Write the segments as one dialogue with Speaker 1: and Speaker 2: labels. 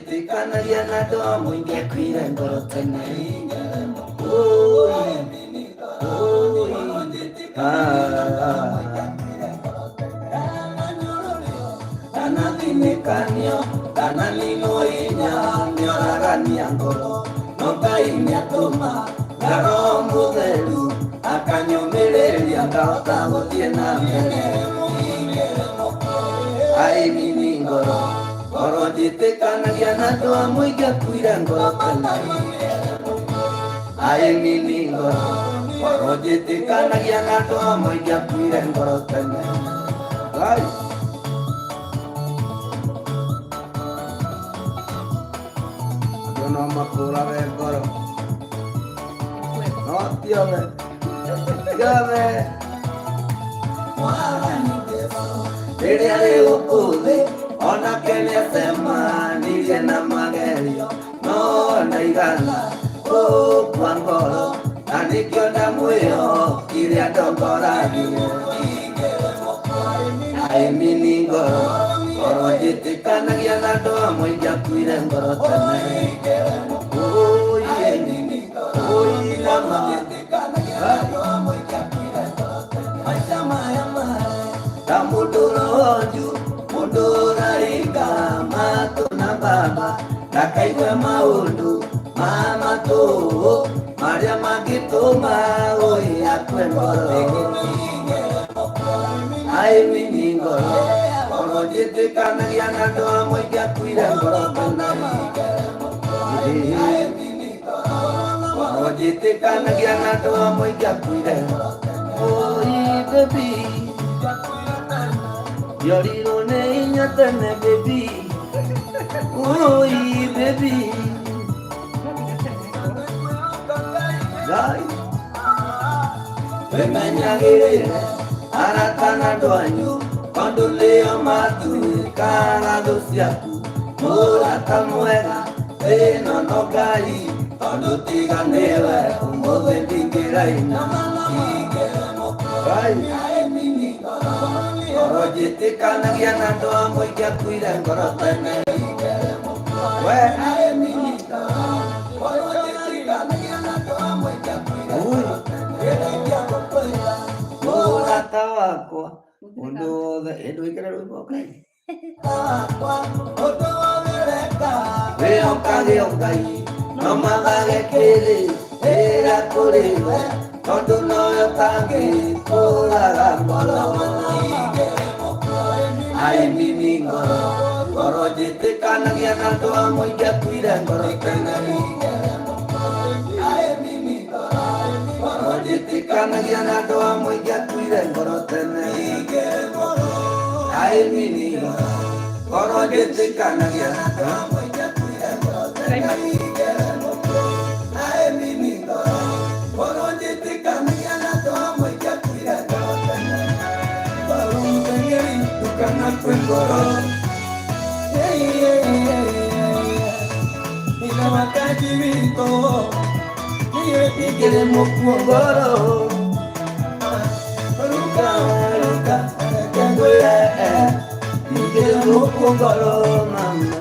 Speaker 1: Njĩtĩkanagia na andũ amwe ingĩakuire ngoro tene. Ũi, ũi, ah. Kana thinĩkanio, kana ninwo hinya, nĩoragania ngoro. No Ngai nĩatũma na Roho Mũtheru akanyũmĩrĩria ngahota gũthiĩ na mbere. Aini ngoro, ngoro njĩtĩkanagia na andũ amwe ingĩakuire ngoro tene. Aini ngoro, ngoro njĩtĩkanagia na andũ amwe ingĩakuire ngoro tene. Ngai. Andũ no makũrage ngoro. No ti othe. Ti othe. Mwathani Jesũ, rĩrĩa rĩ gũkũ thĩ, onake nĩacemanirie na magerio, no ndaigana gũkua ngoro, na nĩkĩo ndamwĩhokire andongoragie. Aĩmini ngoro, ngoro njĩtĩkanagia na andũ amwe ingĩakuire ngoro tene. Ũi, ũi nama. Ta mũndũ ronju, mũndũ ũraringa matũ na baba, ndakaigue maũndũ ma matũ marĩa mangĩtũma ũi akue ngoro. Aĩmini ngoro, ngoro njĩtĩkanagia na andũ amwe ingĩakuire ngoro tene. Ngoro njĩtĩkanagia na andũ amwe ingĩakuire. Oi baby, Yorirwo nĩ hinya tene baby. Oi baby, Ngai wĩmenyagĩrĩre arata na andũ anyu tondũ nĩo matuĩkaga thũ ciaku. Mũrata mwega ĩno no Ngai tondũ tiga nĩwe ũmũthĩ ndingĩraina. Ngai ngoro njĩtĩkanagia na andũ amwe ingĩakuire ngoro tene. We Ui. Mũrata wakwa ũndũ wothe ĩ ndwĩkĩre rwĩmbo Ngai. Wĩhokage o Ngai no mathage kĩrĩ ĩra kũrĩ we tondũ nowe ũtangĩkũraga ngoro. Aĩmini ngoro, ngoro njĩtĩkanagia na andũ amwe ingĩakuire ngoro tene. Ngoro njĩtĩkanagia na andũ amwe ingĩakuire ngoro tene. Aĩmini ngoro, ngoro njĩtĩkanagia na andũ amwe ingĩakuire ngoro tene. Aĩmini ngoro, ngoro njĩtĩkanagia na andũ amwe ingĩakuire ngoro tene. Ngoro mũteng'eri ndũkanakue ngoro. Yeah, yeah, yeah, yeah. Ina wakati wito Nigere mũkuo ngoro. Ruka, ruka, reke ngwĩre, nigere mũkuo ngoro mama.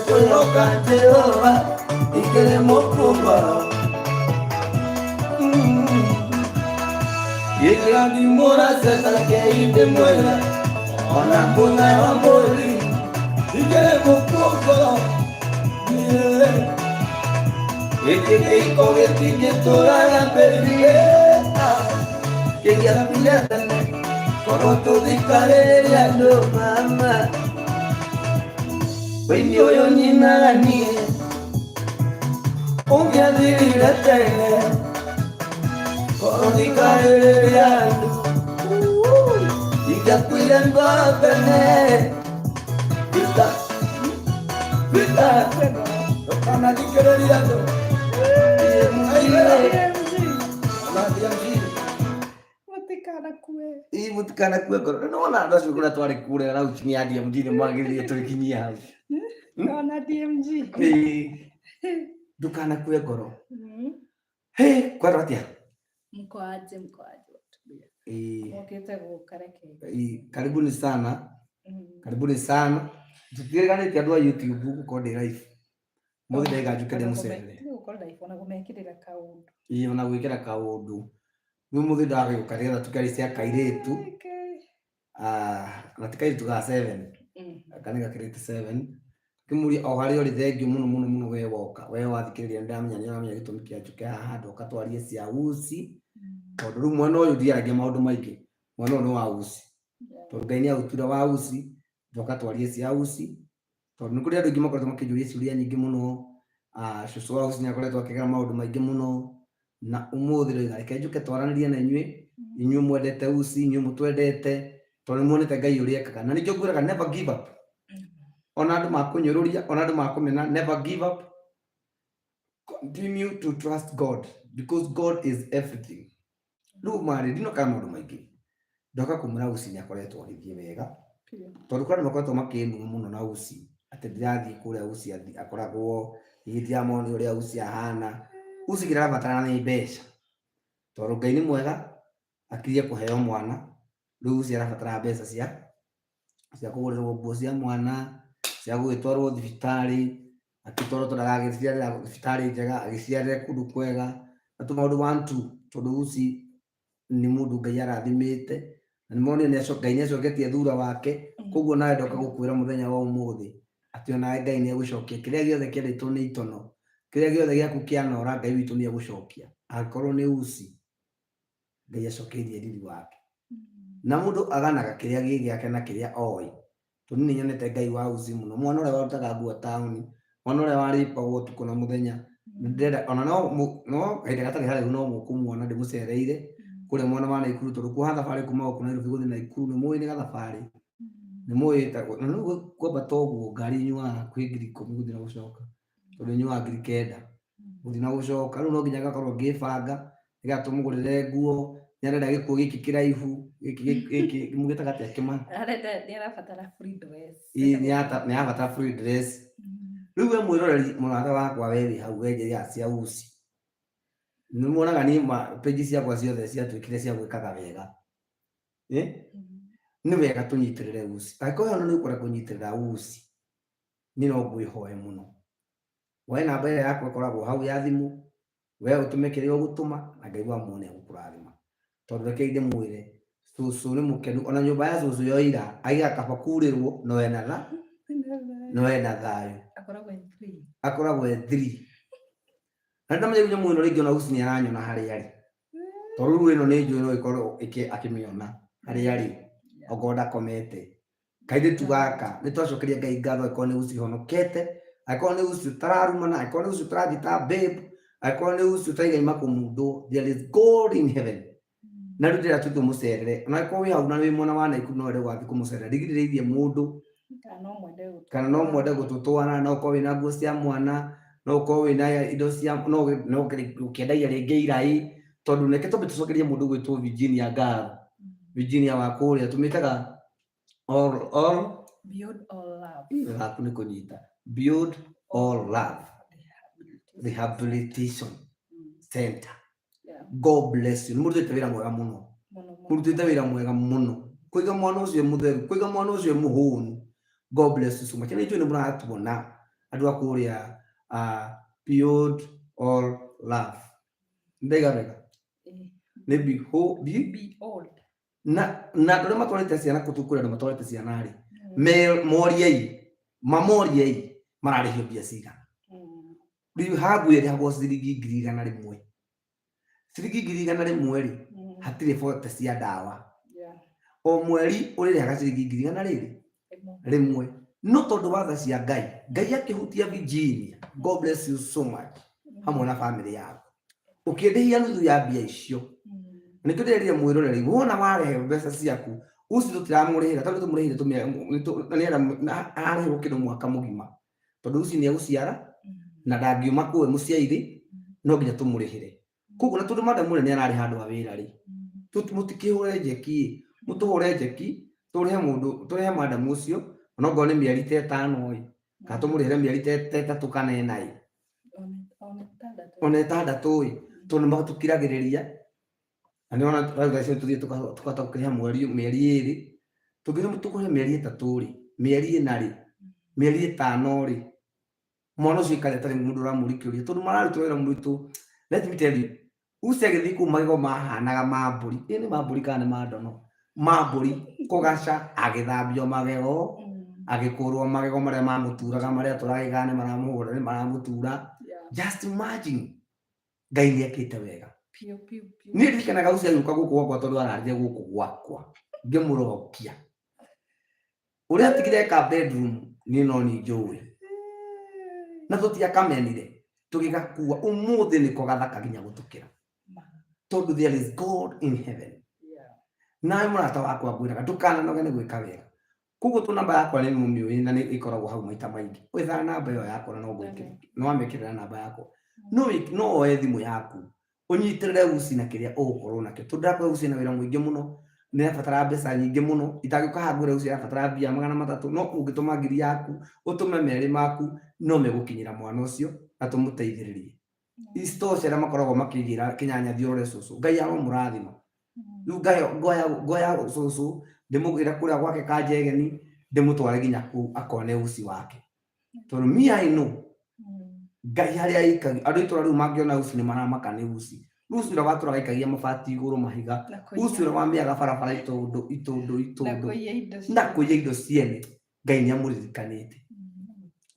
Speaker 1: Kwĩhoka Jehova, nigere mũkuo ngoro. Gĩkĩrathimũra reke ndĩmwĩre, ona kũna wa mbũri, nigere mũkuo ngoro. Yeah. Gĩkĩ kĩhiko gĩtingĩtũraga baby, kĩngĩakuire tene korwo tũthikarĩrĩria andũ mama. Wĩini ũyũ nyinaga niĩ ũngĩathirire tene korwo thikarĩrĩria andũ ingĩakuire ngoro tene. Vita, vita, ndũkanathikĩrĩrie andũ. Ona DMG.
Speaker 2: Mũtikanakue.
Speaker 1: Ĩ mũtikanakue ngoro. Nĩ wona andũ acio kũrĩa twarĩ kũrĩa rauti ya DMG nĩ magĩrĩire tũrĩkinyie hau.
Speaker 2: Ona DMG.
Speaker 1: Ĩ ndũkanakue ngoro. Hĩ, kwendwo atĩa?
Speaker 2: Mko aje, mko aje watu?
Speaker 1: Ĩ,
Speaker 2: Mokĩte gũka reke.
Speaker 1: ĩ, karibuni sana, karibuni sana. Tũtireganĩte andũ a YouTube gũkorwo ndĩ live. Mũthĩ ndaiga njuke ndĩmũcerere.
Speaker 2: Tiga gũkorwo live ona kũmekĩrĩra kaũndũ.
Speaker 1: Ĩĩ ona gwĩkĩra kaũndũ. Rĩu mũthĩ ndagĩũka nĩgetha tũkĩarie cia kairĩtu. Ah, na ti kairĩtu ga 7. Aka nĩ gakĩrĩte 7. Ngĩmũria o harĩa ũrĩ thengiũ mũno mũno mũno we woka. We wathikĩrĩria nĩ ndamenya nĩ ũramenya gĩtũmi kĩa njũke haha ndoka twarie cia uci. Tondũ rĩu mwena ũyũ ndiaragia maũndũ maingĩ. Mwena ũyũ nĩ wa uci. Tondũ Ngai nĩ aũtuire wa uci, ndoka twarie cia uci. Tondũ nĩ kũrĩ andũ aingĩ makoretwo makĩnjũria ciũria nyingĩ mũno. Ah, cũcũ wa uci nĩ akoretwo akĩgera maũndũ maingĩ mũno. Na ũmũthĩ ndoiga reke njũke twaranĩrie na inyuĩ, inyuĩ mwendete uci, inyuĩ mũtwendete, tondũ nĩ muonete Ngai ũrĩa ekaga. Na nĩkĩo ngwĩraga never give up. Ona andũ makũnyũrũria, ona andũ makũmena, never give up. Continue to trust God because God is everything. Rĩu marĩ ndinokaga maũndũ maingĩ. Ndoka kũmwĩra uci nĩ akoretwo agĩthiĩ wega. Tondũ kũrĩ andũ makoretwo makĩnuma mũno na uci atĩ ndirathiĩ kũrĩa uci akoragwo, niĩ ndiramonia ũrĩa uci ahana. Uci kĩrĩa arabatara nĩ mbeca. Tondũ Ngai nĩ mwega, akirie kũheo mwana, rĩu uci arabatara mbeca cia kũgũrĩrwo nguo cia mwana, cia gũgĩtwarwo thibitarĩ, akĩtwarwo tondũ aragĩciarĩra thibitarĩ njega, agĩciarĩre kũndũ kwega, na tũmaũndũ one two, tondũ uci nĩ mũndũ Ngai arathimĩte, na nĩ monire Ngai nĩ acoketie thura wake, koguo nawe ndoka gũkwĩra mũthenya wa ũmũthĩ, atĩ onawe Ngai nĩ egũcokia kĩrĩa gĩothe kĩarĩtwo nĩ itono, kĩrĩa gĩothe gĩaku kĩanora Ngai witũ nĩ egũcokia, angĩkorwo nĩ uci, Ngai acokeirie riri wake. Na mũndũ aganaga kĩrĩa gĩ gĩake na kĩrĩa oĩ. Tondũ niĩ nĩnyonete Ngai wa uci mũno. Mwana ũrĩa warutaga nguo taũni, mwana ũrĩa warĩpagwo ũtukũ na mũthenya. Ndĩrenda ona no no kahinda gatarĩ haraihu no mũkũmuona ndĩmũcereire kũrĩa mwena wa Naikuru tondũ kuoha thabarĩ kuma gũkũ Nairobi gũthiĩ Naikuru nĩ mũĩ nĩ gathabarĩ. Nĩ mũĩ na rĩu kwambata ũguo ngari ĩnyuaga hakuhĩ 10,000 gũthiĩ na gũcoka. Tondũ ĩnyuaga 9,000 gũthiĩ na gũcoka. Rĩu no nginya ngakorwo ngĩbanga nĩgetha tũmũgũrĩre nguo. Nĩ arenda gĩkuo gĩkĩ kĩraihu, gĩkĩ gĩkĩ mũgĩtaga atĩa kĩma?
Speaker 2: Arenda nĩ arabatara free dress.
Speaker 1: Ĩĩ nĩ arabatara free dress. Rĩu we mwĩroreri mũrata wakwa we wĩ hau we njĩra cia uci. Nĩ muonaga niĩ page ciakwa ciothe ciatuĩkire cia gwĩkaga wega. Nĩ wega tũnyitĩrĩre uci. Angĩkorwo we nĩ ũkwenda kũnyitĩrĩra uci, niĩ no ngwĩhoe mũno. Woe namba ĩrĩa yakwa ĩkoragwo hau ya thimũ, we ũtũme kĩrĩa ũgũtũma na Ngai wa muoyo nĩ egũkũrathima. Tondũ rekei ndĩmwĩre, cũcũ nĩ mũkenu, ona nyũmba ya cũcũ yoira, aigaga kaba kurĩrwo no ena tha, no ena thayũ.
Speaker 2: Akoragwo e three.
Speaker 1: Akoragwo e three. Na ndamenya rĩu nyamũ ĩno rĩngĩ ona Uci nĩ aranyona harĩa arĩ. Tondũ rĩu ĩno nĩ njũĩ no ĩkorwo akĩmĩona harĩa arĩ, okorwo ndakomete. Kairĩtu gaka nĩ twacokeria Ngai ngatho angĩkorwo nĩ Uci honokete, angĩkorwo nĩ Uci ũtararumana, angĩkorwo nĩ Uci ũtarathiĩ ta babe, angĩkorwo nĩ Uci ũtaigaima kũmundwo, there is God in heaven. Na rĩu ndĩrenda tũthiĩ tũmũcerere, ona angĩkorwo wĩ hau na wĩ mwena wa Naikuru no wende gũgathiĩ kũmũcerera, ndigirĩrĩirie mũndũ
Speaker 2: Kana no mwende
Speaker 1: kana no mwende gũtũtwara, no ũkorwo wĩna nguo cia mwana, no ũkorwo wĩna indo cia, no no ũkĩendagia rĩngĩ iraĩ, tondũ reke twambe tũcokerie mũndũ ũgwĩtwo Virginia ngatho. Virginia wa kũrĩa tũmĩtaga all, all,
Speaker 2: Beyond all love.
Speaker 1: waku nĩ kũnyita, Beyond All Love Rehabilitation Center. God bless you. Nĩ mũrutĩte wĩra mwega mũno. Mũrutĩte wĩra mwega mũno. Kũiga mwana ũcio e mũtheru, kũiga mwana ũcio e mũhũnu. God bless you so much. Na ithuĩ nĩ mũratuona andũ a kũrĩa Beyond All Love. Ndaiga wega? Nĩ
Speaker 2: Behold.
Speaker 1: Na andũ arĩa matwarĩte ciana kũu kũrĩ andũ matwarĩte ciana rĩ, moriei, mamoriei mararĩhio mbia cigana. Rĩu habu ĩrĩhagwo ciringi 100,000. Ciringi 100,000 rĩ, hatirĩ bote cia ndawa. O mweri ũrĩrĩhaga ciringi ngiri igana rĩrĩ rĩmwe. No tondũ wa tha cia Ngai, Ngai akĩhutia Virginia, God bless you so much, hamwe na family yaku. Ũkĩndĩhia nuthu ya mbia icio. Nĩkĩo ndĩrerire mwĩroreri, wona warehe mbeca ciaku, uci tũtiramũrĩhĩra, tondũ tũmũrĩhĩire ararĩhĩrwo kĩndũ mwaka mũgima. Tondũ uci nĩ egũciara, na ndangiuma kũu e mũciari rĩ, no nginya tũmũrĩhĩre. Koguo na tondũ madam ũrĩa nĩ ararĩha andũ a wĩra rĩ, mũtikĩhũre njeki ĩ, mũtũhũre njeki, tũrĩhe mũndũ, tũrĩhe madam ũcio, onokorwo nĩ mĩeri ta ĩtano ĩ, kana tũmũrĩhĩre mĩeri ta ĩtatũ kana ĩna ĩ, ona ĩtandatũ ĩ, tondũ nĩ matũkiragĩrĩria, na nĩ wona rĩu thaa ici tũthiĩ tũkahota gũkĩrĩha mweri mĩeri ĩrĩ, tũngĩthiĩ tũkũrĩhe mĩeri ĩtatũ rĩ, mĩeri ĩna rĩ, Mĩeri 5 rĩ, mwana ũcio aikare atarĩ mũndũ ũramũria kĩũria, tondũ mararuta wĩra mũritũ. Let me tell you, Uci agĩthiĩ kũu magego mahanaga ma mbũri. Ĩ nĩ ma mbũri kana nĩ ma ndono? Ma mbũri kũgaca, agĩthambio magego, agĩkũrwo magego marĩa mamũturaga, marĩa atũraga nĩ maramũhũra, nĩ maramũtura. Just imagine, Ngai nĩ ekĩte wega.
Speaker 2: Piũ, piũ, piũ.
Speaker 1: Niĩ ndirikanaga Uci agĩũka gũkũ gwakwa tondũ ararire gũkũ gwakwa, ngĩmũrokia. Ũrĩa atigire ka bedroom niĩ no niĩ njũĩ. Na tũtiakamenire, tũgĩgakua. Ũmũthĩ nĩko gathaka nginya gũtũkĩra. Tondũ there is God in heaven. Nawe mũrata wakwa ngwĩraga ndũkananoge nĩ gwĩka wega. Koguo tu namba yakwa nĩ mũmĩũĩ na nĩ ĩkoragwo hau maita maingĩ. Wethaga namba ĩyo yakwa na no ngwĩkĩre. Nĩ wamĩkĩrĩra namba yakwa. No woe thimũ yaku ũnyitĩrĩre Uci na kĩrĩa ũgũkorwo nakĩo. Tondũ ndĩrakwĩra Uci ena wĩra mũingĩ mũno, nĩ arabatara mbeca nyingĩ mũno. Itangĩũka haha ngwĩre Uci arabatara mbia 300, no ũngĩtũma 1000 yaku, ũtũme 2 maku, no megũkinyĩra mwana ũcio na tũmũteithĩrĩrie. Isitoshe arĩa makoragwo makĩnjĩra kĩnyanya thiĩ ũrore cũcũ, Ngai aromũrathima. Rĩu ngoya cũcũ ndĩmũgĩre kũrĩa gwake Kanjegeni, ndĩmũtware nginya kũu akone Uci wake. Tondũ me I know, Ngai harĩa aikagia, andũ a itũra rĩu mangĩona Uci nĩ maramaka nĩ Uci. Rĩu Uci ũrĩa watũraga aikagia mabati igũrũ mahiga, Uci ũrĩa wamĩaga barabara itũndũ, itũndũ, itũndũ, na kũiya indo ciene, Ngai nĩ amũririkanĩte.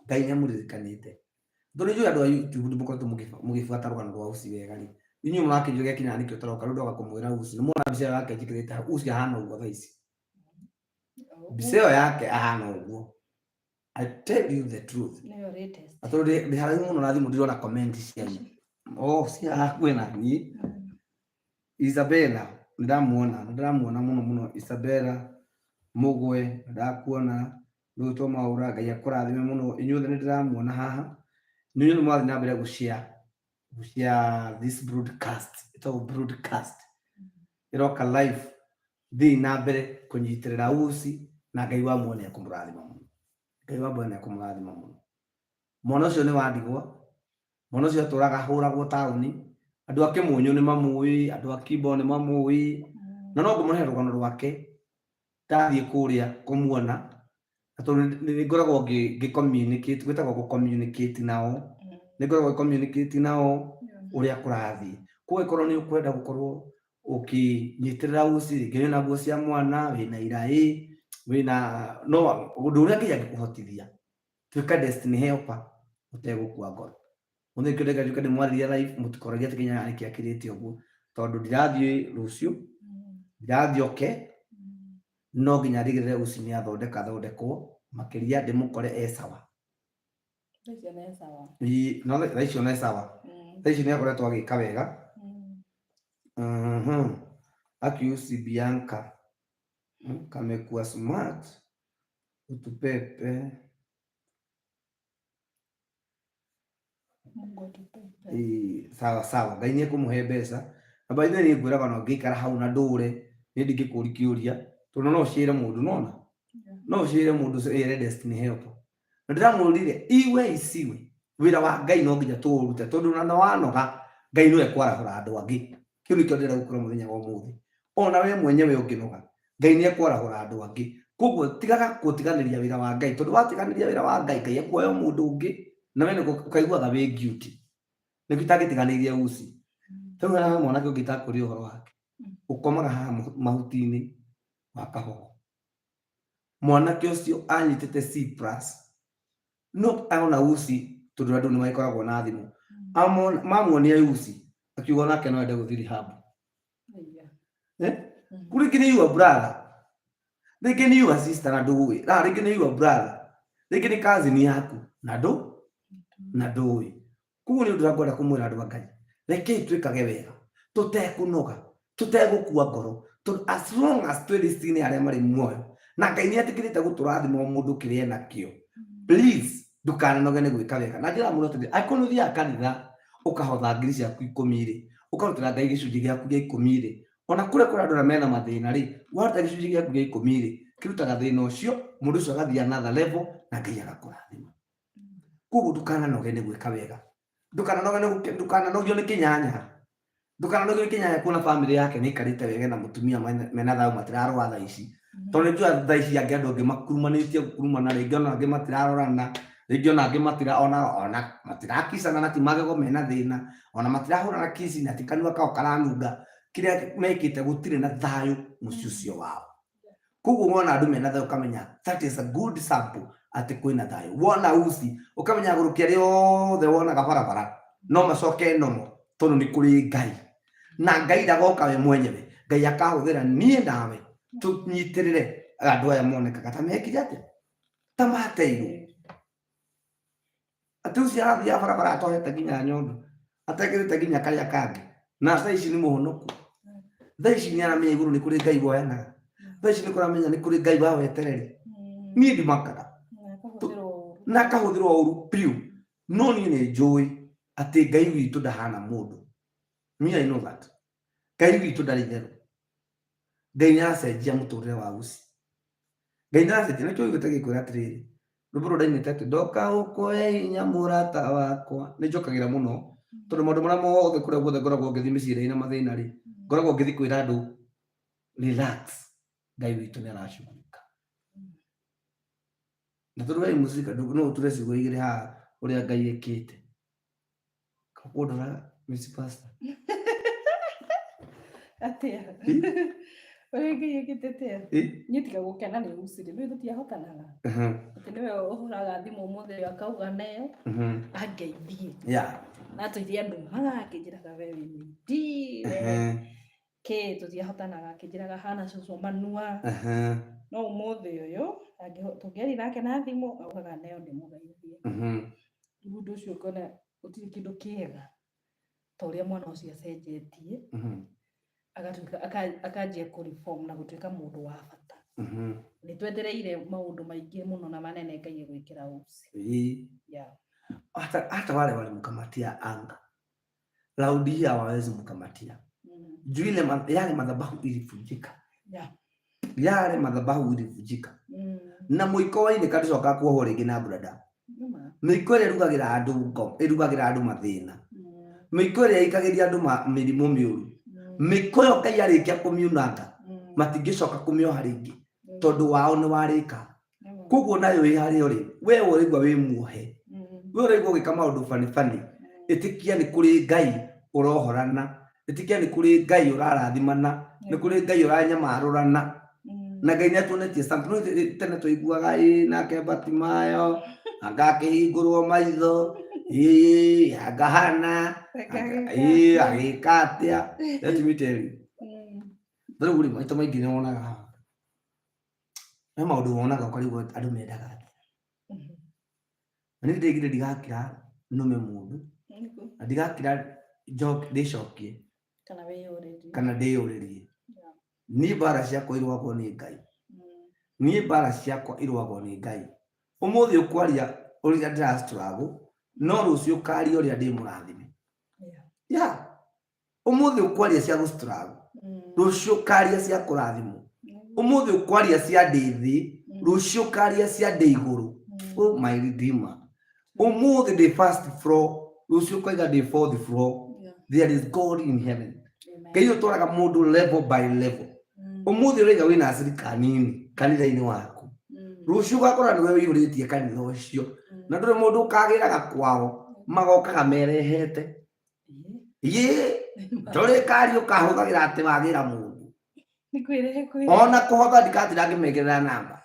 Speaker 1: Ngai nĩ amũririkanĩte. Tondũ inyuĩ andũ a YouTube nĩ mũkoretwo mũgĩbuata rũgano rwa Uci wega rĩ, inyuĩ mũrakĩnjũria gĩakinya nĩkĩo ũtaroka, rĩu ndoka kũmwĩra Uci, nĩ muona mbica ĩyo yake njĩkĩrĩte hau, Uci ahana ũguo thaa ici. Mbica ĩyo yake ahana ũguo. I tell you the truth.
Speaker 2: Nĩyo latest.
Speaker 1: Na tondũ ndĩ haraihu mũno na thimũ ndirona comment cianyu. Oh, cia hakuhĩ na niĩ. Isabella, nĩndamuona, nĩndĩramuona mũno mũno. Isabella Mũgwe, nĩndakuona. Rũtwa Mwaũra, Ngai akũrathime mũno. Inyuothe nĩndĩramuona haha. Inyuothe nĩmũrathiĩ na mbere gũ-share, gũ-share this broadcast. Ĩtagwo broadcast. Ĩroka live. Thiĩi na mbere kũnyitĩrĩra Uci na Ngai wa muoyo nĩekũmũrathima mũno. Ngai wa muoyo nĩekũmũrathima mũno. Mwana ũcio nĩ wa ndigwa, mwana ũcio atũraga ahũragwo taũni, andũ a Kĩmũnyũ nĩ mamũĩ, andũ a Kimbo nĩ mamũĩ, na no ngũmũhe rũgano rwake ndathiĩ kũrĩa kũmuona, na tondũ nĩ ngoragwo ngĩ communicate, gwĩtagwo gũ communicate nao, nĩ ngoragwo ngĩ communicate nao ũrĩa kũrathiĩ. Koguo angĩkorwo nĩ ũkwenda gũkorwo ũkĩnyitĩrĩra Uci, rĩngĩ wĩna nguo cia mwana, wĩna iraĩ, wĩna no ũndũ ũrĩa Ngai angĩkũhotithia, tuĩka destiny helper ũtegũkua ngoro. Mũthĩ nĩkĩo ndĩreka njuke ndĩmwarĩrie live, mũtikoragie atĩ Kĩnyanya nĩkĩ akirĩte ũguo, tondũ ndirathiĩ rũciũ, ndirathiĩ oke, no nginya ndigĩrĩre Uci nĩ athondeka thondekwo, makĩria ndĩmũkore e sawa.
Speaker 2: Thaa icio nĩ sawa.
Speaker 1: Ii, no thaa icio nĩ sawa. Thaa icio nĩ akoretwo agĩka wega. Akiusi Bianca. Kamekuwa smart. Utupepe.
Speaker 2: Mungu atupepe.
Speaker 1: Ii, sawa sawa. Ngai nĩ ekũmũhe mbeca. Na by the way niĩ ngwĩraga ona ũngĩikara hau na ndũre, niĩ ndingĩkũria kĩũria, tondũ no ũciĩre mũndũ, nĩwona? No ũciĩre mũndũ ũcio ĩre destiny helper. Na ndĩramwĩrire iwe isiwe, wĩra wa Ngai no nginya tũũrute, tondũ ona wanoga Ngai nĩwe ekwarahũra andũ angĩ. Kĩu nĩkĩo ndĩrenda gũkwĩra mũthenya wa ũmũthĩ. Ona we mwenyewe ũngĩnoga, Ngai nĩ ekwarahũra andũ angĩ. Koguo tigaga gũtiganĩria wĩra wa Ngai, tondũ watiganĩria wĩra wa Ngai, Ngai ekuoya mũndũ ũngĩ, na we ũkaiguaga wĩ guilty. Nĩkĩo itangĩtiganĩirie Uci. Rĩu hena mwanake ũngĩ itakũria ũhoro wake, ũkomaga haha mahuti-inĩ ma kahoho. Mwanake ũcio anyitĩte C plus, no arona Uci tondũ andũ nĩ magĩkoragwo na thimũ. Mamuonia Uci, akiuga onake no ende gũthiĩ rehab. Rĩngĩ nĩ your brother, rĩngĩ nĩ your sister na ndũĩ, na rĩngĩ nĩ your brother, rĩngĩ nĩ cousin yaku na ndũĩ. Koguo nĩ ũndũ ũrĩa ngwenda kũmwĩra andũ a Ngai, rekei twĩkage wega tũtekũnoga, tũtegũkua ngoro, tondũ as long as twĩ list-inĩ ya arĩa marĩ muoyo na Ngai nĩ etĩkĩrĩte gũtũrathima o mũndũ kĩrĩa enakĩo, please ndũkananoge nĩ gwĩka wega. Na njĩra mũno atĩrĩrĩ, angĩkorwo nĩ ũthiaga kanitha ũkahotha 10,000 rĩ, ũkarutĩra Ngai gĩcunjĩ gĩaku gĩa ikũmi rĩ, ona kũrĩa kũrĩ andũ arĩa mena mathĩna rĩ, waruta gĩcunjĩ gĩaku gĩa ikũmi rĩ, kĩrutaga thĩna ũcio, mũndũ ũcio agathiĩ another level na Ngai agakũrathima. Koguo ndũkananoge nĩ gwĩka wega, ndũkananoge nĩ gũke, ndũkananogio nĩ kĩnyanya, ndũkananogio nĩ kĩnyanya kuona bamĩrĩ yake nĩ ĩikarĩte wega na mũtumia mena thayũ matirarũa thaa ici. Tondũ nĩ njũĩ thaa ici angĩ andũ angĩ makurumanĩtie gũkurumana, rĩngĩ ona angĩ matirarorana, rĩngĩ ona angĩ matira ona ona matirakicana na ti magego mena thĩna, ona matirahũrana kici na ti kanua kao karanunga, kĩrĩa mekĩte gũtirĩ na thayũ mũciĩ ũcio wao. Koguo wona andũ mena thayũ ũkamenya that is a good sample atĩ kwĩna thayũ. Wona uci ũkamenya agũrũki arĩa othe wonaga barabara no macoke nomo tondũ nĩ kũrĩ Ngai. Na Ngai ndagoka we mwenyewe, Ngai akahũthĩra niĩ nawe tũnyitĩrĩre andũ aya monekaga ta mekire atĩa, ta mateirwo. Atĩ ũcio arathiaga barabara atohete nginya nyondo, atekĩrĩte nginya karĩa kangĩ, na thaa ici nĩ mũhonoku. Thaa ici nĩ aramenya igũrũ nĩ kũrĩ Ngai woyanaga. Thaa ici nĩ kũramenya nĩ kũrĩ Ngai wa wetereri. Niĩ ndimakaga. Na akahũthĩrwo ũru biũ. No niĩ nĩ njũĩ atĩ Ngai witũ ndahana mũndũ. Me I know that. Ngai witũ ndarĩ itherũ. Ngai nĩ aracenjia mũtũrĩre wa Uzi. Ngai nĩ aracenjia. Nĩkĩo ũiguĩte ngĩkwĩra atĩrĩrĩ, rwĩmbo rũrũ ndainĩte atĩ ndoka gũkũhe hinya mũrata wakwa. Nĩ njokagĩra mũno tondũ maũndũ marĩa mothe kũrĩa guothe ngoragwo ngĩthiĩ mĩciĩ ĩrĩa ĩna mathĩna rĩ, ngoragwo ngĩthiĩ kwĩra andũ relax, Ngai witũ nĩ aracugurika. Na tondũ we mũcika no ũture ciugo igĩrĩ haha ũrĩa Ngai ekĩte. Kũndora Miss Pastor.
Speaker 2: Atia. Ũrĩa Ngai ekĩte atĩa? Niĩ tiga gũkena nĩ ucirĩ, nĩ tũtiahotanaga. Atĩ nĩwe ũhũraga thimũ ũmũthĩ akauga neo angeithie. Na atũire andũ maga akĩnjĩraga we wĩ mũindi, we kĩ tũtiahotanaga akĩnjĩraga hana cũcũ manua. No ũmũthĩ ũyũ tũngĩaria nake na thimũ augaga neo ndĩmũgeithie. Rĩu ũndũ ũcio ngona gũtirĩ kĩndũ kĩega ta ũrĩa mwana ũcio acenjetie agatuĩka akanjia kũ reform na gũtuĩka mũndũ wa bata. Nĩ twetereire maũndũ maingĩ mũno na manene Ngai egwĩkĩra Uzi. Yeah.
Speaker 1: Hata wale walimkamatia anga raundi hii hawawezi mkamatia. Juu ile yale madhabahu ilivunjika. Yale madhabahu ilivunjika. Na mũiko wainĩka ndũcokaga kuohwo rĩngĩ na brada. Mĩiko ĩrĩa ĩrugagĩra andũ ngo, ĩrugagĩra andũ mathĩna. Mĩiko ĩrĩa ĩikagĩria andũ mĩrimũ mĩũru. Mĩiko ĩyo Ngai arĩkia kũmiunanga, matingĩcoka kũmĩoha rĩngĩ tondũ wao nĩ warĩka. Koguo nayo ĩ harĩa ũrĩ, we ũraigua wĩ muohe, we ũraigua ũgĩka maũndũ bani bani, ĩtĩkia nĩ kũrĩ Ngai ũrohorana, ĩtĩkia nĩ kũrĩ Ngai ũrarathimana, nĩ kũrĩ Ngai ũranyamarũrana. Na Ngai nĩ atuonetie sample. No tene twaiguaga ĩ nake Batimayo, anga akĩhingũrwo maitho, ĩ anga hana, ĩ agĩka atĩa. Let me tell you. Rĩu rĩ, maita maingĩ nĩ wonaga he maũndũ wonaga ũkarigwo andũ mendaga atĩa. Na niĩ ndĩgire ndigakira nũme mũndũ, na ndigakira ndĩcokie
Speaker 2: Kana wĩyũrĩrie.
Speaker 1: Kana ndĩyũrĩrie. Niĩ mbara ciakwa irũagwo nĩ Ngai. Niĩ mbara ciakwa irũagwo nĩ Ngai. Ũmũthĩ ũkwaria ũrĩa ndĩra struggle, no rũciũ ũkaria ũrĩa ndĩ mũrathime. Yeah. Ũmũthĩ ũkwaria cia gũ struggle, rũciũ ũkaria cia kũrathimwo. Ũmũthĩ ũkwaria cia ndĩ thĩ, rũciũ ũkaria cia ndĩ igũrũ. Oh my redeemer. Ũmũthĩ ndĩ first floor, rũciũ ũkaiga ndĩ fourth floor. There is God in heaven. Ngai ũtwaraga mũndũ level by level. Ũmũthĩ ũraiga wĩna acirika anini kanitha-inĩ waku, rũciũ ũgakora nĩwe ũiyũrĩtie kanitha ũcio. Na ndũrĩ mũndũ ũkagĩraga kwao, magokaga merehete. Yĩ ndũrĩ kari ũkahũthagĩra atĩ wagĩra mũndũ.
Speaker 2: Nĩ kwĩrehe kwĩrehe.
Speaker 1: Ona kũhotha ndikatinda ngĩmekĩrĩra namba.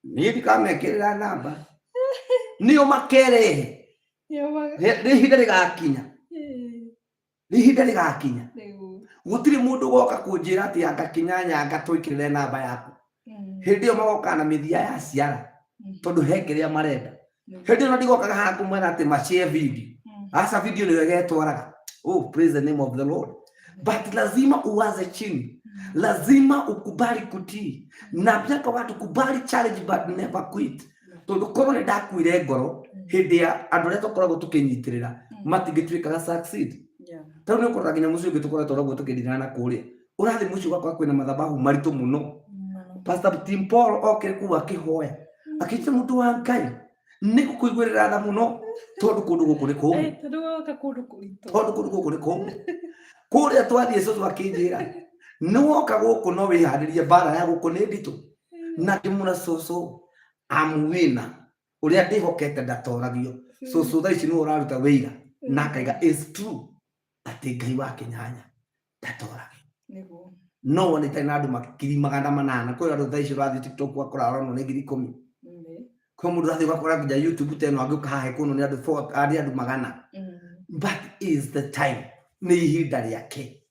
Speaker 1: Niĩ ndikamekĩrĩra namba. Nĩo makerehe. Nĩ ihinda rĩgakinya. Nĩ ihinda rĩgakinya. Gũtirĩ mũndũ ũgoka kũnjĩra atĩ anga kinyanya anga twĩkĩrĩre namba yaku. Hĩndĩ ĩyo magoka na mĩthia ya ciara tondũ he kĩrĩa marenda. Hĩndĩ ĩyo ndigokaga haha kũmwĩra atĩ ma share video. Aca video nĩyo ĩgetwaraga. Oh, praise the name of the Lord. But lazima uwaze chini. Lazima ukubali kutii. Na pia watu kubali challenge but never quit. Tondũ korwo nĩ ndakuire ngoro hĩndĩ ya andũ arĩa tũkoragwo tũkĩnyitĩrĩra matingĩtuĩkaga succeed. Ta rĩu nĩ ũkoraga nginya mũciĩ ũngĩ tũkoretwo ũguo tũkĩrirana na kũrĩa. Ũrathiĩ mũciĩ ũgakora kwĩna mathabahu maritũ mũno. Pastor Tim Paul okire kũu akĩhoya. Akĩnjĩra mũndũ wa Ngai nĩ gũkũiguĩrĩra tha mũno tondũ kũndũ gũkũ nĩ kũmũ.
Speaker 2: Tondũ woka kũndũ kũritũ.
Speaker 1: Tondũ kũndũ gũkũ nĩ kũmũ. Kũrĩa twathiĩ cũcũ akĩnjĩra nĩ woka gũkũ no wĩharĩrie mbara ya gũkũ nĩ nditũ. Na ngĩmwĩra cũcũ, I'm winner, ũrĩa ndĩhokete ndatoragio. Cũcũ thaa ici nĩwe ũraruta wĩira na akaiga it's true atĩ Ngai wa Kĩnyanya ndatoragio.
Speaker 2: Nĩguo.
Speaker 1: No wone itarĩ na andũ makiri 800. Kwĩ andũ thaa ici ũrathiĩ TikTok ũgakora aronwo nĩ 10,000. Kwĩ mũndũ ũrathiĩ ũgakora nginya YouTube ta ĩno angĩũka haha ĩkuonwo nĩ andũ nĩ andũ 100. But is the time, nĩ ihinda rĩake.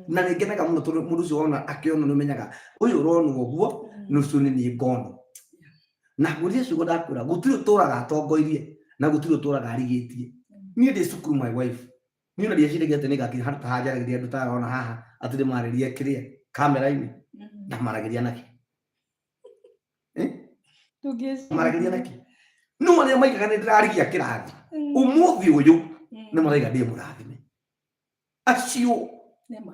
Speaker 1: Na nĩ ngenaga mũno tondũ mũndũ ũcio wona akĩonwo nĩ ũmenyaga ũyũ ũronwo ũguo nĩ ũcio nĩ niĩ ngonwo. Na ngũrie ciugo ndakwĩra, gũtirĩ ũtũraga atongoirie na gũtirĩ ũtũraga arigĩtie. Niĩ ndĩ cukuru, my wife, niĩ ona ndieciragia atĩ nĩngakinya handũ ta haha njaragĩria andũ ta arona haha atĩ ndĩmarĩrie kĩrĩa kamera-inĩ. Ndamaragĩria nakĩ? Maragĩria nakĩ? No arĩa maigaga nĩ ndĩrarigia kĩrathi ũmũthĩ ũyũ nĩ maraiga ndĩ mũrathime acio.
Speaker 2: Nĩma.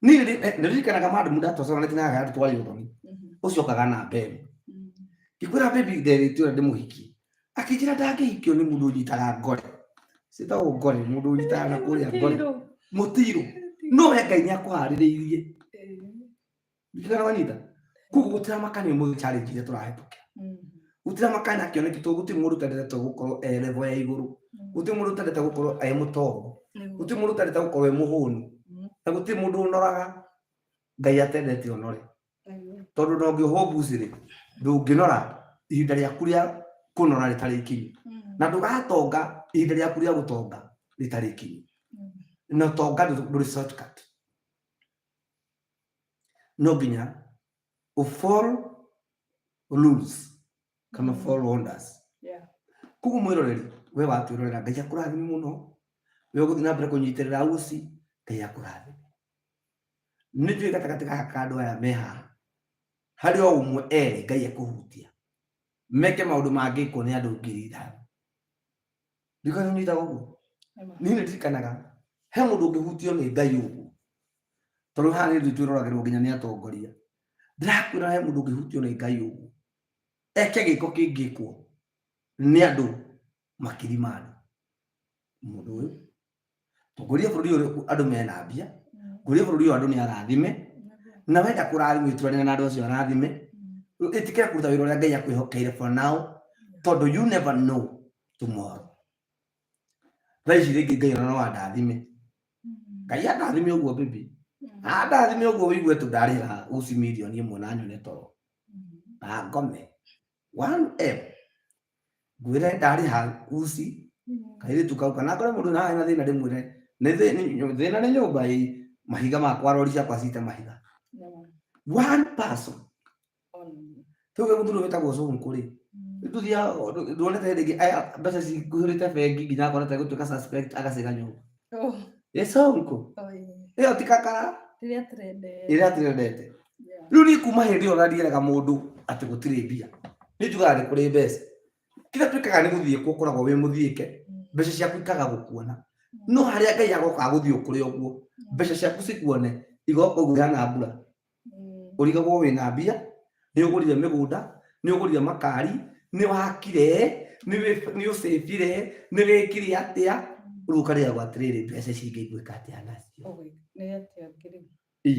Speaker 1: Niĩ nĩririkanaga madam ndatwacananĩtie na haha twarĩ ũthoni ũcio okaga na mbere ngĩkwĩra baby nderĩte ũrĩa ndĩmũhikie, akĩnjĩra ndangĩhikio nĩ mũndũ ũnyitaga ngore, ciĩtagwo ngore, mũndũ ũnyitaga na kũrĩa ngore.
Speaker 2: Mũtirũ.
Speaker 1: Mũtirũ. No we Ngai nĩ akũharĩrĩirie. Ndirikana wanyita koguo gũtiramakania ũmũthĩ challenge iria tũrahĩtũkĩra, gũtiramakania kĩoneki tondũ gũtirĩ mũndũ ũtendete gũkorwo e level ya igũrũ, gũtirĩ mũndũ ũtendete gũkorwo e mũtongu, gũtirĩ mũndũ ũtendete gũkorwo e mũhũnu, na gũtirĩ mũndũ ũnoraga Ngai atendete ũnore, tondũ na ũngĩohwo mbuci rĩ, ndũngĩnora ihinda rĩaku rĩa kũnora rĩtarĩ ikinyu, na ndũgatonga ihinda rĩaku rĩa gũtonga rĩtarĩ ikinyu. Na ũtonga ndũrĩ shortcut, no nginya ũ fall rules kana fall wonders. Koguo mwĩroreri, we watwĩrorera, Ngai akũrathime mũno. We ũgũthiĩ na mbere kũnyitĩrĩra uci, Ngai akũrathime. Nĩ njũĩ gatagatĩ gaka ka andũ aya me haha harĩ o ũmwe erĩ Ngai ekũhutia meke maũndũ mangĩkwo nĩ andũ 5,000. Ndikana ũnyitaga ũguo. Niĩ nĩ ndirikanaga he mũndũ ũngĩhutio nĩ Ngai ũguo, tondũ haha nĩ ithuĩ twĩroragĩrwo nginya nĩ atongoria. Ndĩrakwĩra he mũndũ ũngĩhutio nĩ Ngai ũguo eke gĩko kĩngĩkwo nĩ andũ makiri ma andũ. Mũndũ ũyũ tongoria bũrũri ũyũ andũ mena mbia, ngũria bũrũri ũyũ andũ nĩ arathime, na wenda kũrathimwo ĩturanĩre na andũ acio arathime. Ĩtĩkĩra kũruta wĩra ũrĩa Ngai akwĩhokeire for now, tondũ you never know tomorrow. Thaa ici rĩngĩ Ngai ona no andathime, Ngai andathime ũguo, baby, andathime ũguo wĩigue tu ndarĩha uci 1 million na nyone toro na ngome 1M, ngwĩre ndarĩha uci kairĩtu kau, kana ngore mũndũ nawe na thĩna, ndĩmwĩre nĩ thĩna nĩ nyũmba ĩ mahiga makwa, rori ciakwa cite mahiga. One person tuge mũthuri wĩtagwo Sonko rĩ, ndũthiaga nduonete hĩndĩ ĩngĩ aya mbeca cikuhĩrĩte bengi nginya akona ta gũtuĩka suspect agaciga nyũmba? Ĩ Sonko ĩyo ti kakara
Speaker 2: Rĩrĩa trendete.
Speaker 1: Ĩrĩa trendete rĩu. Niĩ kuma hĩndĩ ĩyo na ndieraga mũndũ atĩ gũtirĩ mbia, nĩ njugaga nĩ kũrĩ mbeca. Kĩrĩa twĩkaga nĩ gũthiĩ kũ ũkoragwo wĩ mũthiĩke, mbeca ciaku ikaga gũkuona, no harĩa Ngai agoka gũthiĩ ũkũrĩ ũguo mbeca ciaku cikuone, igoka ũguo ihana mbura. Ũrigagwo wĩna mbia, nĩ ũgũrire mĩgũnda, nĩ ũgũrire makari, nĩ wakire, nĩ ũcĩbire, nĩ wĩkire atĩa, rĩu ũkarigagwo atĩrĩrĩ, mbeca ici ingĩ ngwĩka atĩa nacio?
Speaker 2: Nĩ atĩa ngĩrĩ?
Speaker 1: Ĩ,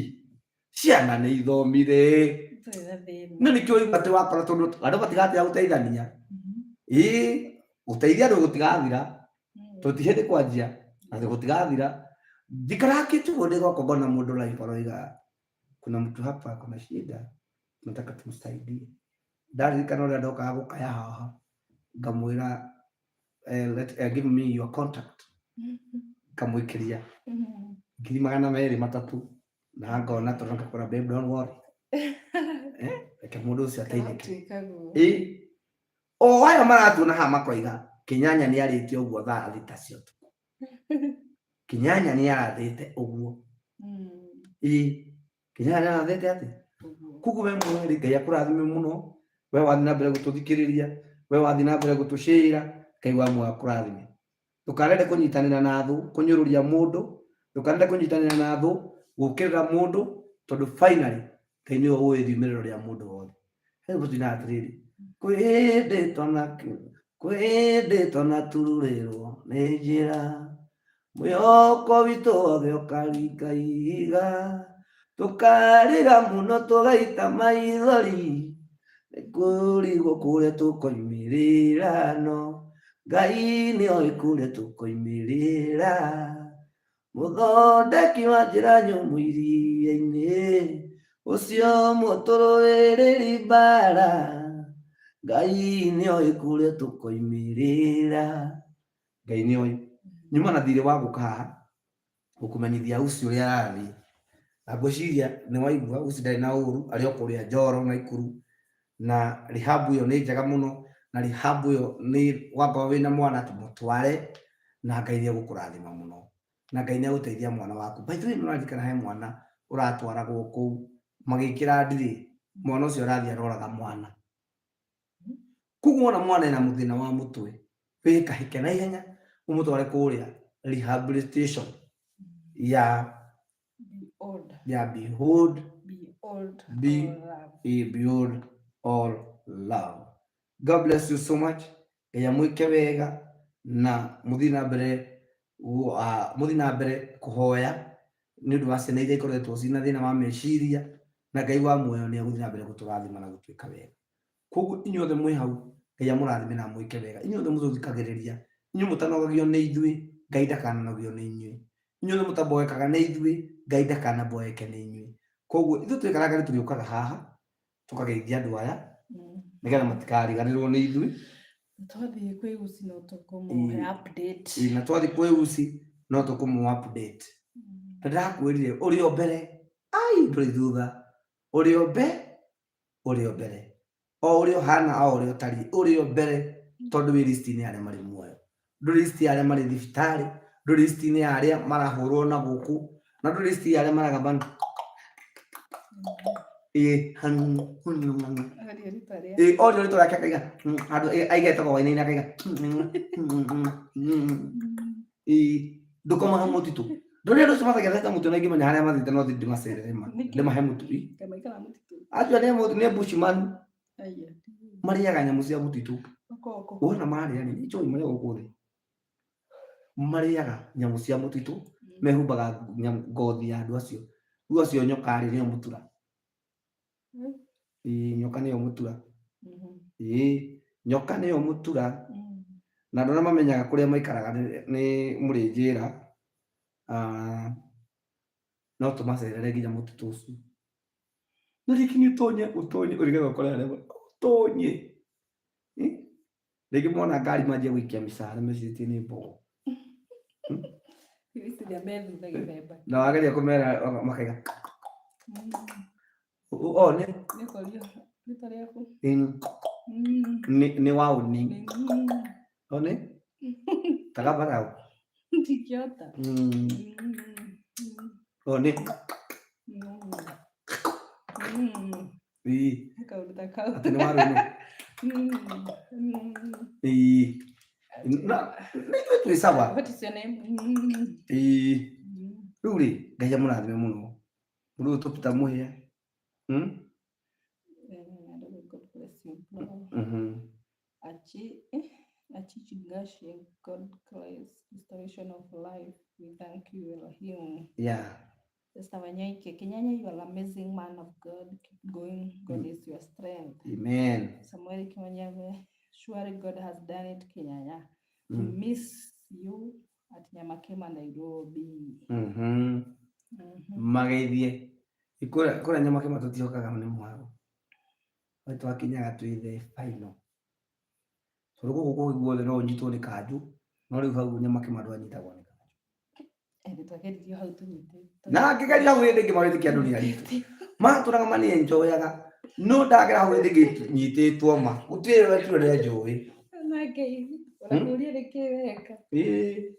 Speaker 1: ciana nĩ ithomire.
Speaker 2: Ndũrĩ na thĩna.
Speaker 1: No nĩkĩo ũigua atĩ wakora tondũ andũ matigatĩa gũteithania, ĩ gũteithia andũ gũtigathira, tondũ ti hĩndĩ kwanjia na gũtigathira. Njikarakĩte ũguo ndĩgoka ngona mũndũ live aroiga kuna mtu hapa kuna shida, nataka tumsaidie. Ndaririkana ũrĩa ndokaga gũkaya haha ngamwĩra give me your contact, ngamwĩkĩria 203,000 na ngona tondũ ngakora, babe, don't worry, reke mũndũ ũcio ateithĩke.
Speaker 2: Gatuĩka guo.
Speaker 1: Ĩ o aya maratuona haha makoiga Kĩnyanya nĩ arĩtie ũguo thaa 6 cia ũtukũ, Kĩnyanya nĩ arathĩte ũguo. Ĩ Kĩnyanya nĩ arathĩte atĩ
Speaker 2: Ũguo.
Speaker 1: Koguo we mweri, Ngai akũrathime mũno, we wathiĩ na mbere gũtũthikĩrĩria, we wathiĩ na mbere gũtũcĩra, Ngai wa muoyo akũrathime. Ndũkanende kũnyitanĩra na thũ kũnyũrũria mũndũ, ndũkanende kũnyitanĩra na thũ gũkĩrĩra mũndũ, tondũ finally Ngai nĩwe ũĩ riumĩrĩro rĩa mũndũ wothe. Rĩu gũtinaga atĩrĩrĩ, kwĩ hĩndĩ twana kwĩ hĩndĩ twanatururĩrwo nĩ njĩra, mwĩhoko witũ wothe ũkaringa ihiga, tũkarĩra mũno tũgaita maithori. Nĩkũrigwo kũrĩa tũkoimĩrĩra no Ngai nĩoĩ kũrĩa tũkoimĩrĩra. Mũthondeki wa njĩra nyũmũ iria-inĩ, ũcio mũtũrũĩrĩri mbara. Ngai nĩoĩ kũrĩa tũkoimĩrĩra. Ngai nĩoĩ. Nyuma na thirĩ wa gũka haha gũkũmenyithia uci ũrĩa arathiĩ. Na ngwĩciria nĩ waigua uci ndarĩ na ũru, arĩ o kũrĩa Njoro Naikuru, na rehab ĩyo nĩ njega mũno, na rehab ĩyo nĩ wakorwo wĩna mwana mũtware, na Ngai nĩ egũkũrathima mũno, na Ngai nĩ egũteithia mwana waku. By the way nĩ ũraririkana he mwana ũratwaragwo kũu magĩkĩra ndirĩ, mwana ũcio arathiĩ aroraga mwana. Koguo wona mwana ena mũthĩna wa mũtwe, wĩkahĩke na ihenya ũmũtware kũrĩa rehabilitation ya
Speaker 2: Behold.
Speaker 1: ya behold
Speaker 2: Behold
Speaker 1: Be-
Speaker 2: all love.
Speaker 1: behold all love. God bless you so much. Ngai amwĩke wega na mũthiĩ na mbere mũthiĩ na mbere kũhoya nĩ ũndũ wa ciana iria ikoretwo ciĩna thĩna wa meciria, na Ngai wa muoyo nĩ egũthiĩ na mbere gũtũrathima na gũtuĩka wega. Koguo inyuothe mwĩ hau, Ngai amũrathime na amwĩke wega. Inyuothe mũtũthikagĩrĩria, inyuĩ mũtanogagio nĩ ithuĩ, Ngai ndakananogio nĩ inyuĩ. Inyuothe mũtamboekaga nĩ ithuĩ, Ngai ndakanaboeke nĩ inyuĩ. Koguo ithuĩ twĩkaraga nĩ tũrĩũkaga haha, tũkageithia andũ aya, nĩgetha matikariganĩrwo nĩ ithuĩ.
Speaker 2: Twathiĩ kwĩ Uci no tũkũmũhe update.
Speaker 1: Ĩĩ, na twathiĩ kwĩ Uci no tũkũmũ update. Na ndĩrakwĩrire ũrĩ o mbere, ai ndũrĩ thutha, ũrĩ o mbere, ũrĩ o mbere, o ũrĩa ũhana o ũrĩa ũtariĩ, ũrĩ o mbere tondũ wĩ list-inĩ ya arĩa marĩ muoyo, ndũrĩ list ya arĩa marĩ thibitarĩ, ndũrĩ list-inĩ ya arĩa marahũrwo na gũkũ, na ndũrĩ list ya arĩa maragamba ĩĩ
Speaker 2: Aria rĩtwa rĩa.
Speaker 1: ĩĩ orio rĩtwa rĩake akaiga handũ aigete wainaina akaiga ĩĩ ndũkomaga mũtitũ ndũrĩ andũ acio mathegethete mũtĩ na ingĩmenya harĩa mathiĩte no thiĩ ndĩmacerere ma
Speaker 2: Nĩkĩ?
Speaker 1: ndĩmahe mũtu ĩ
Speaker 2: Kaĩ maikaraga mũtitũ?
Speaker 1: acio nĩ mũtu nĩ bushman
Speaker 2: Aya.
Speaker 1: marĩaga nyamũ cia mũtitũ
Speaker 2: Ũkoko.
Speaker 1: wona marĩa nĩ njũĩ marĩa gũkũ thĩ marĩaga nyamũ cia mũtitũ mehumbaga ngothi ya andũ acio rĩu acio nyoka rĩ nĩyo mũtura Ĩĩ, nyoka nĩyo mũtura Ĩĩ, nyoka nĩyo mũtura na andũ arĩa mamenyaga kũrĩa maikaraga nĩ mũrĩnjĩra Ah, no tũmacerere nginya mũtitũ ũcio no rĩngĩ nĩ ũtonye ũtonye ũrĩgetha ũkore harĩa ũtonye Ĩ? Rĩngĩ mona ngari manjia gũikia mĩcara mecirĩtie nĩ mbogo.
Speaker 2: Ngwĩciria me thutha gĩthemba.
Speaker 1: Na wageria kũmera makaiga o nĩ
Speaker 2: Nĩ kũrio rĩtwa rĩaku.
Speaker 1: Nĩ waũni. O nĩ tagabarau.
Speaker 2: Ndingĩhota.
Speaker 1: O nĩ Ĩĩ.
Speaker 2: Kaũndũ ta kau.
Speaker 1: Atĩ nĩ warũme. Ĩĩ. Na nĩ ithuĩ twĩ sawa.
Speaker 2: What is your name?
Speaker 1: Ĩĩ. Rĩu rĩ, Ngai amũrathime mũno. Mũndũ ũyũ tũpita mũhĩa.
Speaker 2: God bless you. Achi, Achichi Gashi, God bless restoration of life. We thank you, Elohim. Esther Wanyoike, Kenyanya, you are an amazing man of God. Keep going. God is your strength.
Speaker 1: Amen.
Speaker 2: Samuel Kimanyave, surely God has done it, Kenyanya. We miss you at Nyamakema, Nairobi.
Speaker 1: Mageithie. Kũrĩa Nyamakema tũtihokaga nĩ mwaro. We twakinyaga twĩ the final. Tondũ gũkũ kũngĩ guothe no ũnyitwo nĩ kanjũ, no rĩu hau Nyamakema ndwanyitagwo nĩ kanjũ.
Speaker 2: Ĩndĩ twageririo hau tũnyitĩtwo.
Speaker 1: Na ngĩgeria hau hĩndĩ ĩngĩ mawĩtĩkia andũ nĩ aritũ. Matũraga manienjoyaga. No ndagera hau hĩndĩ ĩngĩ nyitĩtwo ma. Gũtirĩ wekirwo nĩ njũĩ.
Speaker 2: Nake ũrakũria nĩkĩ weka.
Speaker 1: Ĩĩ.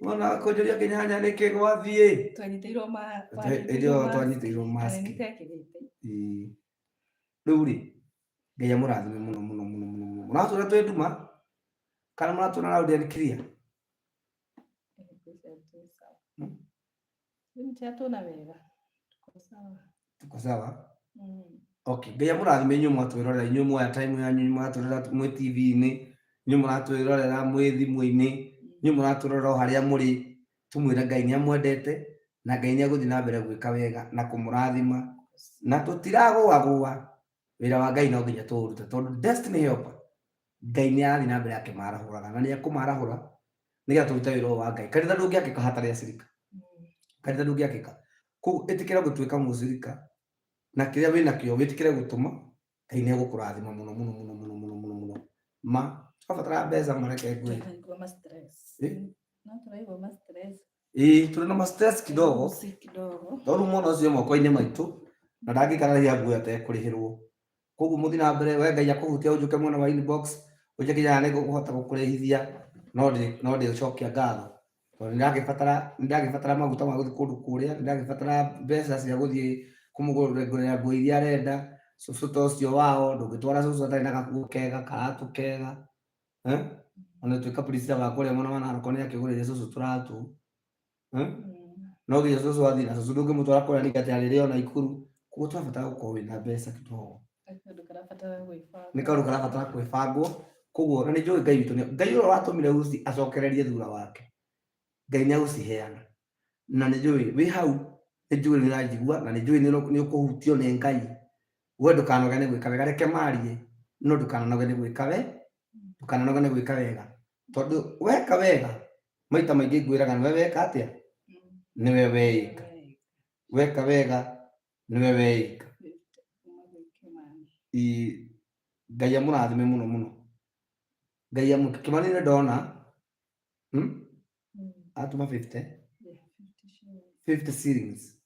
Speaker 1: Mwana kũnjũria kĩnyanya nĩkĩ gwathiĩ.
Speaker 2: Twanyitĩirwo ma
Speaker 1: Hĩndĩ ĩyo twanyitĩirwo mask.
Speaker 2: Nĩtekĩrĩte.
Speaker 1: Ĩĩ. Rĩu rĩ, Ngai amũrathime mũno mũno mũno mũno mũno. Mũratũra twĩ nduma kana mũratũra loud and clear?
Speaker 2: Nĩtũratũna wega. Tuko sawa.
Speaker 1: Tuko sawa. Okay, Ngai amũrathime inyuĩ mwatwĩrorera, inyuĩ mwoya time yanyu, inyuĩ mũratwĩrorera mwĩ TV-inĩ, inyuĩ mũratwĩrorera mwĩ thimũ-inĩ, inyuĩ mũratwĩrorera o harĩa mũrĩ, tũmwĩre Ngai nĩ amwendete na Ngai nĩ egũthiĩ na mbere gwĩka wega na kũmũrathima na tũtiragũagũa. Wĩra wa Ngai no nginya tũũrute tondũ destiny helper Ngai nĩ arathiĩ na mbere akĩmarahũraga na nĩ ekũmarahũra nĩgetha tũrute wĩra ũyũ wa Ngai. Kanitha ndũngĩakĩka hatarĩ acirika. Kanitha ndũngĩakĩka. Koguo ĩtĩkĩra gũtuĩka mũcirika na kĩrĩa wĩnakĩo wĩtĩkĩre gũtũma, Ngai nĩ egũkũrathima mũno mũno mũno mũno mũno mũno mũno. Ma tũrabatara mbeca mareke ngwĩre.
Speaker 2: Tũraigua ma stress.
Speaker 1: Eh?
Speaker 2: No tũraigua ma stress.
Speaker 1: Ĩĩ tũrĩ na ma stress kidogo.
Speaker 2: Si kidogo.
Speaker 1: Tondũ mwana ũcio e moko-inĩ maitũ na ndangĩikara nguo atekũrĩhĩrwo. Koguo mũthiĩ na mbere we Ngai akũhutia ũnjũke mwena wa inbox ũnjĩke kana nĩ ngũhota gũkũrĩhithia no ndĩ no ndĩgũcokia ngatho. Tondũ nĩndagĩbatara nĩndagĩbatara maguta ma gũthiĩ kũndũ kũrĩa, nĩndagĩbatara mbeca cia gũthiĩ kũmũgũrĩra nguo iria arenda, cũcũ ta ũcio wao ndũngĩtwara cũcũ atarĩ na gakuo kega, karatũ kega, eh? Ona tuĩka Priscilla wa kũrĩa mwena wa Narok nĩ akĩgũrĩire cũcũ tũratũ, eh? No nginya cũcũ athiĩ na cũcũ ndũngĩmũtwara kũrĩa ningĩ atĩ arĩrĩo Naikuru. Koguo tũrabatara gũkorwo wĩna mbeca kidogo. Nĩ kaũndũ karabatara gwĩbangwo. Koguo na nĩ njũĩ Ngai witũ, Ngai ũrĩa watũmire Uzi acokererie thura wake, Ngai nĩ egũciheana. Na nĩ njũĩ wĩ hau, nĩ njũĩ nĩ ũranjigua na nĩ njũĩ nĩ ũkũhutio nĩ Ngai. We ndũkanoge nĩ gwĩka wega, reke marie no ndũkananoge nĩ gwĩka we, ndũkananoge nĩ gwĩka wega. Tondũ weka wega, maita maingĩ ngwĩraga nĩwe weka atĩa? Nĩwe weĩka. Weka wega nĩwe weĩka. Ngai amũrathime mũno mũno. Ngai amũ Kĩmani nĩ ndona atũma 50 50 shillings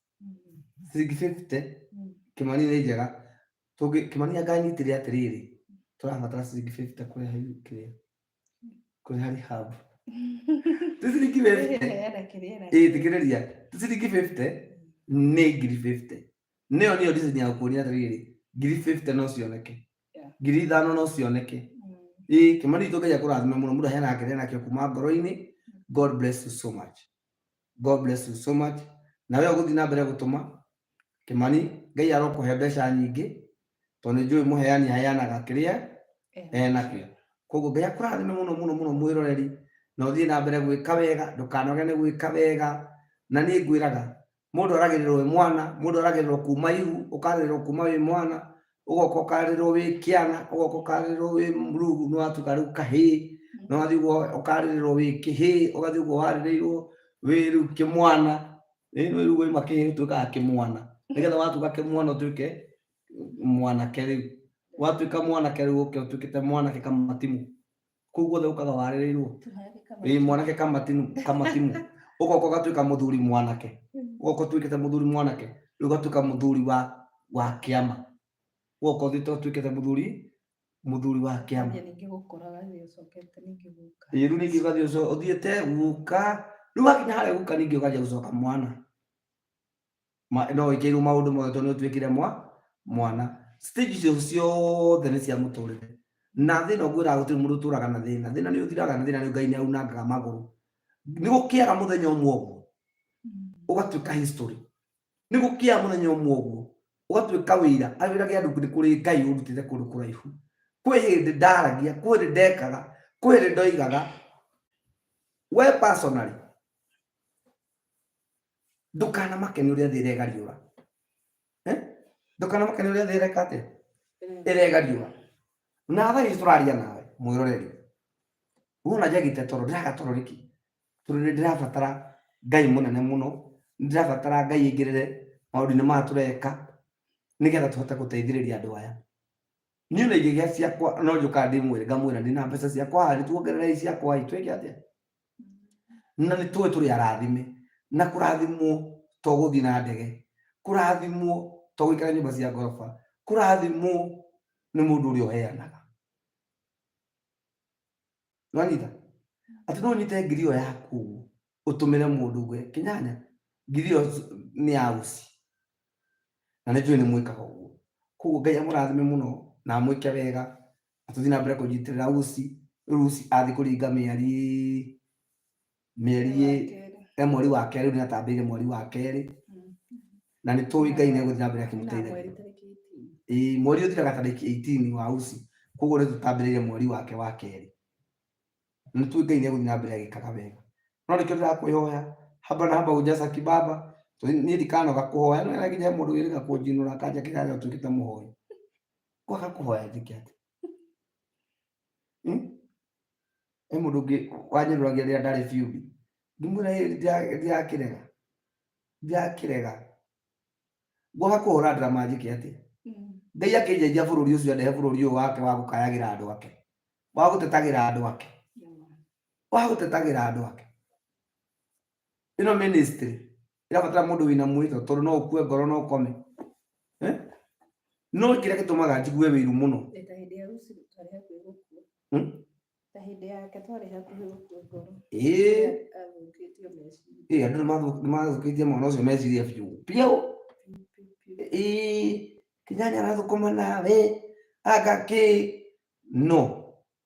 Speaker 1: ciringi 50 Kĩmani nĩ njega. Tũngĩ Kĩmani anganyitire atĩrĩrĩ, tũrabatara ciringi 50 kũrĩha kĩrĩa kũrĩha rehab. Ti ciringi 50. Ĩĩ thikĩrĩria, ti ciringi 50 nĩ ngiri 50. Nĩyo nĩyo reason ya gũkũria atĩrĩrĩ, ngiri 50 no cioneke. 5,000 no cioneke. Ĩĩ Kĩmani witũ Ngai akũrathime mũno, mũndũ aheanaga kĩrĩa enakĩo kuma ngoro-inĩ. God bless you so much. God bless you so much. Na we ũgũthiĩ na mbere gũtũma Kĩmani, Ngai arokũhe mbeca nyingĩ tondũ nĩ njũĩ mũheani aheanaga kĩrĩa enakĩo. Koguo Ngai akũrathime mũno mũno mũno mwĩroreri na ũthiĩ na mbere gwĩka wega, ndũkanoge nĩ gwĩka wega. Na niĩ ngwĩraga mũndũ aragĩrĩrwo wĩ mwana, mũndũ aragĩrĩrwo kuma ihu, ũkarĩrĩrwo kuma wĩ mwana, ũgoka ũkarĩrĩrwo wĩ kĩana, ũgoka ũkarĩrĩrwo wĩ rĩu nĩ watuĩka rĩu kahĩĩ, nĩ wathiĩ ũguo ũkarĩrĩrwo wĩ kĩhĩĩ, ũgathiĩ ũguo warĩrĩirwo wĩ rĩu kĩmwana, ĩĩ nĩ rĩu wauma kĩhĩĩ ũtuĩkaga kĩmwana, nĩgetha watuĩka kĩmwana ũtuĩke mwanake rĩu, watuĩka mwanake rĩu ũke ũtuĩkĩte mwanake kamatimũ, kũu guothe ũkaga warĩrĩirwo, ĩĩ mwanake kamatimũ, kamatimũ, ũgoka ũgatuĩka mũthuri mwanake, ũgoka ũtuĩkĩte mũthuri mwanake, rĩu ũgatuĩka mũthuri wa wa kĩama, ũgoka ũthiĩte ũtuĩkĩte mũthuri mũthuri wa kĩama. Ĩĩ rĩu ningĩ ũgathiĩ ũthiĩte guka, rĩu wakinya harĩa guka ningĩ ũkanjia gũcoka mwana. No wĩkĩirwo maũndũ mothe tondũ nĩ ũtuĩkire mwana. Stage icio ciothe nĩ cia mũtũrĩre. Na thĩna ngwĩraga gũtirĩ mũndũ ũtũraga na thĩna. Thĩna nĩ ũthiraga na thĩna nĩ Ngai nĩ aunangaga magũrũ. Nĩ gũkĩaga mũthenya ũmwe ũguo, ũgatuĩka history. Nĩ gũkĩaga mũthenya ũmwe ũguo, ũgatuĩka wĩira. Wĩra gĩa andũ nĩ kũrĩ Ngai ũndutĩte kũndũ kũraihu. Kwĩ hĩndĩ ndaragia, kwĩ hĩndĩ ndekaga, kwĩ hĩndĩ ndoigaga. We personally, ndũkanamake nĩ ũrĩa thĩ ĩregariũra. Eh? Ndũkanamake nĩ ũrĩa thĩ ĩreka atĩa? Ĩregariũra. Na thaa ici tũraria nawe mwĩroreri, wona njagĩte toro, ndĩraga toro nĩkĩ? Tondũ nĩ ndĩrabatara Ngai mũnene mũno, nĩ ndĩrabatara Ngai aingĩrĩre maũndũ-inĩ maya tũreka, nĩgetha tũhote gũteithĩrĩria andũ aya. Niĩ ona ingĩgĩa ciakwa no njũkaga ndĩmwĩre ngamwĩra ndĩna mbeca ciakwa haha nĩtuongererei ciakwa ĩ twĩke atĩa? Na nĩ tũĩ tũrĩ arathime na kũrathimwo to gũthiĩ na ndege, kũrathimwo to gũikara nyũmba cia ngoroba, kũrathimwo nĩ mũndũ ũrĩa ũheanaga. Nĩwanyita? Atĩ no ũnyite ngiri ĩyo yaku ũguo ũtũmĩre mũndũ ũguo kĩnyanya ngiri ĩyo nĩ ya uci. Na nĩ njũĩ nĩ mwĩkaga ũguo. Koguo Ngai amũrathime mũno na amwĩke wega na tũthiĩ na mbere kũnyitĩrĩra uci. Rĩu uci athiĩ kũringa mĩeri mĩeri e mweri wa kerĩ, rĩu nĩ atambĩire mweri wa kerĩ na nĩ tũĩ Ngai nĩ egũthiĩ na mbere akĩmũteithagia. Ĩĩ mweri ũthiraga tarĩki 18 wa uci, koguo nĩ tũtambĩrĩire mweri wake wa kerĩ. Na nĩ tũĩ Ngai nĩ egũthiĩ na mbere agĩkaga wega. No nĩkĩo ndĩrakwĩhoya haba na haba hujaza kibaba, niĩ ndikanoga kũhoya, no nginya he mũndũ wĩrĩga kũnjinũra akanjakĩra ũtuĩkĩte mũhoi. Kwaga kũhoya njĩke atĩa? He mũndũ ũngĩ wanyũrũragia rĩrĩa ndarĩ biũmbi. Ngĩmwĩra ĩ ndirakĩrega. Ndirakĩrega. Ngwaga kũhũra ndrama njĩke atĩa? Ngai akĩnjenjia bũrũri ũcio andehe bũrũri ũyũ wake wa gũkayagĩra andũ ake. Wa gũtetagĩra andũ ake. Wa gũtetagĩra andũ ake. Ĩno ministry ĩrabatara mũndũ wĩna mwĩto tondũ no ũkue ngoro no ũkome. Eh? No kĩrĩa gĩtũmaga njigue wĩiru mũno.
Speaker 2: Ta hĩndĩ ya Lucy twarĩ hakuhĩ gũkua. Ta hĩndĩ yake twarĩ hakuhĩ gũkua ngoro.
Speaker 1: Ĩĩ.
Speaker 2: Athũkĩtio meciria.
Speaker 1: Ĩĩ andũ nĩmathũkĩtie mwana ũcio meciria biũ. Biũ. Ĩĩ Kĩnyanya arathũkũma nawe anga kĩ no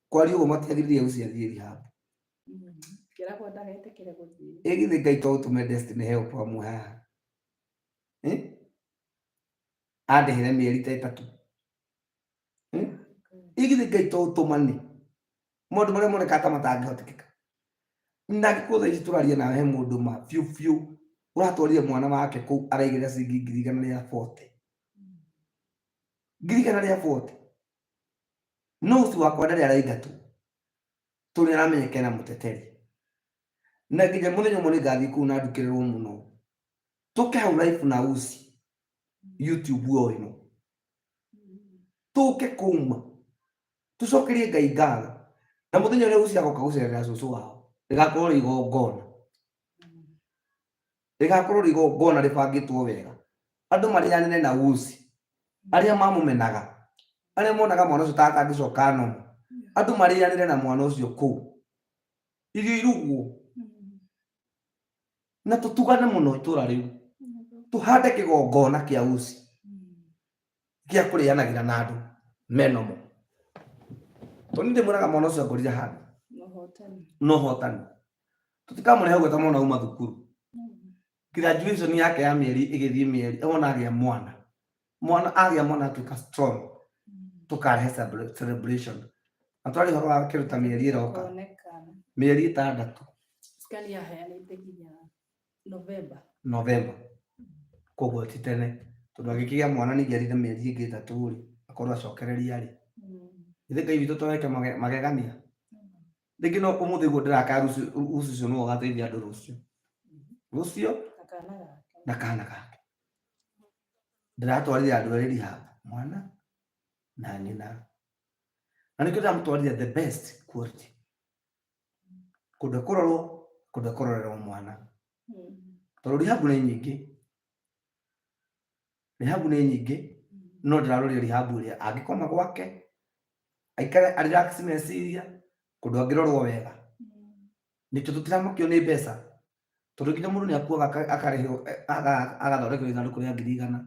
Speaker 1: kwaria ũguo matiagĩrĩire gũciathiĩ rehab.
Speaker 2: Kĩragwo ndagetĩkĩre gũthiĩ.
Speaker 1: Ĩ githĩ Ngai to ũtũme destiny help amwe haha. Eh? Andĩhĩre mĩeri ta ĩtatũ. Ĩ githĩ Ngai to ũtũmane maũndũ marĩa monekaga ta matangĩhotekeka. Na angĩkorwo thaa ici tũraria nawe he mũndũ ma biũ biũ ũratwarire mwana wake kũu araigĩrĩra ciringi 140,000. 140,000. No ũcio wakwa ndarĩ araingatwo tondũ nĩ aramenyeka ena mũteteri. Na nginya mũthenya ũmwe nĩ ngathiĩ kũu na ndukĩrĩrwo mũno. Tũke hau live na uci YouTube o ĩno. Tũke kũu ma tũcokerie Ngai ngatho. Na mũthenya ũrĩa uci agoka gũcerera cũcũ wao rĩgakorwo rĩ igongona. Rĩgakorwo rĩ igongona rĩbangĩtwo wega. Andũ marĩanĩre na uci. Arĩa mamũmenaga, arĩa monaga mwana ũcio ta atangĩcoka nomo, andũ marĩanĩre na mwana ũcio kũu. Irio irugwo na tũtugane mũno itũra rĩu. Tũhande kĩgongona kĩa uci gĩa kũrĩanagĩra na andũ menomo. Tondũ niĩ ndĩmwĩraga mwana ũcio angorire handũ no hotani. Tũtikamũrehe ũguo ta mwana auma thukuru. Graduation yake ya mĩeri ĩgĩthiĩ mĩeri ona agĩa mwana. Mwana agĩa mwana atuĩka strong. Tũkarehe celebration. Na twaria ũhoro wa kĩndũ ta mĩeri ĩroka. Mĩeri 6.
Speaker 2: Scan yaheanĩte nginya November.
Speaker 1: November. Koguo ti tene. Tondũ angĩkĩgĩa mwana ningĩ arinde mĩeri ĩngĩ 3 rĩ, akorwo acokereria rĩ. Githĩ Ngai witũ to eke magegania? Rĩngĩ no ũmũthĩ ũguo ndĩrakaya rũciũ ũcio nĩwe ũgateithia andũ rũciũ. Rũciũ na kana gake. Ndĩratwarire andũ erĩ rehab, mwana na nyina. Na nĩkĩo ndĩramũtwarire the best quality. Kũndũ ekũrorwo, kũndũ ekũrorerwo mwana. Tondũ rehab nĩ nyingĩ. Rehab nĩ nyingĩ, no ndĩraroria rehab ĩrĩa angĩkoma gwake, aikare a relax meciria, kũndũ angĩrorwo wega. Nĩkĩo tũtiramakio nĩ mbeca. Tondũ nginya mũndũ nĩ akuaga akarĩhwo agathondekerwo ithandũkũ rĩa 100,000.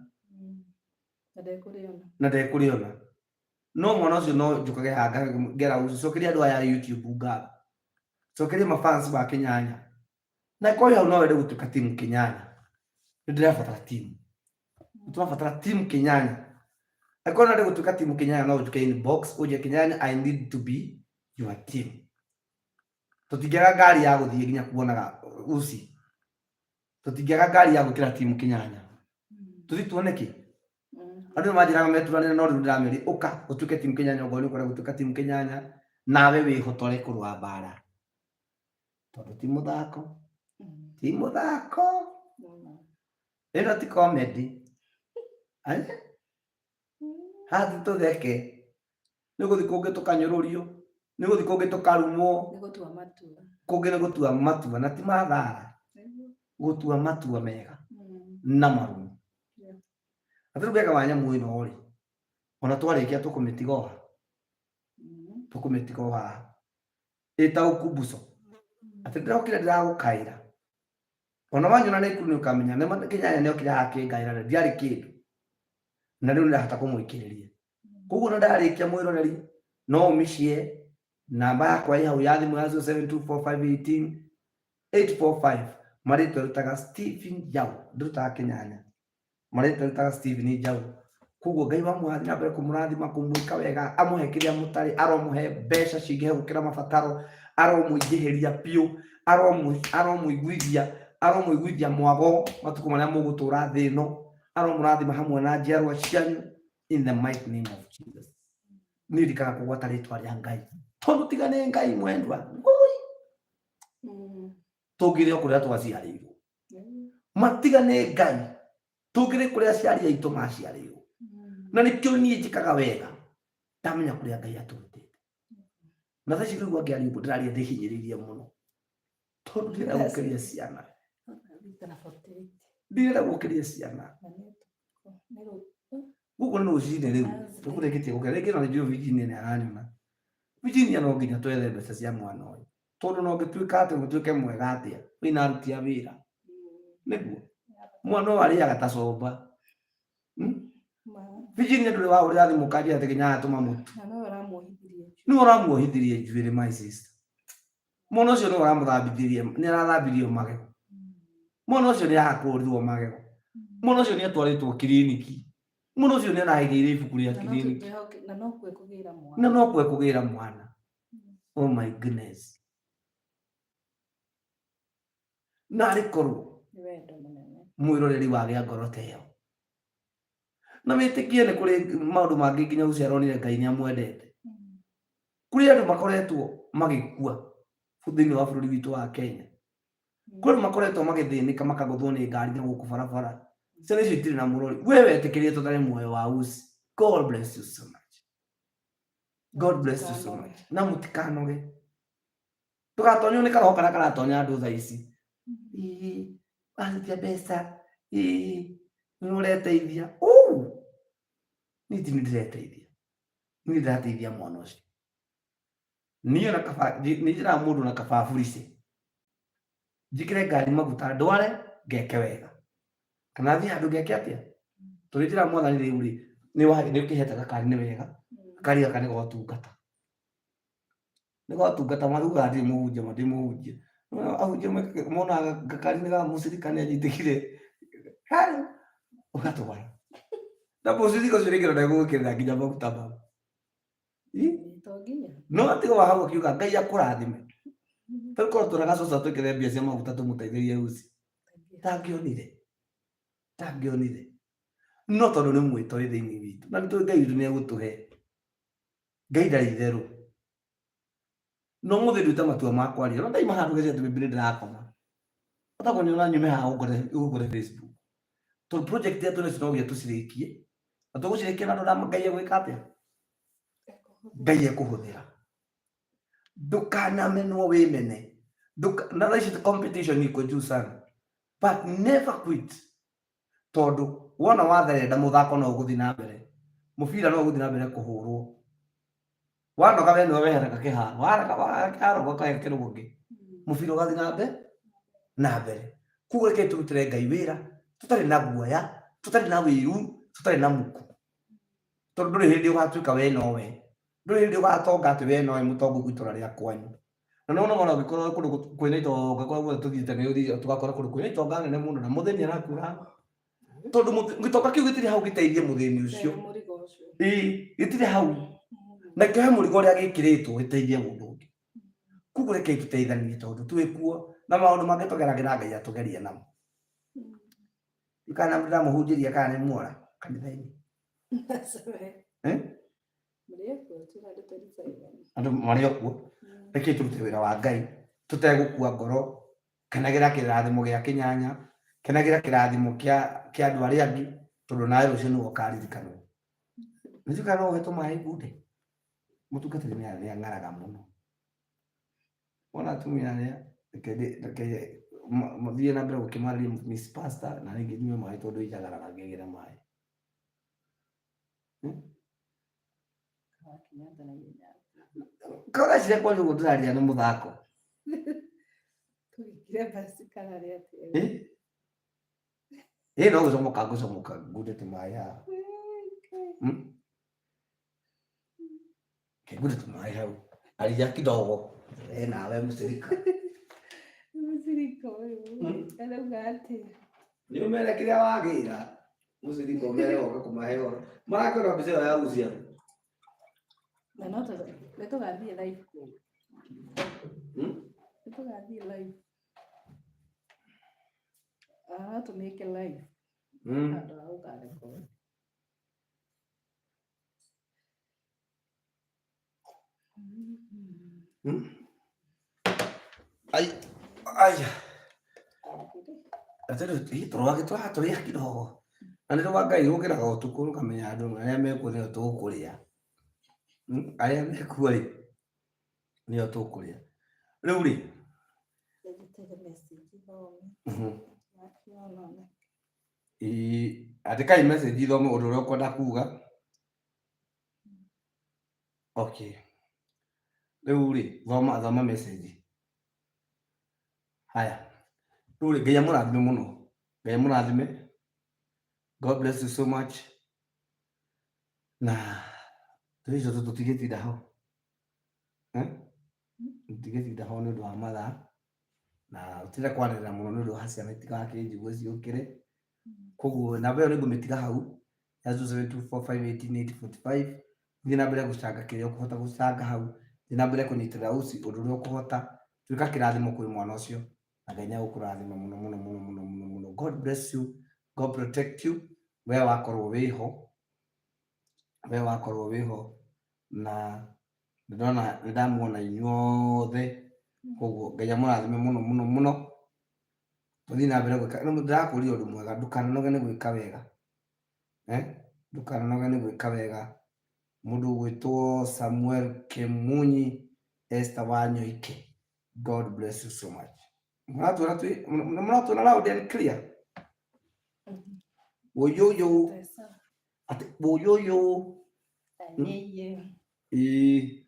Speaker 1: Na ndekũrĩona. No mwana ũcio no njũkage haha ngera ũcokerie andũ aya a YouTube ngatho. Cokerie ma fans ma Kĩnyanya. Na korwo hau no wende gũtuĩka timu Kĩnyanya. Nĩ ndĩrabatara timu. Nĩ tũrabatara timu Kĩnyanya. Angĩkorwo no wende gũtuĩka timu Kĩnyanya no ũnjũke inbox ũnjĩre Kĩnyanya I need to be your team. Tũtingĩaga ngari ya gũthiĩ nginya kuonaga uci. Tũtingĩaga ngari ya gwĩkĩra timu Kĩnyanya. Tũthiĩ tuone kĩ? Andũ nĩ manjĩraga meturanĩre no rĩu ndĩrameria ũka ũtuĩke timu Kĩnyanya okorwo nĩ ũkwenda gũtuĩka timu Kĩnyanya nawe wĩhotore kũrũa mbara. Tondũ ti mũthako. Ti mũthako. Ĩno ti comedy. Haha ti tũtheke. Nĩ gũthiĩ kũngĩ tũkanyũrũrio. Nĩ gũthiĩ kũngĩ tũkarumwo.
Speaker 2: Nĩ gũtua matua.
Speaker 1: Kũngĩ nĩ gũtua matua na ti ma thara. Gũtua matua mega na marũmu. Na rĩu wega wa nyamũ ĩno rĩ, ona twarĩkia tũkũmĩtiga o haha. Tũkũmĩtiga o haha. Ĩta ũkumbuco. Atĩ ndĩrokire ndĩragũkaĩra. Ona wanyona nĩ nĩ ũkamenya nĩ Kĩnyanya nĩ okire haha akĩngaĩra na ndiarĩ kĩndũ. Na rĩu nĩndahota kũmũikĩrĩria. Koguo ona ndarĩkia mwĩroreri no ũmĩshare namba yakwa ĩ hau ya thimũ ya 0724518845 marĩtwa rutaga Stephen Njau ndĩrutaga Kĩnyanya marĩtwa rutaga Stephen Njau. Koguo Ngai wa muoyo athiĩ na mbere kũmũrathima kũmwĩka wega amũhe kĩrĩa mũtarĩ aromũhe mbeca cingĩhe gũkĩra mabataro aromũingĩhĩria biũ aromũiguithia aromũiguithia mwago matukũ marĩa mũgũtũra thĩ ĩno aromũrathima hamwe na njiarwa cianyu. In the mighty name of Jesus, niĩ ndikaga kũgwata rĩtwa rĩa Ngai, tondũ tiga nĩ Ngai mwendwa, tũngĩrĩ o kũrĩa twaciarĩirwo. Matiga nĩ Ngai, tũngĩrĩ kũrĩa aciari aitũ maciarĩirwo. Na nĩkĩo niĩ njĩkaga wega ndamenya kũrĩa Ngai atũrutĩte. Na thaa ici rĩu angĩaria ũguo ndĩraria ndĩhinyĩrĩirie mũno, tondũ ndirenda gũkĩria ciana, ndirenda gũkĩria ciana. Gũkũ nĩ rũcinĩ rĩu tũkũrĩkĩtie gũkĩra rĩngĩ, na nĩnjũĩ Virginia nĩ aranyona. Virginia, no nginya twethe mbeca cia mwana ũyũ, tondũ no ngĩtuĩka atĩ ũtuĩke mwega atĩa wĩna aruti a wĩra nĩguo mwana ũyũ arĩaga ta comba. Virginia, ndũrĩ wahũrĩra thimũ kanjĩra atĩ nginya atũma mũtu? Nĩwe ũramuohithirie njuĩrĩ, my sister. Mwana ũcio nĩwe ũramũthambithirie, nĩ arathambirio magego. Mwana ũcio nĩ arakũrirwo magego. Mwana ũcio nĩ atwarĩtwo kiriniki. Mwana ũcio nĩ arahĩgĩire ibuku rĩa kiriniki.
Speaker 2: Na no kwe kũgĩra mwana.
Speaker 1: Na no kwe kũgĩra mwana. Oh my goodness, narĩ korwo
Speaker 2: Nĩ wendo mũnene.
Speaker 1: Mwĩroreri wagĩa ngoro ta ĩyo na wĩtĩkie nĩ kũrĩ maũndũ mangĩ nginya ũcio aronire Ngai nĩ amwendete. Kũrĩ andũ makoretwo magĩkua thĩinĩ wa bũrũri witũ wa Kenya. Kũrĩ andũ makoretwo magĩthĩnĩka, makagũthwo nĩ ngari na gũkũ barabara. Ciana icio itirĩ na mũrori. We wetĩkĩrie tũtare muoyo wa uci. God bless you so much. God bless you so much. Na mũtikanoge. Ndũgatonywo nĩ karoho karĩa karatonya andũ thaa ici. Ĩĩ, wacitia mbeca, ĩĩ, nĩ ũreteithia. Uu! Niĩ ti niĩ ndĩreteithia. Niĩ ndĩrateithia mwana ũcio. Niĩ na kaba nĩ njĩraga mũndũ na kaba burice. Njĩkĩre ngari maguta ndware ngeke wega. Kana thiĩ handũ ngeke atĩa? Tondũ njĩraga Mwathani rĩu rĩ, nĩ ũkĩhete gakari nĩ wega. Gakari gaka nĩ gotungata. Nĩ gotungata marugaga ndirĩ mũhunjia ma ndĩ mũhunjia. Ahunjia monaga gakari nĩ ga mũcirika nĩ anyitĩkire. Ũgatwara. Na mũcirika ũcio rĩngĩ ndegũgwĩkĩrĩra nginya maguta mau.
Speaker 2: To nginya.
Speaker 1: No tiga wa hau akiuga Ngai akũrathime. Tarĩu korwo twĩna gacoca twĩkĩre mbia cia maguta tũmũteithĩrie uci. Ndangĩonire. Ndangĩonire. No tondũ nĩ mwĩto wĩ thĩinĩ witũ. Na nĩ tũĩ Ngai witũ nĩ egũtũhe. Ngai ndarĩ itherũ. No mũthĩ nduĩte matua ma kwaria. No ndaima handũ ngeciria atĩ maybe nĩ ndĩrakoma. Ũtakũnyona nyume haha ũngore Facebook. Tondũ project iria twĩnacio no nginya tũcirĩkie. Na tũgũcirĩkia na andũ Ngai egwĩka atĩa? Ngai ekũhũthĩra. Ndũkanamenwo wĩmene. Na thaa ici competition iko juu sana. But never quit. Tondũ wona watherenda mũthako no ũgũthiĩ na mbere. Mũbira no ũgũthiĩ na mbere kũhũrwo. Wanoga we nĩwe weheraga kĩharo. Warega kĩharo ũgakahekĩrwo ũngĩ. Mũbira ũgathiĩ na mbere na mbere. Koguo reke tũrutĩre Ngai wĩra tũtarĩ na guoya, tũtarĩ na wĩiru, tũtarĩ na muku. Tondũ ndũrĩ hĩndĩ ũgatuĩka we nowe. Ndũrĩ hĩndĩ ũgatonga atĩ we nowe mũtongu itũra rĩa kwanyu. Na nĩ wonaga ona ũngĩkorwo kũndũ kwĩna itonga kũrĩa guothe tũthiĩte nĩ ũthiaga tũgakora kũndũ kwĩna itonga nene mũno na mũthĩni arakuĩra hau. Tondũ gĩtonga kĩu gĩtirĩ hau gĩteithie mũthĩni ũcio.
Speaker 2: Mũrigo ũcio.
Speaker 1: Ĩĩ, gĩtirĩ hau. Na kĩohe mũrigo ũrĩa gĩkĩrĩtwo gĩteithie mũndũ ũngĩ. Koguo rekei tũteithanie tondũ twĩ kuo na maũndũ mangĩ tũgeragĩra Ngai atũgerie namo. Kana ndĩramũhunjĩria kana nĩ muora kanitha-inĩ. Eh? Andũ marĩ o kuo. Rekei tũrute wĩra wa Ngai tũtegũkua ngoro. Kenagĩra kĩrathimo gĩa kĩnyanya, kenagĩra kĩrathimo kĩa andũ arĩa angĩ, tondũ nawe rũciũ nĩwe ũkaririkanwo. Nĩnjũĩ kana no ũhe tũmaĩ ngunde. Mũtungatĩri nĩ ang'araga mũno. Wona atumia arĩa, reke mathiĩ na mbere gũkĩmarĩria Miss Pastor na rĩngĩ nyue maĩ tondũ injagaraga ngĩgĩra maĩ. Kaũreciria kwaria ũguo ndĩraria nĩ mũthako?
Speaker 2: Tũgĩkire basi kana rĩ atĩa?
Speaker 1: Ĩ? Ĩ, no gũcomoka ngũcomoka ngunde tũmaĩ haha. Ngunde tũmaĩ hau. Aria kidogo. E nawe mũcirika.
Speaker 2: Mũcirika ũyũ arauga atĩa?
Speaker 1: Nĩ ũmere kĩrĩa wagĩra. Mũcirika ũmere woke kũmahe ũhoro. Marakĩona mbica ĩyo ya Uziel.
Speaker 2: Na no nĩ tũgathiĩ live kũu. Nĩ tũgathiĩ live. Ah, tũmĩke live. Handũ ha gũkarecord.
Speaker 1: Ai ai atĩrĩ tũrwagĩ tũratũrĩa kidogo na nĩ rwa Ngai rũkĩraga ũtukũ rũkamenya andũ arĩa mekuo nĩo tũkũrĩa. Arĩa mekuo rĩ nĩo tũkũrĩa rĩu rĩ. Andĩkai message ithome ũndũ ũrĩa ũkwenda kuga. Okay, rĩu rĩ thoma thoma message. Haya, rĩu rĩ, Ngai amũrathime mũno, Ngai amũrathime. God bless you so much. Na tũicio tũtigĩtinda hau. Eh? Tũtigĩtinda hau nĩ ũndũ wa mathaa na tũtirenda kwanĩrĩra mũno nĩ ũndũ wa ciana itigakĩnjigue ciũkĩre. Koguo namba ĩyo nĩ ngũmĩtiga hau ya 0724518845. Thiĩ na mbere gũcanga kĩrĩa ũkũhota gũcanga hau, thiĩ na mbere kũnyitĩrĩra uci ũndũ ũrĩa ũkũhota, tuĩka kĩrathimo kwĩ mwana ũcio na Ngai nĩ egũkũrathima mũno mũno mũno mũno mũno mũno. God bless you, God protect you. We wakorwo wĩho, we wakorwo wĩho na nĩndona nĩndamuona inyuothe, koguo Ngai amũrathime mũno mũno mũno. Tũthiĩ na mbere gwĩka, ndĩrakũria ũndũ mwega, ndũkananoge nĩ gwĩka wega. Eh? Ndũkananoge nĩ gwĩka wega. Mũndũ ũgwĩtwo Samuel Kemunyi Esther Wanyoike, God bless you so much. Mũratuona twĩ mũratuona loud and clear? Ũyũyũ atĩ ũyũyũ. Ĩĩ.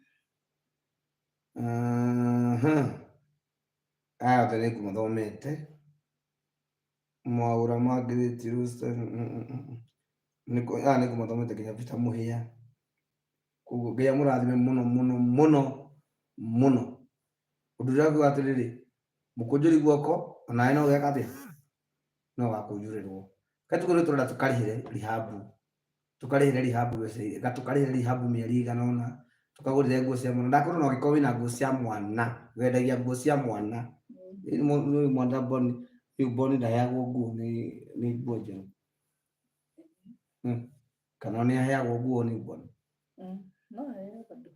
Speaker 1: Aya othe nĩ ngũmathomete. Mwaũra Margaret Rooster aya nĩ ngũmathomete nginya Peter Mũhĩa. Koguo Ngai amũrathime mũno mũno mũno mũno. Ũndũ ũrĩa nguga atĩrĩrĩ, mũkũnjũri guoko onawe no ũgeka atĩa? No ũgakũnjũrĩrwo. Reke tuge rĩu tũrenda tũkarĩhĩre rihabu, tũkarĩhĩre rihabu mbeca iria, tũkarĩhĩre rihabu mĩeri ĩigana ũna, tũkagũrĩre nguo cia mwana. Ndakwĩra ona ũngĩkorwo wĩna nguo cia mwana, wendagia nguo cia mwana, rĩu mwana Boni, rĩu Boni ndaheagwo nguo nĩ nguo njerũ. Kana nĩ aheagwo nguo nĩ Boni?
Speaker 2: No aheo bado.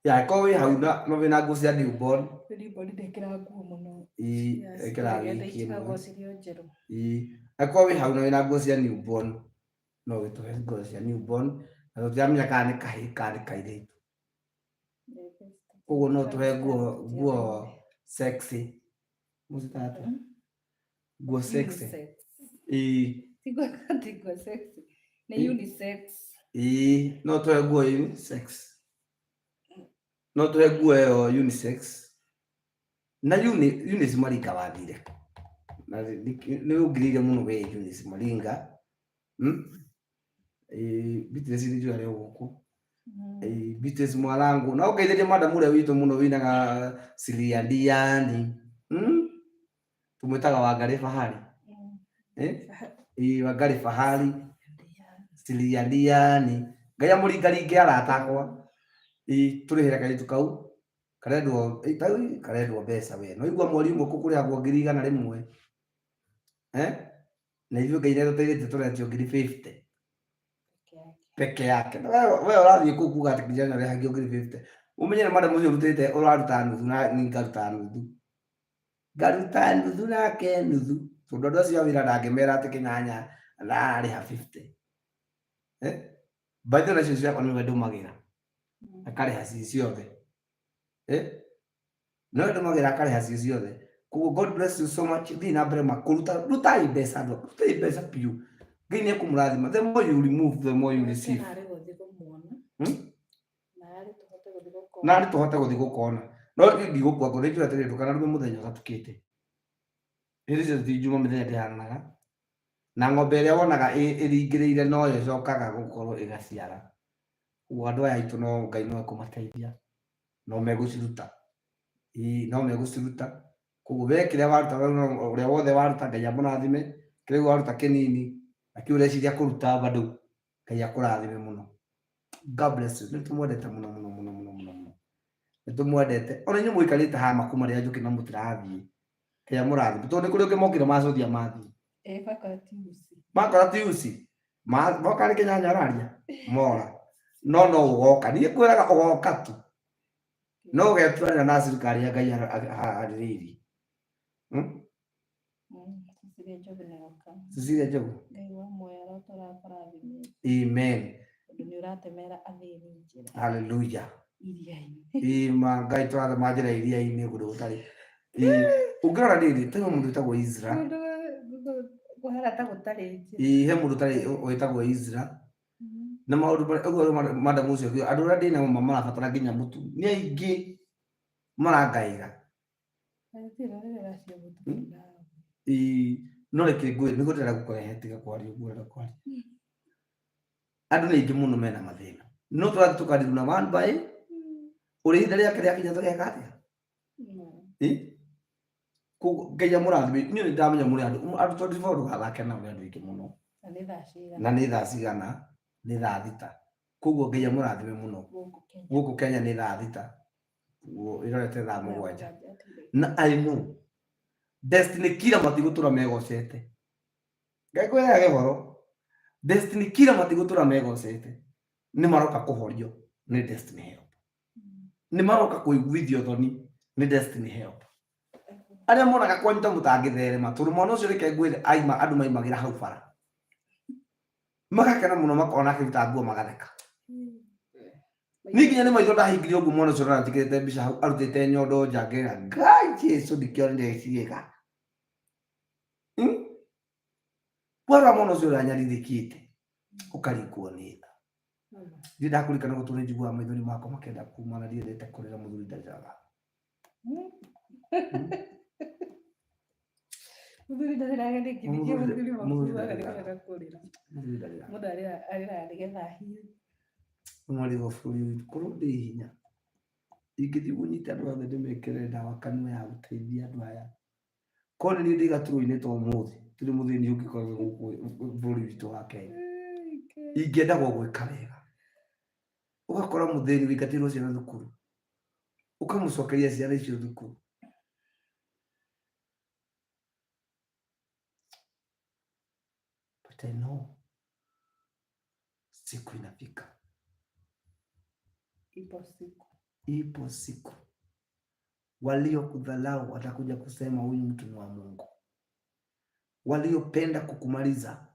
Speaker 1: Ya korwo wĩ hau na no wĩna nguo cia newborn.
Speaker 2: Newborn ndekĩraga nguo mũno.
Speaker 1: Ĩĩ, ĩkĩraga wiki
Speaker 2: ĩmwe. Cirĩ o njerũ.
Speaker 1: Ĩĩ, angĩkorwo wĩ hau na wĩna nguo cia newborn, no ũgĩtũhe nguo cia newborn na tũtiramenya kana nĩ kahĩĩ kana nĩ kairĩtu. Koguo no ũtũhe nguo nguo sexy. Mũcitaga atĩa? Nguo sexy. Ĩĩ.
Speaker 2: Ti nguo sexy. Nĩ unisex.
Speaker 1: Ĩĩ, no ũtũhe nguo unisex. No ũtũhe nguo ĩyo unisex. Na Eunice Maringa wathire kũ? Na nĩ ũngirĩire mũno we Eunice Maringa. Ĩĩ, Beatrice nĩ njũĩ arĩ o gũkũ. Ĩĩ, Beatrice Mwarangu. Na ũngeithĩrie madam ũrĩa witũ mũno wĩinaga Siliandiani. Tũmwĩtaga Wangarĩ Fahari. Eh? Ĩĩ, Wangarĩ Fahari. Siliandiani. Ngai amũringaringe arata akwa. Ĩĩ, tũrĩhĩre kairĩtu kau. Karendwo, karendwo mbeca we. No igua mweri ũmwe kũrĩhagwo 100,000. Eh? Na ithuĩ Ngai nĩatũteithĩtie tũretio 50,000 peke yake. Na we ũrathiĩ kũu kuga atĩ nginya ũrĩhagio 50,000. Ũmenye nĩ madam ũcio ũrutĩte ũraruta nuthu na niĩ ngaruta nuthu. Ngaruta nuthu nake nuthu. Tondũ andũ acio a wĩra ndangĩmera atĩ kĩnyanya ararĩha 50. Eh? By the way, nacio ciakwa nĩwe ndũmagĩra. Akarĩha ciĩ ciothe. Eh? Nĩwe ndũmagĩra akarĩha ciĩ ciothe. Koguo God bless you so much. Thiĩ na mbere makũruta, rutai mbeca andũ, rutai mbeca biũ. Ngai nĩ ekũmũrathima. The more you remove, the more you receive.
Speaker 2: Narĩ gũthiĩ kũmuona. Narĩ tũhote gũthiĩ gũkona.
Speaker 1: Narĩ tũhote gũthiĩ gũkona. No ndigũkua ngoro, nĩnjũĩ atĩrĩrĩ, ndũkanarume mũthenya ũtatukĩte. Hĩndĩ ciothe ti njuma mĩthenya ndĩhananaga. Na ng'ombe ĩrĩa wonaga ĩringĩrĩire noyo ĩcokaga gũkorwo ĩgaciara. Koguo andũ aya aitũ no Ngai no ekũmateithia. No megũciruta. Ĩĩ no megũciruta. Koguo we kĩrĩa waruta we no ũrĩa wothe waruta Ngai amũrathime. Kĩrĩa waruta kĩnini na kĩu ũreciria kũruta bado Ngai akũrathime mũno. God bless you. Nĩ tũmwendete mũno mũno mũno mũno mũno mũno. Nĩ tũmwendete. Ona inyuĩ mũikarĩte haha makuma rĩa njũkĩ na mũtirathiĩ. Ngai amũrathime. Tondũ nĩ kũrĩ ũngĩ mokire macũthia mathiĩ.
Speaker 2: Ĩ bakora ti uci.
Speaker 1: Makora ti uci. Moka nĩ kĩnyanya ũraria? Mora. No no ũgoka. Niĩ ngwĩraga ũgoka tu. No ũgetuanĩra na thirikari ya Ngai harĩrĩirie. Hmm?
Speaker 2: Cecilia Njogu nĩoka.
Speaker 1: Cecilia Njogu.
Speaker 2: Ngai wa muoyo arotũra akũrathimĩte.
Speaker 1: Amen.
Speaker 2: Tondũ nĩ ũratemera athĩni njĩra.
Speaker 1: Hallelujah.
Speaker 2: Iria-inĩ.
Speaker 1: Ima Ngai tũratema njĩra iria-inĩ kũndũ gũtarĩ. Ũngĩrora rĩrĩ, ta mũndũ wĩtagwo Ezra.
Speaker 2: Kũhana ta gũtarĩ njĩra.
Speaker 1: Ĩĩ, he mũndũ ũtarĩ wĩtagwo Ezra. Na maũndũ marĩa ũguo madam ũcio akiuga, andũ arĩa ndĩnao marabatara nginya mũtu. Nĩ aingĩ marangaĩra. Ĩĩ, no reke ngwĩre nĩguo ndĩrenda gũkũrehe tiga kwaria ũguo ũrenda kwaria. Andũ nĩ aingĩ mũno mena mathĩna. No tũrathiĩ tũkariruna one by ũrĩa ihinda rĩake rĩakinya tũgeka atĩa? Ĩ? Koguo Ngai amũrathime. Inyuĩ nĩ ndamenya mũrĩ andũ andũ tondũ ndũgathake nao nĩ andũ aingĩ mũno.
Speaker 2: Na nĩ thaa cigana?
Speaker 1: Na nĩ thaa cigana? Nĩ thaa thita. Koguo Ngai amũrathime mũno. Gũkũ Kenya nĩ thaa thita. Ĩrorete thaa mũgwanja. Na I know Destiny Killer matigũtũra megocete. Ngai kwĩrage ũhoro. Destiny Killer matigũtũra megocete. Nĩ maroka kũhorio nĩ Destiny Help. Nĩ maroka kũiguithio thoni nĩ Destiny Help. Arĩa monaga kwanyu ta mũtangĩtherema tondũ mwana ũcio reke ngwĩre aima andũ maimagĩra hau bara. Magakena mũno makona akĩruta nguo magatheka. Niĩ nginya nĩ maitho ndahingire ũguo mwana ũcio ndona njĩkĩrĩte mbica hau arutĩte nyondo nja ngera Ngai Jesu ndikĩonire ciĩga. Warora mwana ũcio ũrĩa anyarirĩkĩte ũkaringwo nĩ tha. Ndirĩ ndakũririkana gũtũra njiguaga maithori makwa makĩenda kuma na ndiendete kũrĩra mũthuri ndarĩraga.
Speaker 2: Mũthuri ndarĩraga nĩkĩ? Nĩkĩo
Speaker 1: Mũthuri
Speaker 2: mũthuri
Speaker 1: mũthuri
Speaker 2: makuaga
Speaker 1: ndarĩraga.
Speaker 2: nĩkũrega kũrĩra.
Speaker 1: Mũthuri ndarĩraga.
Speaker 2: Mũndũ arĩraga nĩgetha ahiũe.
Speaker 1: Mwarĩ wa bũrũri witũ korwo ndĩ hinya ingĩthiĩ nyite andũ othe ndĩmekĩre ndawa kanua ya gũteithia andũ aya. Korwo nĩ niĩ ndĩ gaturwa-inĩ ta ũmũthĩ tũrĩ mũthĩni ũngĩkorwo gũkũ bũrũri witũ wa Kenya. Ingĩenda gwĩka wega. Ũgakora mũthĩni wĩingatĩirwo ciana thukuru ũkamũcokeria ciana icio thukuru. But I know siku inafika.
Speaker 2: Ipo siku.
Speaker 1: Ipo siku waliokudhalau watakuja kusema huyu mtu ni wa Mungu. Waliopenda kukumaliza,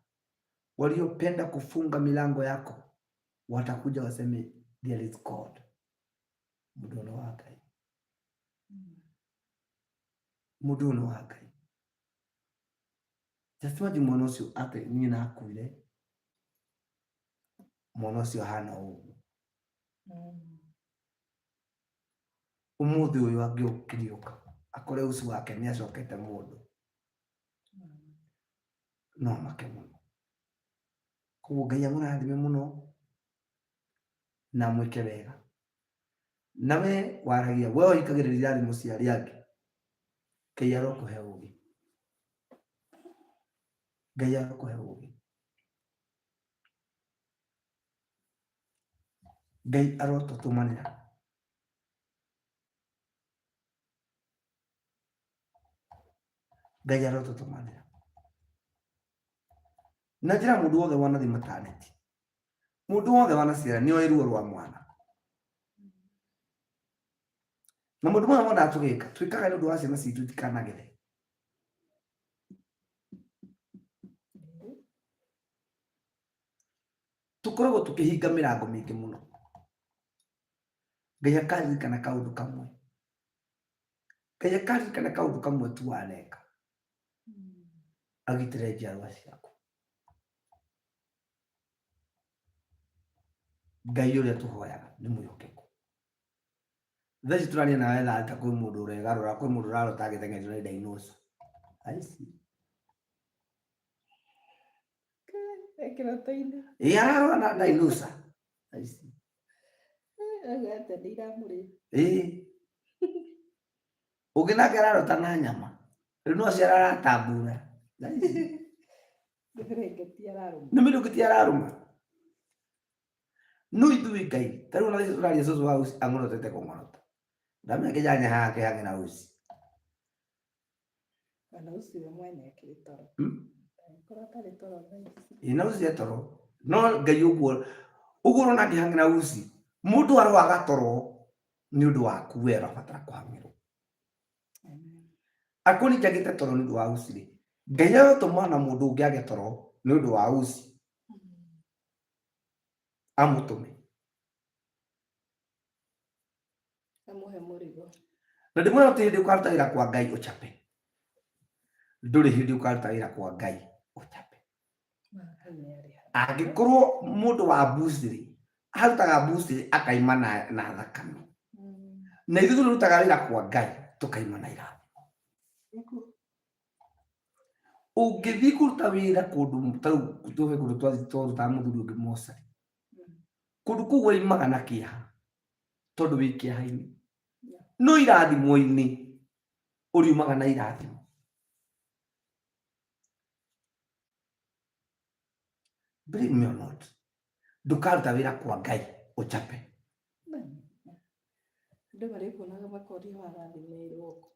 Speaker 1: waliopenda kufunga milango yako watakuja waseme there is God. Mũndũ ũyũ wa Ngai. Mũndũ ũyũ wa Ngai. Just imagine mwana ũcio atĩ nyina akuire, mwana ũcio ahana ũguo. Ũmũthĩ ũyũ angĩũkĩrĩũka akore ucu wake nĩ acokete mũndũ, no make mũno. Koguo Ngai amũrathime mũno na amwĩke wega. Na we waragia, we ũikagĩrĩria irathimo cia arĩa angĩ, Ngai arokũhe ũgĩ. Ngai arokũhe ũgĩ. Ngai arotũtũmanĩra. Ngai arotũtũmanĩra. Na njĩra mũndũ wothe wanathiĩ maternity, mũndũ wothe wanaciara nĩ oĩ ruo rwa mwana. Na mũndũ maya monaga tũgĩka, twĩkaga nĩ ũndũ wa ciana citũ itikanagere. Tũkoragwo tũkĩhinga mĩrango mĩingĩ mũno. Ngai akaririkana kaũndũ kamwe. Ngai akaririkana kaũndũ kamwe tu waneka. Agitĩre njiarwa ciaku. Ngai ũrĩa tũhoyaga nĩ mwĩhokeku. Thaa ici tũraria nawe thaa thita kwĩ mũndũ ũregarũra, kwĩ mũndũ ũrarota agĩteng'erio nĩ dinosaur. Aici.
Speaker 2: Kĩroto-inĩ.
Speaker 1: Ĩĩ ararora na dinosaur. Aici.
Speaker 2: Auga atĩ nĩ iramũrĩa.
Speaker 1: Ĩĩ. Ũngĩ nake ararota na nyama. Rĩu no acio aratambura. Aici.
Speaker 2: Nĩ mĩrĩngĩti ararũma.
Speaker 1: Nĩ mĩrĩngĩti ararũma. No ithuĩ Ngai, ta rĩu ona thaa ici tũraria cũcũ wa uci ang'orotete kũng'orota. Ndamenya kĩnyanya haha kĩhang'e na uci.
Speaker 2: Kana uci we mwene akĩrĩ toro. Angĩkorwo atarĩ toro thaa ici.
Speaker 1: Ĩĩ na uci e toro. No Ngai ũguo ũguo ũrona ngĩhang'ĩra uci, mũndũ aroaga toro Nĩ ũndũ waku we ũrabatara kũhang'ĩrwo. Akorwo nĩ njagĩte toro nĩ ũndũ wa uci rĩ, Ngai arotũma na mũndũ ũngĩ age toro nĩ ũndũ wa uci amũtũme.
Speaker 2: Amũhe mũrigo.
Speaker 1: Na ndĩmwĩra gũtirĩ hĩndĩ ũkaruta wĩra kwa Ngai ũchape. Ndũrĩ hĩndĩ ũkaruta wĩra kwa Ngai ũchape. Angĩkorwo mũndũ wa mbucĩrĩ arutaga mbucĩrĩ akaima na thakame, na ithuĩ tũrutaga wĩra kwa Ngai tũkaima na irathimo. Ũngĩthiĩ kũruta wĩra kũndũ ta rĩu tuge kũndũ twathiĩ twarutaga mũthuri ũngĩ mocarĩ, kũndũ kũu waimaga na kĩeha tondũ wĩ kĩeha-inĩ, no irathimo-inĩ ũriumaga na irathimo. Believe me or not, ndũkaruta wĩra kwa Ngai ũchape.
Speaker 2: Andũ marĩkuonaga makoria warathimĩirwo kũ.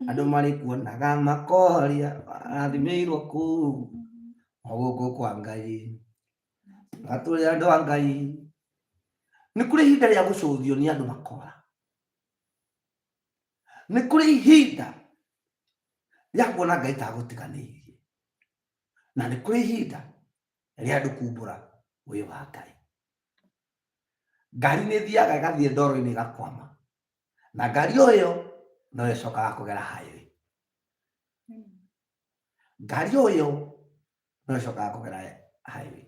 Speaker 1: Andũ marĩkuonaga makoria warathimĩirwo kũ, o gũkũ kwa Ngai. Na tũrĩ andũ a Ngai. Nĩ kũrĩ ihinda rĩa gũcũthio nĩ andũ makora. Nĩ kũrĩ ihinda rĩa kuona Ngai ta agũtiganĩirie. Na nĩ kũrĩ ihinda rĩa andũ kumbũra wĩ wa Ngai. Ngari nĩ ĩthiaga ĩgathiĩ ndoro-inĩ ĩgakwama. Na ngari o ĩyo no ĩcokaga kũgera highway. Ngari o ĩyo no ĩcokaga kũgera highway.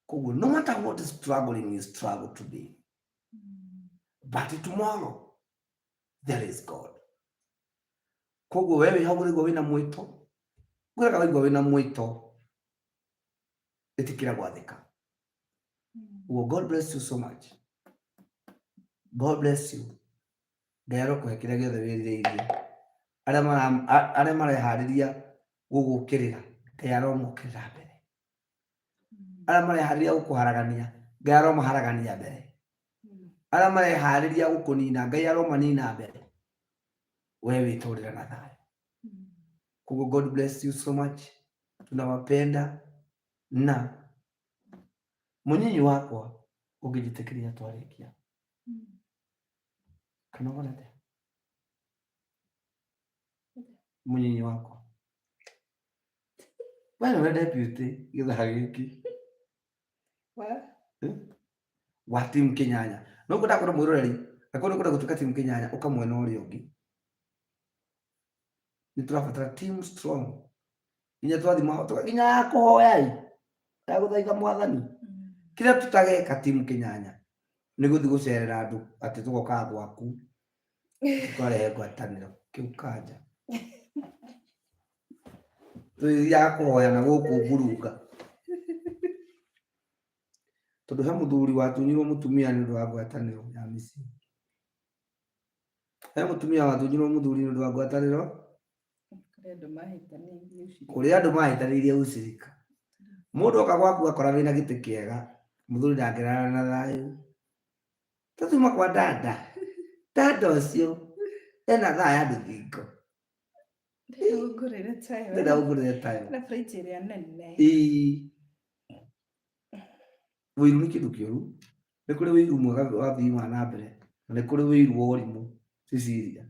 Speaker 1: Koguo no matter what is struggling, you struggle today. But tomorrow there is God. Koguo we wĩ hau ũraigua wĩna mwĩto, ngwĩraga waigua wĩna mwĩto, ĩtĩkĩra gwathĩka. Well, God bless you so much. God bless you. Ngai arokũhe kĩrĩa gĩothe wĩrirĩirie. Arĩa mareharĩria gũgũkĩrĩra, Ngai aromokĩrĩra mbere. Arĩa mareharĩria gũkũharagania, Ngai aromaharagania mbere. Arĩa mareharĩria gũkũnina, Ngai aromanina mbere. We wĩtũrĩre na thayũ. Koguo God bless you so much. Tunawapenda na mũnyinyi wakwa ũngĩnjĩtĩkĩria twarĩkia. Kana ũgona atĩa? Mũnyinyi wakwa. We nĩwe deputy gĩthaa gĩkĩ. Wa timu Kĩnyanya. No ngwenda kwĩra mwĩroreri, angĩkorwo nĩ ũkwenda gũtuĩka timu Kĩnyanya, ũka mwena ũrĩa ũngĩ. Nĩ tũrabatara team strong. Nginya twathiĩ nginya ya kũhoya ĩ, ya gũthaitha mwathani. Kĩrĩa tũtageka timu Kĩnyanya nĩ gũthiĩ gũcerera andũ atĩ tũgokaga gwaku twarehe ngwatanĩro kĩu kanja. Tũthiaga kũhoya na gũkũ ngurunga. Tondũ he mũthuri watunyirwo mũtumia nĩ ũndũ wa ngwatanĩro ya mĩciĩ. He mũtumia watunyirwo mũthuri nĩ ũndũ wa ngwatanĩro.
Speaker 2: Kũrĩ
Speaker 1: andũ mahĩtanĩirie ũcirika. Mũndũ oka gwaku akora wĩna gĩtĩ kĩega, mũthuri ndangĩrara na thayũ. Tũtuma kwa dada. Dada ũcio ena thaa ya rũthingo.
Speaker 2: Ndĩra tayo.
Speaker 1: Ndĩra ũngũrĩre tayo.
Speaker 2: Na fridge ĩrĩa nene.
Speaker 1: Ĩĩ. Wĩiru nĩ kĩndũ kĩũru. Nĩ kũrĩ wĩiru mwega wa ũthii wa na mbere na nĩ kũrĩ wĩiru wa ũrimũ. Cecilia.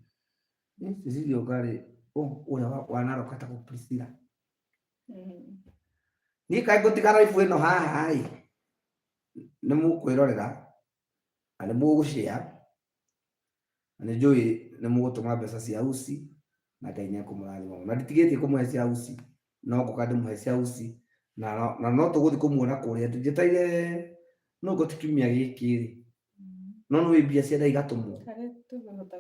Speaker 1: Cecilia ũkarĩ ũrĩa wa Narok etagwo Priscilla. Niĩ kaĩ ngũtiga live ĩno haha ĩ, nĩ mũkwĩrorera na nĩ mũgũshare na nĩ njũĩ nĩ mũgũtũma mbeca cia uci na Ngai nĩ ekũmũrathima mũno. Na nditigĩtie kũmũhe cia uci, no ngũka ndĩmũhe cia uci na no tũgũthiĩ kũmuona kũrĩa. Njetereire no ngo ti kiumia gĩkĩ rĩ, no nĩ mbia cia nda igatũmwo.
Speaker 2: Harĩa tũkũhota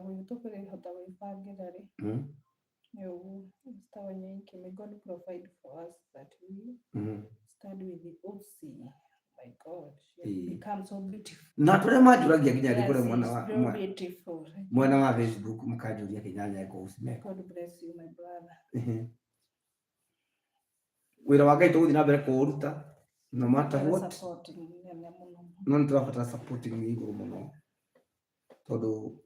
Speaker 2: gwĩbangĩra rĩ, nĩ ũguo. Mr. Wanyoike, may God provide for us that we stand with the OC. My God, she has become so beautiful.
Speaker 1: Na andũ arĩa manjũragia nginya ndĩ kũrĩa
Speaker 2: Yes,
Speaker 1: mwena
Speaker 2: she's
Speaker 1: wa
Speaker 2: very beautiful.
Speaker 1: mwena wa Facebook makanjũria Kĩnyanya eko uci meko.
Speaker 2: God bless you, my brother.
Speaker 1: Wĩra wa Ngai tũgũthiĩ na mbere kũũruta no matter what.
Speaker 2: Support nene mũno.
Speaker 1: No nĩ tũrabatara supporting ĩ igũrũ mũno tondũ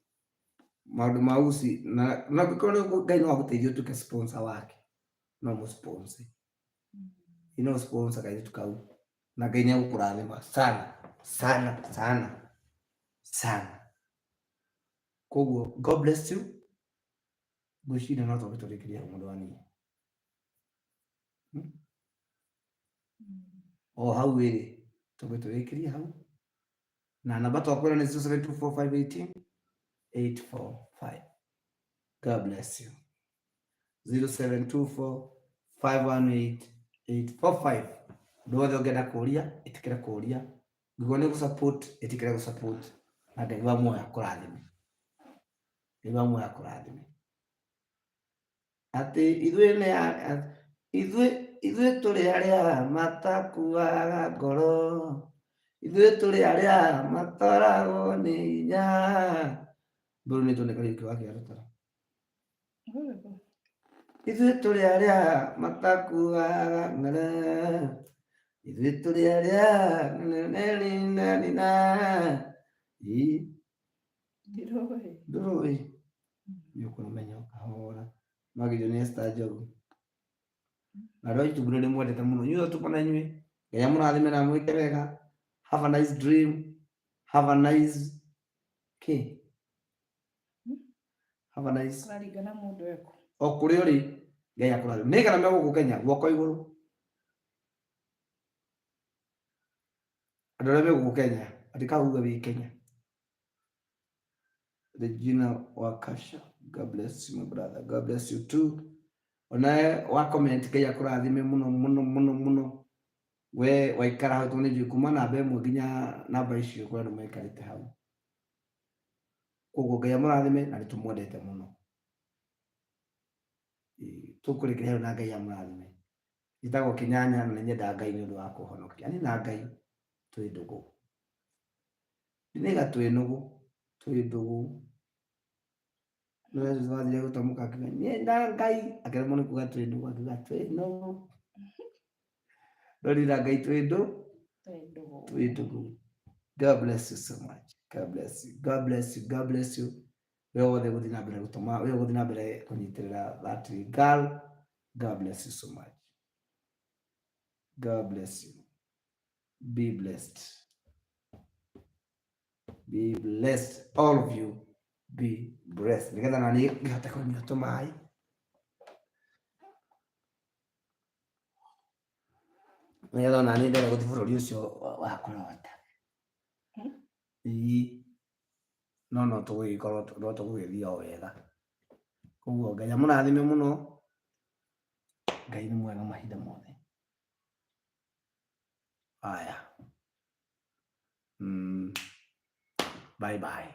Speaker 1: maũndũ ma uci na angĩkorwo nĩ Ngai no agũteithie ũtuĩke sponsor wake no mũ sponsor. No sponsor kairĩtu kau na Ngai nĩ egũkũrathima sana sana sana sana. Koguo God bless you. Ngwĩciria no twambe tũrĩkĩrie hau mũndũ wa niĩ. O hau ĩrĩ twambe tũrĩkĩrie hau na namba twakwĩra nĩ 07245188 845. God bless you. 0724518845. Ũndũ wothe ũngĩenda kũria, ĩtĩkĩra kũria. Ngĩguo nĩ gũ-support, ĩtĩkĩra gũ-support. Na Ngai wa muoyo akũrathime. Ngai wa muoyo akũrathime. Atĩ ithuĩ nĩ ithuĩ ithuĩ tũrĩ arĩa matakuaga ngoro, ithuĩ tũrĩ arĩa matoragwo nĩ hinya. Mbũrũ nĩ tũnĩ Kariũki wa Kĩarũtara. Ithuĩ tũrĩ arĩa matakuaga ngoro, ithuĩ tũrĩ arĩa na ĩ
Speaker 2: Ndiroĩ.
Speaker 1: Ndũrũĩ nĩ ũkũmenya ũkahora magirio nĩ Esther Njogu na andũ a YouTube nĩ ndĩmwendete mũno inyuĩ othe na inyuĩ. Ngai amũrathime na amwĩke wega. Have a nice dream, have a nice kĩ, have a nice
Speaker 2: Ũraringana mũndũ ekũ.
Speaker 1: O kũrĩa ũrĩ, Ngai akũrathime. Nĩ kana me gũkũ Kenya, guoko igũrũ andũ arĩa me gũkũ Kenya, andĩka uge wĩ Kenya. Regina Wakasha, God bless you my brother, God bless you too. Onawe wa comment, Ngai akũrathime mũno mũno mũno mũno. We waikara hau, tondũ nĩ njũĩ kuma namba ĩmwe nginya namba icio kũrĩ andũ maikarĩte hau. Koguo Ngai amũrathime na nĩ tũmwendete mũno. Tũkũrĩkĩria hau na Ngai amũrathime. Njĩtagwo Kĩnyanya na nĩ nyendaga Ngai nĩ ũndũ wa kũhonokia. Niĩ na Ngai twĩ ndũgũ. Ndinaiga twĩ nũgũ, twĩ ndũgũ. No Jesũ athire gũtamũka akiuga niĩ na Ngai, akĩremwo nĩ kuga twĩ ndũgũ, akiuga twĩ nũgũ. No niĩ na Ngai twĩ ndũ,
Speaker 2: Twĩ ndũgũ.
Speaker 1: Twĩ ndũgũ. God bless you so much. God bless you. God bless you. God bless you. We wothe gũthiĩ na mbere gũtũma, we gũthiĩ na mbere kũnyitĩrĩra that girl. God bless you so much. God bless you. Be blessed. Be blessed. All of you be blessed. Nĩgetha na niĩ ngĩhote kũnyua tũmaĩ. Nĩgetha ona niĩ ndenda gũthiĩ bũrũri ũcio wa kũrota. Ĩĩ. No tũgũgĩkorwo no tũgũgĩthiĩ o wega. Koguo Ngai amũrathime mũno. Ngai nĩ mwega mahinda mothe. Aya. Bye bye.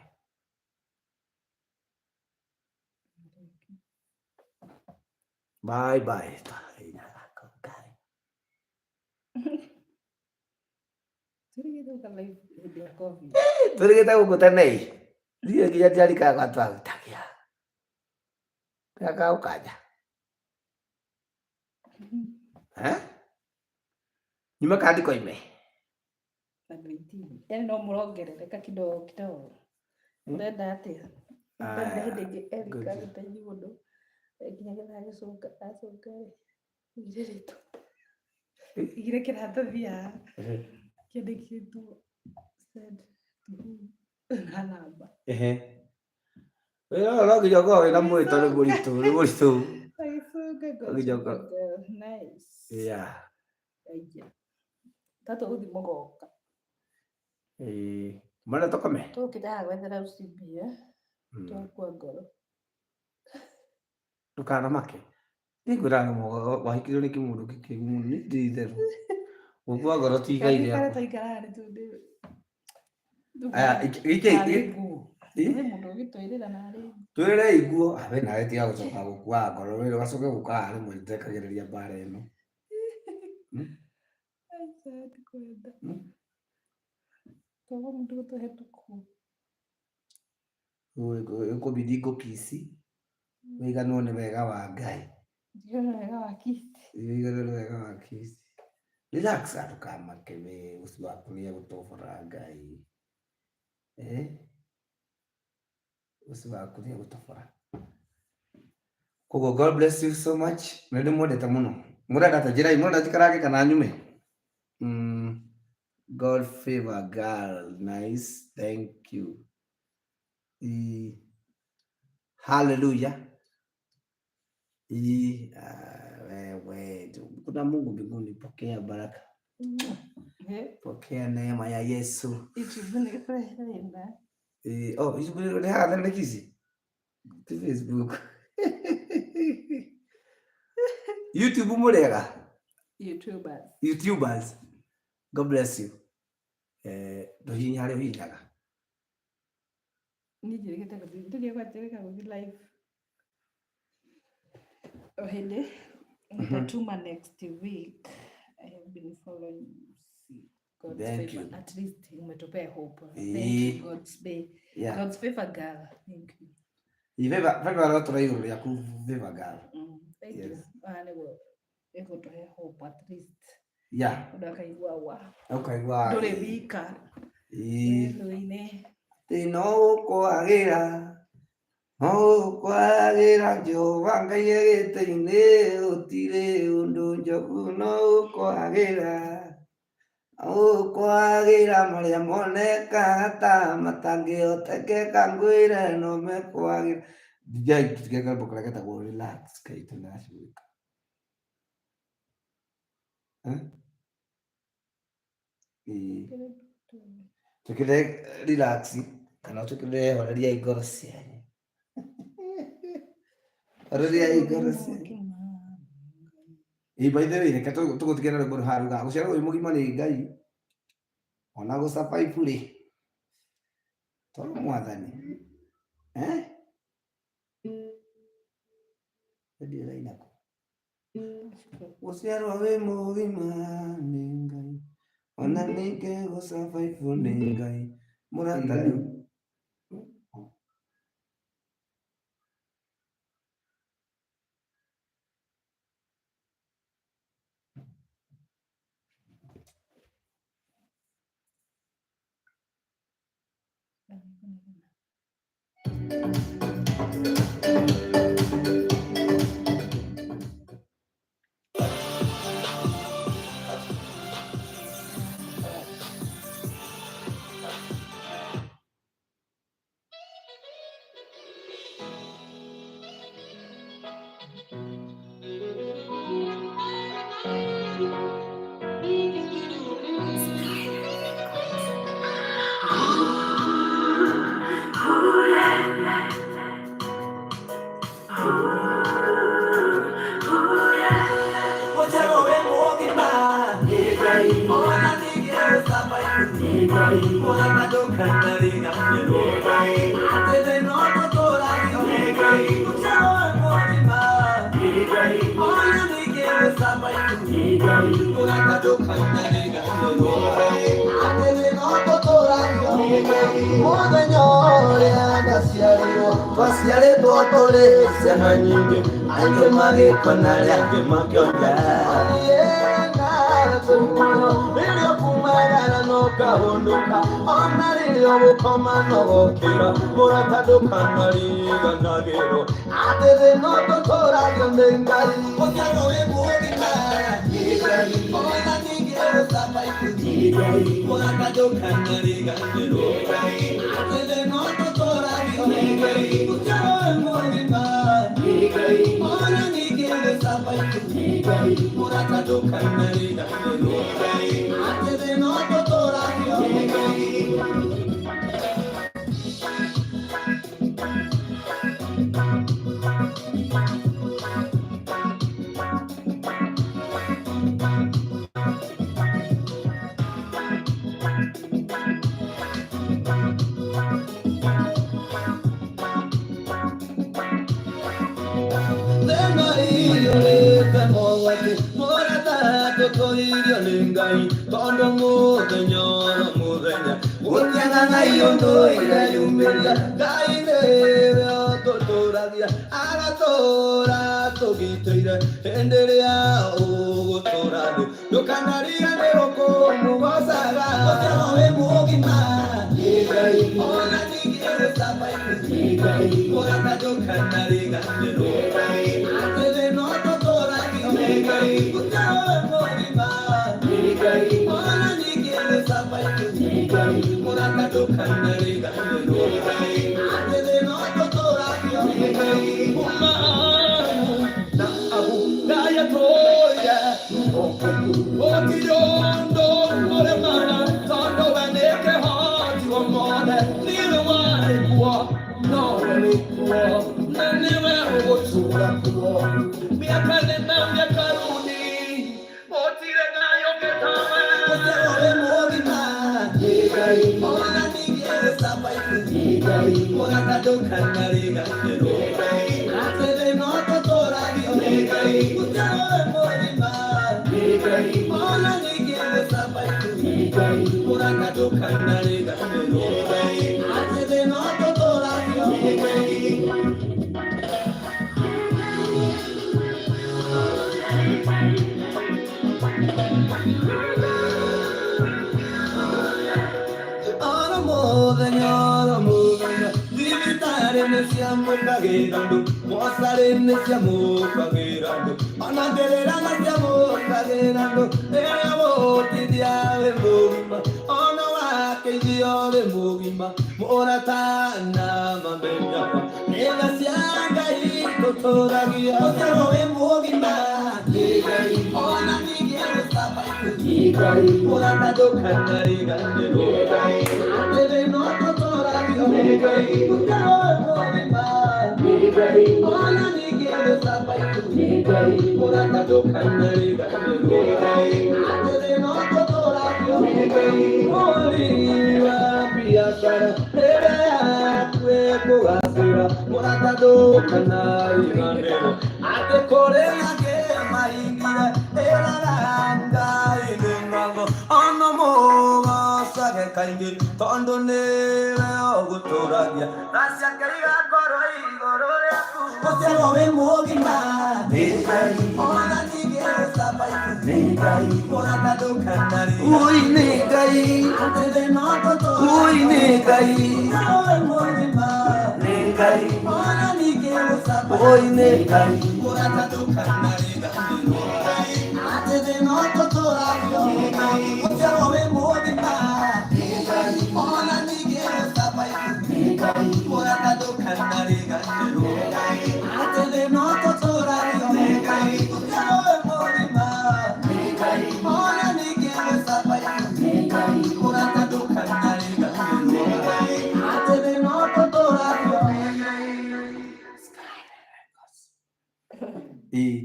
Speaker 1: Bye bye. Tũrĩgĩte gũkũ tene ĩ. Ndiũĩ nginya ndiarikaga gwa twarutagia. Gaka ũkanja. Eh? Nyume kana ndikoime?
Speaker 2: Yaani no mũrongerereka kidogo kidogo. Ũrenda atĩa?
Speaker 1: Aya,
Speaker 2: Hĩndĩ ĩngĩ Eric
Speaker 1: good.
Speaker 2: agĩteithia mũndũ nginya getha agĩcoka acoka rĩ igire rĩtwa igire kĩratathi haha kĩandĩkĩtwo send to who na namba.
Speaker 1: Ehe. Wĩra ũyũ no nginya ũkorwo wĩna mwĩto nĩ mũritũ, nĩ mũritũ.
Speaker 2: Agĩcoka
Speaker 1: Nginya
Speaker 2: nice. Aija tata ũgũthiĩ mũgoka.
Speaker 1: Ĩĩ. Mwana tũkome?
Speaker 2: Tũkĩte haha gwethera ucibia twakua ngoro.
Speaker 1: Ndũkanamake. Nĩngwĩraga wahikirio nĩ kĩmũndũ gĩkĩgu mũno, nĩ ti itherũ. Gũkua ngoro ti igai
Speaker 2: Karĩa
Speaker 1: rĩakwa.
Speaker 2: twaikaraga nĩ tũndĩ
Speaker 1: Aya,
Speaker 2: narĩ nguo. Nĩ mũndũ ũgĩtwĩrĩra narĩ nguo.
Speaker 1: Twĩrĩrei nguo, ah, we nawe tiga gũcoka gũkua ngoro, we ũgacoke gũka haha rĩmwe ndekagĩrĩria mbara ĩno.
Speaker 2: Aca ndikwenda. Twaga mũndũ gũtũhe tũkuo.
Speaker 1: Ĩkũbidi ngũkici, wĩiganwo nĩ wega wa Ngai.
Speaker 2: Njiganwo wega wa kisi.
Speaker 1: Wĩiganwo nĩ wega wa kici. Relax, ndũkamake we, ũcio waku nĩ egũtobora Ngai. Eh? Ũcio waku nĩ egũtobora. Koguo God bless you so much. Nĩ ndĩmwendete mũno. Mũrenda atĩa? Njĩrai, mũrenda njikarange kana nyume? God favor girl. Nice. Thank you. Haleluya. Wewe kuna Mungu mbinguni, pokea baraka. Pokea neema ya Yesu. Oh, YouTube nĩ haha nĩ kici. Ti Facebook. YouTube mũrĩega.
Speaker 2: YouTubers.
Speaker 1: YouTubers. God bless you. Ndũhihinya harĩa ũhihinyaga.
Speaker 2: Niĩ njĩrĩgĩte gũthiĩ ndĩrĩ njĩrĩga gũthiĩ live. O hĩndĩ nitatuma next week. I have been following God's
Speaker 1: Thank
Speaker 2: favor.
Speaker 1: you.
Speaker 2: At least umetupea hope. Thank you, God's bay.
Speaker 1: Yeah.
Speaker 2: God's favor girl. Thank you.
Speaker 1: Favor favor rotũra igũrũ rĩaku favor girl.
Speaker 2: Thank
Speaker 1: Yes.
Speaker 2: you. Ah, nĩguo ĩgũtũhe hope at least.
Speaker 1: Yeah.
Speaker 2: Ũndũ akaigua wa.
Speaker 1: Ũkaigua.
Speaker 2: Ndũrĩ wika.
Speaker 1: Ĩĩ.
Speaker 2: Wendo-inĩ.
Speaker 1: Atĩ no ũkwagĩra no ũkwagĩra Jehova Ngai gĩtĩ-inĩ gũtirĩ ũndũ njogu no ũkwagĩra ũkwagĩra marĩa monekaga ta matangĩhotekeka ngwĩre no mekwagĩra. Ndijai karwĩmbo karĩa getagwo relax kaitũ ndacũĩka. Ĩĩ. Twĩkĩre relax kana twĩkĩre horeriai ngoro cianyu. Horeriai ngoro cianyu. Ĩĩ by the way reke tũgũtige na rwĩmbo rũhaha rugaga gũciarwo wĩ mũgima nĩ Ngai ona gũ survive rĩ tondũ mwathani eh Ndio ĩraina kũ? Gũciarwo wĩ mũgima nĩ Ngai ona ningĩ gũ survive nĩ Ngai mũrata rĩu.
Speaker 3: Mũthenya ũrĩa ndaciarirwo twaciarĩtwo tũrĩ ciana nyingĩ angĩ magĩkua na arĩa angĩ makĩonja rĩrĩa ũkumagara no ũkahũndũka ona rĩrĩa ũgũkoma no gũkĩra mũrata ndũkanariganagĩrwo atĩ thĩ no tũtũragio nĩ Ngai gũciarwo wĩ mũgima ona ningĩ gũ survive mũrata ndũkanariganĩrwo atĩ thĩ no tũtũragio nĩ Ngai gũciarwo wĩ mũgima ona ningĩ gũ survive mũrata ndũkanariganĩrwo atĩ thĩ no tũtũragio nĩ Ngai. Thĩna iyũrĩte mogwati mũrata tũtũirio nĩ Ngai tondũ mũthenya oro mũthenya gũtiagaga ũndũ ireyumĩria Ngai nĩwe ũtũtũragia agatũra tũgitĩire hĩndĩ ĩrĩa ũgũtũra thĩ ndũkanariganĩrwo kũmũgocaga gũciarwo wĩ mũgima ona ningĩ gũ survive mũrata ndũkanariganĩrwo atĩ thĩ no tũtũragio nĩ Ngai gũciarwo wĩ mũgima ona ningĩ gũ survive mũrata ndũkanariganĩrwo atĩ thĩ no tũtũragio nĩ Ngai.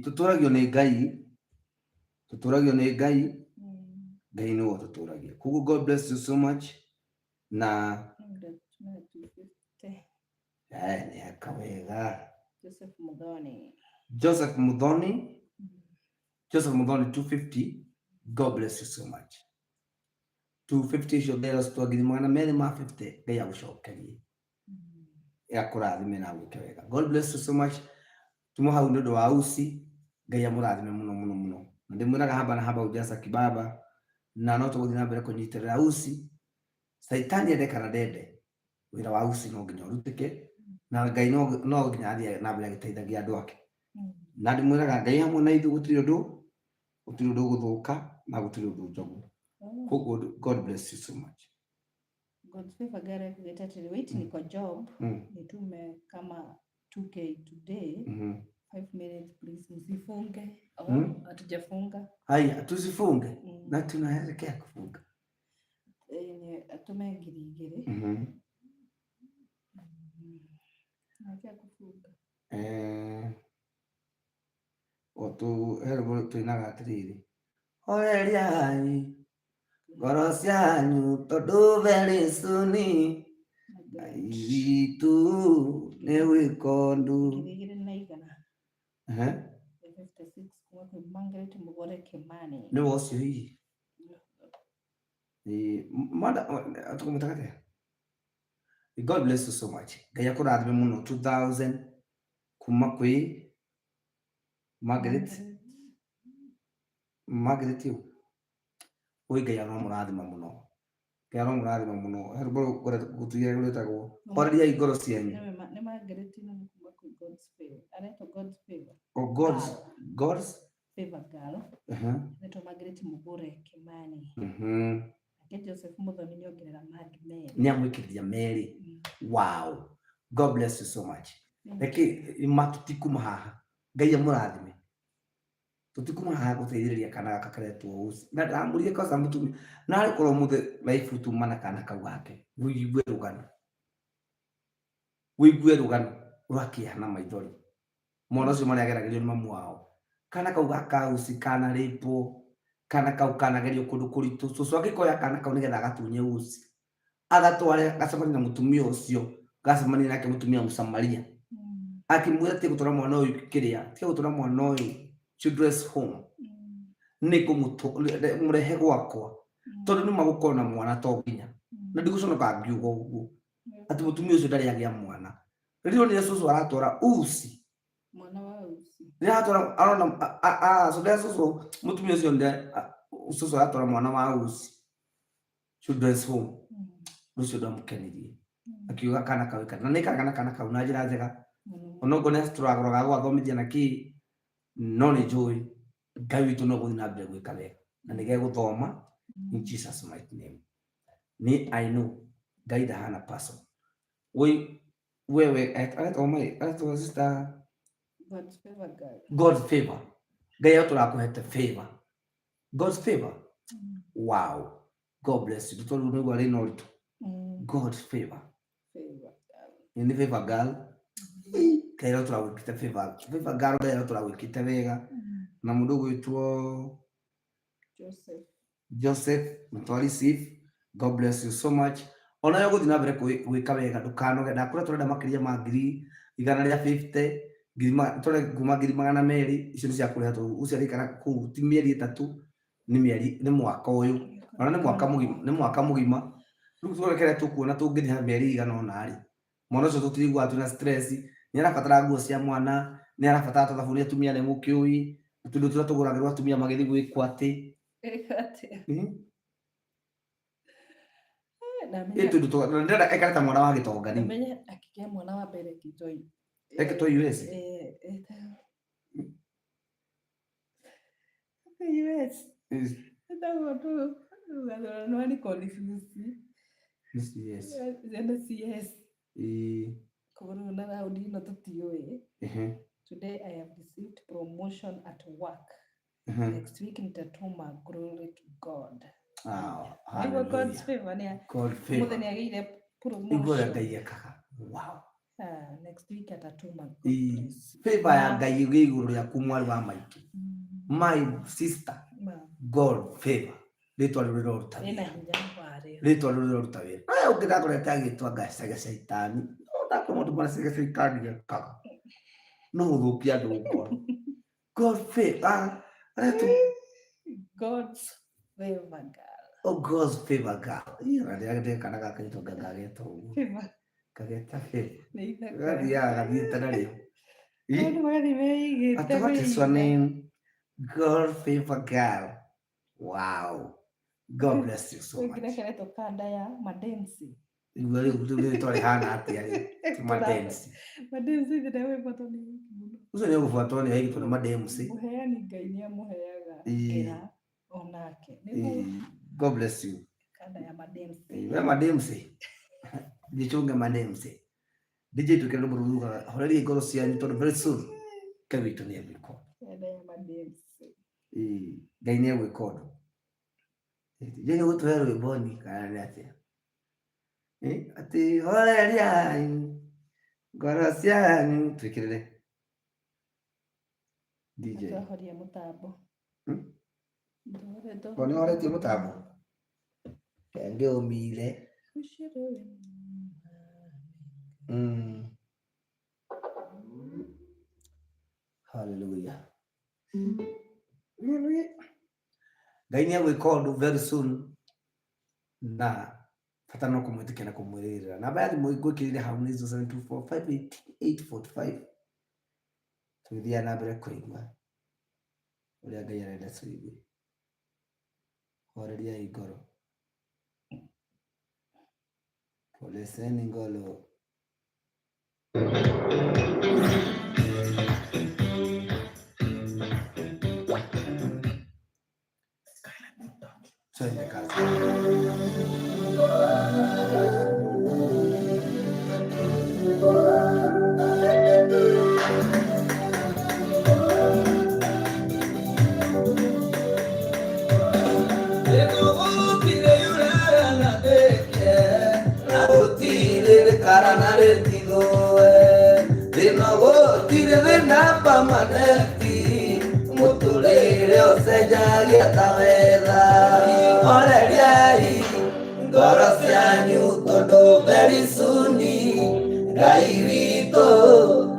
Speaker 1: Tutũragio nĩ Ngai, tutũragio nĩ Ngai, Ngai nĩwe ũtũtũragia. Koguo God bless you so much na nĩ eka wega.
Speaker 2: Joseph Muthoni.
Speaker 1: Joseph Muthoni. Joseph Muthoni 250. God bless you so much. 250 icio mbera citwa ngiri magana merĩ ma 50 Ngai agũcokerie. Akũrathime na agwĩke wega. God bless you so much. Tumo hau nĩ ũndũ wa uci. Ngai amũrathime mũno mũno mũno. Na ndĩmwĩraga haba na haba ujaza kibaba na no tũgũthiĩ na mbere kũnyitĩrĩra uci. Caitani ende kana ndende, wĩra wa uci no nginya ũrutĩke na Ngai no nginya athiĩ na mbere agĩteithagia andũ ake. Na ndĩmwĩraga Ngai hamwe na ithuĩ gũtirĩ ũndũ ũgũthũka na gũtirĩ ũndũ njogu. Koguo God bless you so much.
Speaker 2: God's favor Gary akugeta atĩrĩ, wait niko job nitume kama 2K today. 5 minutes please, msifunge. Hatujafunga.
Speaker 1: Haya, tusifunge. Na tunaelekea kufunga.
Speaker 2: Atume 2,000. Tunaelekea kufunga.
Speaker 1: O tu hero tuinaga atiriri. Horeriai ngoro cianyu tondu very soon Ngai witũ nĩ gwĩka ũndũ.
Speaker 2: 2,100. 56 kuma kwĩ Margaret Mugore Kimani.
Speaker 1: Nĩwe ũcio hihi? Tũkũmwĩtaga atĩa? God bless you so much. Ngai akũrathime mũno. 2000 kuma kwĩ Margaret. Margaret ũ. Oi Ngai aromũrathima mũno. Ngai aromũrathima mũno. He rwĩmbo gũtuire rwĩtagwo Horeriai ngoro cianyu.
Speaker 2: Nĩ Margaret na nĩ kuma kwĩ God's favor. Aretwo God's favor.
Speaker 1: Oh, God's
Speaker 2: favor girl. Aretwo Margaret Mugure Kimani. Nake Joseph Muthoni nĩ ongerera mangĩ merĩ.
Speaker 1: Nĩ amwĩkĩrĩria merĩ. Wow. God bless you so much. Reke matũtikuma haha. Ngai amũrathime. Tũtikuma haha gũteithĩrĩria kana gaka karetwo Uci. Na ndamũrire kwanza mũtumia. Narĩ korwo mũthĩ life tuma na kana kau gake. Wĩigue rũgano. Wĩigue rũgano rwa kĩeha na maithori. Mwana ũcio marĩa ageragĩrio nĩ mamu wao. Kana kau gaka Uci kana rĩpwo, kana kau kanagerio kũndũ kũritũ. Cũcũ angĩkoya kana kau nĩgetha agatunye Uci. Agatware gacemanie na mũtumia ũcio, gacemanie nake mũtumia Mũsamaria. Akĩmwĩra tiga gũtwara mwana ũyũ kĩrĩa, tiga gũtwara mwana ũyũ children's home. Nĩ ngũmũrehe gwakwa. Tondũ nĩ magũkorwo na mwana to nginya. Na ndigũconoka ngiuga ũguo. Atĩ mũtumia ũcio ndarĩ agĩa mwana. Rĩrĩa onire cũcũ aratwara Uci.
Speaker 2: Mwana wa Uci.
Speaker 1: Rĩrĩa aratwara arona rĩrĩa cũcũ mũtumia ũcio onire cũcũ aratwara mwana wa Uci children's home. Ũcio ndamũkenirie. Akiuga kana kau na nĩ kana kana kau na njĩra njega. Onokorwo nĩ tũragũraga gwathomithia na kĩ, no nĩ njũĩ Ngai witũ no gũthiĩ na mbere gwĩka wega na nĩ gegũthoma in Jesus mighty name. Ni I know Ngai ndahana person. Woi wewe aretwo mai aretwo sister
Speaker 2: God's favor girl.
Speaker 1: God's favor. Ngai atũrakũhete favor. God's favor. Wow. God bless you. Tondũ nĩ rĩ na ũritũ. God's favor.
Speaker 2: Favor girl.
Speaker 1: Nĩ favor girl. Ngai atũragwĩkĩte favor. Favor girl Ngai atũragwĩkĩte wega. Na mũndũ ũgwĩtwo
Speaker 2: Joseph.
Speaker 1: Joseph Mutwari Sif, God bless you so much. Ona yo gũthiĩ na mbere gwĩka wega ndũkanoge. Ndakũra tũrenda makĩria ma 150,000 ngiri kuma 200,000 icio nĩ cia kũrĩha tondũ ũcio arĩikara kũu ti mĩeri 3 nĩ mĩeri nĩ mwaka ũyũ ona nĩ mwaka mũgima nĩ mwaka mũgima. Rĩu tũrekere tũkuona tũngĩrĩha mĩeri igana ũna rĩ mwana ũcio tũtiriguaga twĩna stress. Nĩ arabatara nguo cia mwana, nĩ arabatara tũthabuni atumia nĩ mũkĩũi tũndũ tũrĩa tũgũragĩrwo atumia magĩthiĩ gwĩkwo atĩ ndĩrenda ekare ta mwana wa gĩtonga
Speaker 2: nĩ Ndamenya akĩgĩa mwana wa mbere Kitoi.
Speaker 1: Ekĩtwo US.
Speaker 2: US. Ĩtagwo ndũ rũgano rwani confuse.
Speaker 1: Nĩ CS.
Speaker 2: Nĩ CS. Koguo na raundi ĩno tũtiũĩ. Today I have received promotion at work. Next week nitatuma glory to God.
Speaker 1: Nĩguo
Speaker 2: God's favor nĩ
Speaker 1: God favor.
Speaker 2: Mũthenya nĩ agĩire
Speaker 1: Igua ũrĩa
Speaker 2: promotion.
Speaker 1: Ngai ekaga. Wow.
Speaker 2: Next week atatuma.
Speaker 1: Favor ya Ngai ĩ igũrũ rĩaku mwarĩ wa maitũ. My sister, God favor. Rĩtwa rĩu rĩroruta
Speaker 2: Ĩna
Speaker 1: wĩra.
Speaker 2: hinya warĩo.
Speaker 1: Rĩtwa rĩu rĩroruta wĩra. Aya ũngĩ ndakorete agĩtwa ngacaga caitani. No ndakora maũndũ marĩa caga caitani ekaga. No gũthũkia andũ ngoro. God favor. Aretwo
Speaker 2: God's favor girl.
Speaker 1: Oh, God's favor girl. Iya, ndĩragĩte kana gaka gĩtwo ngageta ũguo.
Speaker 2: Favor.
Speaker 1: Kageta favor.
Speaker 2: Nĩ ithaka.
Speaker 1: Gathiaga gathiĩte narĩo.
Speaker 2: Maũndũ magathiĩ meigĩte.
Speaker 1: Ati what is your name? God favor girl. Wow. God bless you so much.
Speaker 2: Ũngĩ karetwo kanda ya Madensi.
Speaker 1: Igua rĩu rĩu rĩtwa rĩhana atĩa rĩ? Ti Madensi.
Speaker 2: Madensi thĩna wĩbwatwo nĩ nyingĩ mũno.
Speaker 1: Ũcio nĩ ũgũbuatwo nĩ aigĩtwo nĩ Madensi.
Speaker 2: Mũheani Ngai nĩ amũheaga ngera onake. Nĩguo
Speaker 1: God bless you.
Speaker 2: kanda ya Madensi.
Speaker 1: We Madensi. Jichunge Madensi. DJ twĩkĩre rwĩmbo rũu rugaga horeria ngoro cianyu tondũ very soon Ngai witũ nĩ egwĩka ũndũ.
Speaker 2: Kanda ya Madensi.
Speaker 1: Ngai nĩ egwĩka ũndũ. Nĩ gũtũhe rwĩmbo ni kana nĩ atĩa? Atĩ horeriai ngoro cianyu twĩkĩrĩre. DJ.
Speaker 2: Twahoria mũtambo.
Speaker 1: Ko nĩ horetie mũtambo? Kenge ũmire. Hallelujah. Ngai nĩ egwĩka ũndũ very soon na bata no kũmwĩtĩkia na kũmwĩrĩgĩrĩra. Namba ya thimũ ngwĩkĩrĩire hau nĩ 0724588845. Tũgĩthiaga na mbere kũigua ũrĩa Ngai arenda tũigue. Horeriai ngoro. Poleseni ngoro. Twende kazi.
Speaker 3: Gũtirĩ thĩna permanent, mũtũrĩre ũcenjagia ta wetha. Horeriai ngoro cianyu tondũ very soon Ngai witũ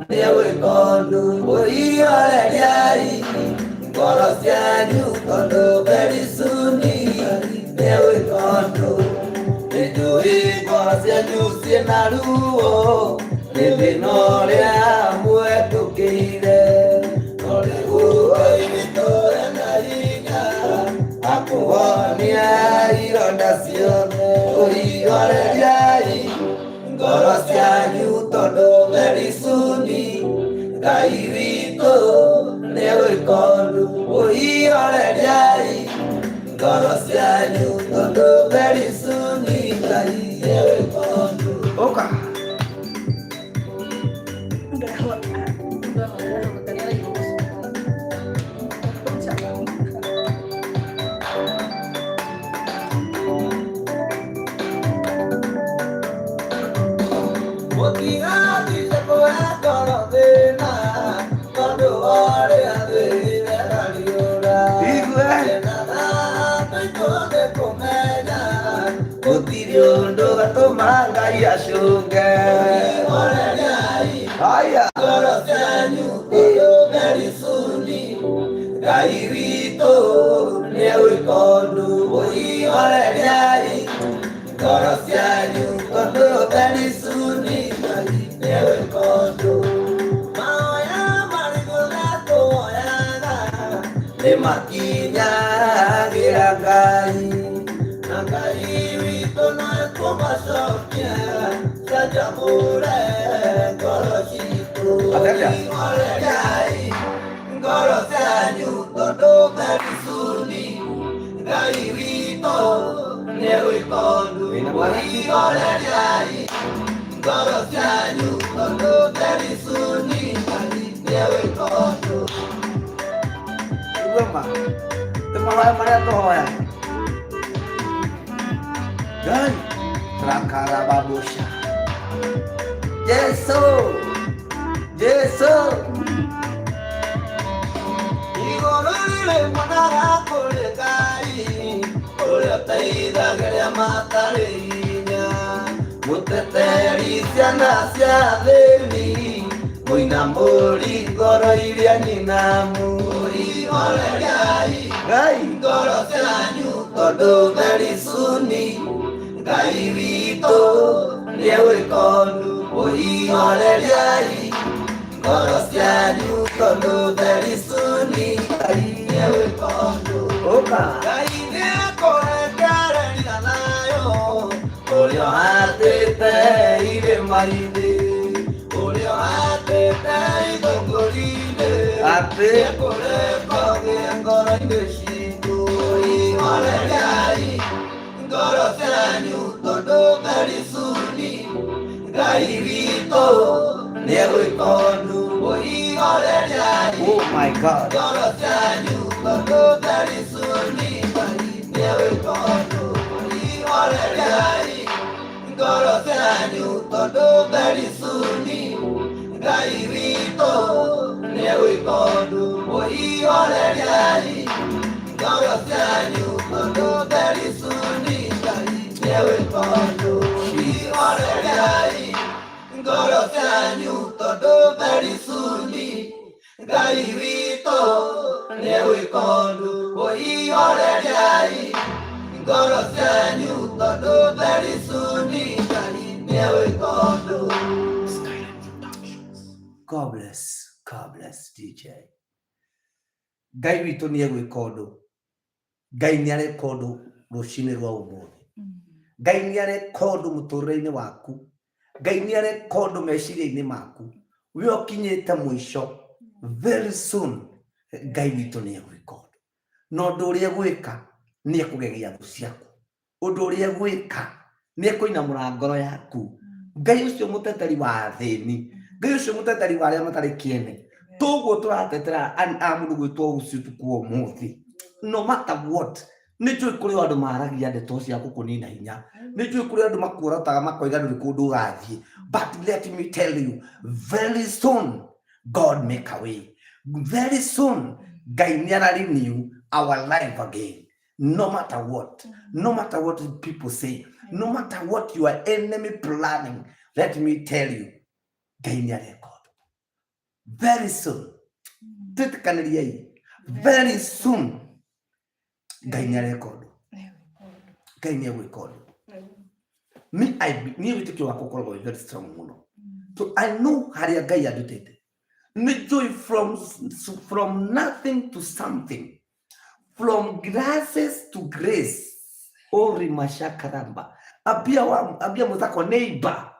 Speaker 3: nĩegwĩka ũndũ. Ũihoreriai ngoro cianyu tondũ very soon nĩegwĩka ũndũ. Nĩnjũĩ ngoro cianyu ciĩna ruo nĩ thĩna ũrĩa mwetũkĩire. No rĩu Ngai witũ ena hinya akũhonia ironda ciothe. Ũihoreriai ngoro cianyu tondũ very soon Ngai witũ nĩegwĩka ũndũ. Ũihoreriai ngoro cianyu tondũ very soon Ngai nĩegwĩka ũndũ.
Speaker 1: Ũka.
Speaker 3: Mũtigatinde kũhe ngoro thĩna tondũ wa ũrĩa thĩire rariũra.
Speaker 1: Igue.
Speaker 3: Nyendaga tũitũne kũmenya gũtirĩ ũndũ gatũma Ngai acũnge. Horeriai
Speaker 1: Haya.
Speaker 3: ngoro cianyu tondũ very soon Ngai witũ nĩegwĩka ũndũ. Ũihoreriai ngoro cianyu tondũ very soon Ngai nĩegwĩka ũndũ. Mahoya marĩ guothe tũhoyaga nĩmakinyagĩra Ngai, na Ngai witũ no ekũmacokia canjamũre ngoro citũ.
Speaker 1: Atĩrĩa.
Speaker 3: Horeriai ngoro cianyu tondũ very soon Ngai witũ nĩegwĩka ũndũ.
Speaker 1: Wĩna mwana?
Speaker 3: Ũihoreriai ngoro cianyu tondũ very soon Ngai nĩegwĩka ũndũ.
Speaker 1: Igue ma. Nĩ mahoya marĩa tũhoya. Ngai. Rakarababosha. Jesu. Jesu.
Speaker 3: Igũrũ rĩrĩ mwonaga kũrĩ Ngai ũrĩa ũteithagĩrĩria matarĩ hinya, mũteteri ciana cia athĩni, mũinamũri ngoro iria nyinamu. Ũihoreriai
Speaker 1: Ngai.
Speaker 3: ngoro cianyu tondũ very soon Ngai witũ nĩegwĩka ũndũ. Ũihoreriai ngoro cianyu tondũ very soon Ngai nĩegwĩka ũndũ.
Speaker 1: Ũka.
Speaker 3: Ngai nĩekũrekereria thayũ ũrĩa ũhatĩte irĩma-inĩ, ũrĩa ũhatĩte ithũngũri-inĩ,
Speaker 1: Atĩ.
Speaker 3: nĩekũreka ũgĩe ngoro-inĩ citũ. Ũihoreriai ngoro cianyu tondũ very soon Ngai witũ nĩegwĩka ũndũ. Ũihoreriai
Speaker 1: Oh my God.
Speaker 3: ngoro cianyu tondũ very soon Ngai nĩegwĩka ũndũ. Ũihoreriai ngoro cianyu tondũ very soon Ngai witũ nĩegwĩka ũndũ. Ũihoreriai ngoro cianyu tondũ very soon Ngai nĩegwĩka ũndũ. Ũihoreriai ngoro cianyu tondũ very soon Ngai witũ nĩegwĩka ũndũ. Ũihoreriai ngoro cianyu tondũ very soon Ngai nĩegwĩka ũndũ.
Speaker 1: Skyline Productions. God bless. God bless DJ. Ngai witũ nĩ egwĩka ũndũ. Ngai nĩ areka ũndũ rũcinĩ rwa ũmũthĩ. Ngai nĩ areka ũndũ mũtũrĩre-inĩ waku. Ngai nĩ areka ũndũ meciria-inĩ maku. We ũkinyĩte mũico. Very soon Ngai witũ nĩ egwĩka ũndũ. Na ũndũ ũrĩa egwĩka nĩ ekũgegia thũ ciaku. Ũndũ ũrĩa egwĩka nĩ ekũinamũra ngoro yaku. Ngai ũcio mũteteri wa athĩni, Ngai ũcio mũteteri wa arĩa matarĩ kĩene. Toguo tũratetera a mũndũ gwĩtwo ũcio ũtukũ wa ũmũthĩ. No matter what, nĩ njũĩ kũrĩ andũ maragia ndeto cia gũkũnina hinya. Nĩ njũĩ kũrĩ andũ makuorotaga makoiga ndũrĩ kũndũ ũgathiĩ. But let me tell you, very soon God make a way. Very soon Ngai nĩ ara renew our life again, no matter what, no matter what people say, no matter what your enemy planning. Let me tell you, Ngai nĩ areka ũndũ very soon. Twĩtĩkanĩriei, very soon Ngai nĩ areka ũndũ, Ngai nĩ egwĩka ũndũ. Me, I niĩ wĩtĩkio wakwa ũkoragwo wĩ very strong mũno. So I know harĩa Ngai andutĩte nĩ njũĩ from nothing to something, from grasses to grace. Ori mashakaramba ambia wa ambia mwenzako, neighbor,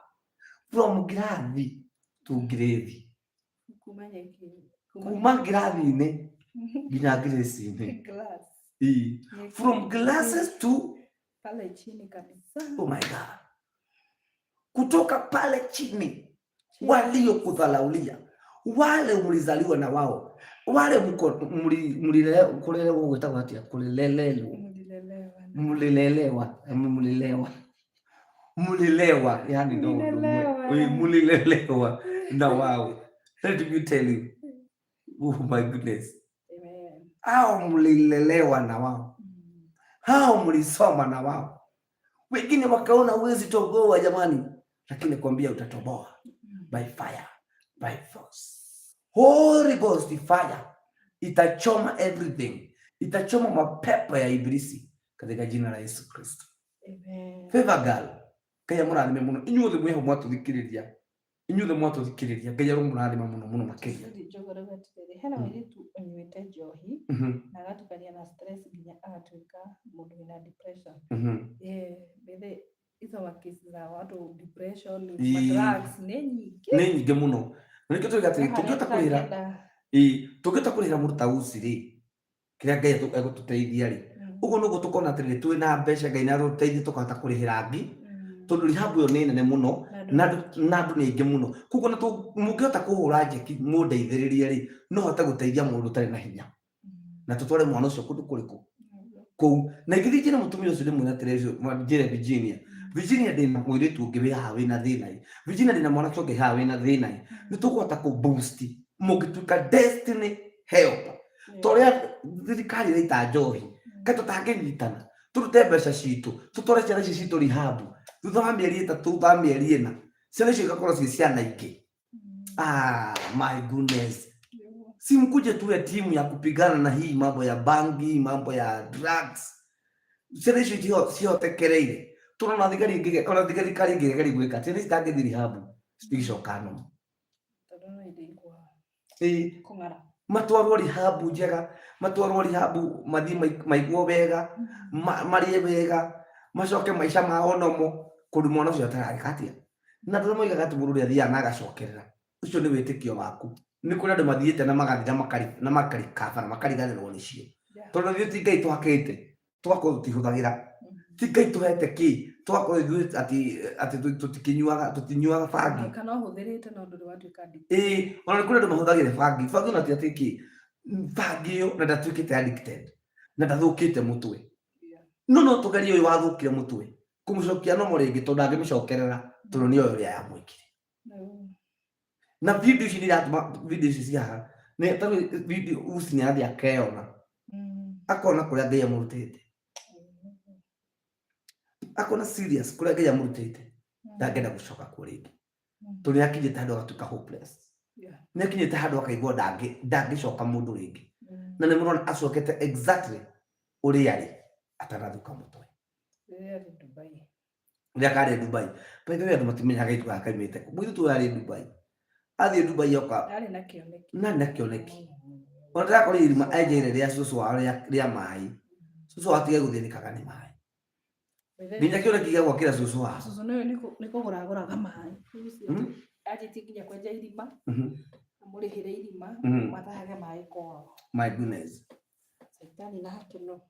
Speaker 1: from grathi to gravy.
Speaker 2: Kuma nyeki.
Speaker 1: Kuma ngirathi-inĩ nginya grace-inĩ.
Speaker 2: Glass.
Speaker 1: Ii.
Speaker 2: Nyeki.
Speaker 1: From glasses to
Speaker 2: pale chini kabisa.
Speaker 1: Oh my God, kutoka pale chini waliokudharaulia, wale mlizaliwa na wao, wale mko kulelewa, gwĩtagwo atĩa, kulelelelwo?
Speaker 2: Mlilelewa.
Speaker 1: Mlilelewa, mlilewa, mlilewa, yani no ũndũ ũmwe.
Speaker 2: Mlilelewa.
Speaker 1: Ĩ, mlilelewa na wao. Let me tell you, oh my goodness.
Speaker 2: Amen.
Speaker 1: Hao mlilelewa na wao, hao mlisoma na wao, wengine wakaona huwezi toboa jamani, lakini kwambia utatoboa by fire, by force. Holy Ghost fire itachoma everything, itachoma mapepo ya ibilisi katika jina la Yesu Kristo.
Speaker 2: Amen.
Speaker 1: Favor girl, Ngai amũrathime mũno inyuothe mwĩho mwatũthikĩrĩria, inyuothe mwatũthikĩrĩria, Ngai aromũrathima mũno mũno makĩria.
Speaker 2: Judy Njogu arauga atĩrĩrĩ, hena mũirĩtu ũnyuĩte njohi na agatukania na stress nginya agatuĩka mũndũ wĩna depression. Eh, bethe hizo makesi za watu depression, drugs nĩ nyingĩ.
Speaker 1: Nĩ nyingĩ mũno, na nĩkĩo tũiga atĩrĩ, tũngĩhota kũrĩhĩra ĩĩ, tũngĩhota kũrĩhĩra mũndũ ta uci rĩ, kĩrĩa Ngai egũtũteithia rĩ, ũguo nĩguo tũkona atĩrĩrĩ, twĩna mbeca, Ngai nĩ arũteithia tũkahota kũrĩhĩra ngi, tondũ rehab ĩyo nĩ nene mũno na andũ nĩ aingĩ mũno. Koguo na mũngĩhota kũhũra njeki mũndeithĩrĩrie rĩ, no hote gũteithia mũndũ ũtarĩ na hinya na tũtware mwana ũcio kũndũ kũrĩkũ kũu. Na ingĩthiĩ njĩre mũtumia ũcio, ndĩmwĩre atĩrĩrĩ, njĩre Virginia, Virginia, ndĩna mũirĩtu ũngĩ wĩ haha wĩna thĩna ĩ, Virginia, ndĩna mwanake ũngĩ haha wĩna thĩna ĩ, nĩ tũkũhota kũ boost mũngĩtuĩka destiny helper, ta ũrĩa thirikari ĩraita njohi. Kaĩ tũtangĩnyitana tũrute mbeca citũ tũtware ciana ici citũ rehab? Thutha wa mĩeri 3, thutha wa mĩeri 4, ciana icio igakorwo ciĩ ciana ingĩ. Ah, my goodness, si mkuje tuwe timu ya kupigana na hii mambo ya bangi, mambo ya drugs? Ciana icio cihotekereire tũrona thigari ĩngĩ, ona thirikari ĩngĩgeria gwĩka, ciana ici itangĩthiĩ rehab citigĩcoka nomo.
Speaker 2: Tondũ no ĩndĩ ikwa
Speaker 1: Ĩĩ.
Speaker 2: kũng'ara.
Speaker 1: Matwarwo rehab njega, matwarwo rehab, mathiĩ maiguo wega, marĩe wega, macoke maica mao nomo kũndũ mwana ũcio atararĩka atĩa. Na andũ arĩa moigaga atĩ mũndũ ũrĩa athiaga na agacokerera, ũcio nĩ wĩtĩkio waku. Nĩ kũrĩ andũ mathiĩte na magathira na makarikaba na makariganĩrwo nĩcio, tondũ ithuĩ ti Ngai twakĩte tũgakorwo tũtihũthagĩra, ti Ngai tũhete kĩ tũgakorwo ithuĩ atĩ tũtikĩnyuaga, tũtinyuaga bangi.
Speaker 2: Kana ũhũthĩrĩte no ndũrĩ watuĩka addict.
Speaker 1: Ĩĩ, ona nĩ kũrĩ andũ mahũthagĩra bangi, bangi ona ti atĩ kĩ bangi ĩyo, na ndatuĩkĩte addicted na ndathũkĩte mũtwe. No tũgerie ũyũ wathũkire mũtwe kũmũcokia nomo rĩngĩ, tondũ ndangĩmĩcokerera, tondũ nĩoĩ ũrĩa yamwĩkire. Na video ici nĩ iratũma, video ici cia haha nĩ tondũ video uci nĩ arathiĩ akeyona, akona kũrĩa Ngai amũrutĩte, akona serious kũrĩa Ngai amũrutĩte, ndangĩenda gũcoka kuo rĩngĩ, tondũ nĩ akinyĩte handũ agatuĩka hopeless. Nĩ akinyĩte handũ akaigua ndangĩcoka mũndũ rĩngĩ, na nĩ mũrona acokete exactly ũrĩa arĩ atanathuka mũtwe.
Speaker 2: Rĩrĩa arĩ Dubai.
Speaker 1: Rĩrĩa karĩ Dubai. By the way, andũ matimenyaga gaitu gaka kaimĩte kũ. Mũirĩtu ũyũ arĩ Dubai, athiĩ Dubai oka.
Speaker 2: Arĩ na kĩoneki.
Speaker 1: Na na kĩoneki. Ona ndĩrakorire irima enjeire rĩa cũcũ wao rĩa maĩ, cũcũ wao atige gũthĩnĩkaga nĩ maĩ, nginya kĩoneki gĩa gwakĩra cũcũ wao.
Speaker 2: Cũcũ nĩwe nĩ kũgũra agũraga maĩ. Anjĩtie nginya kwenja irima, amũrĩhĩre irima, matahage maĩ kwao.
Speaker 1: My goodness.
Speaker 2: Caitani nake no.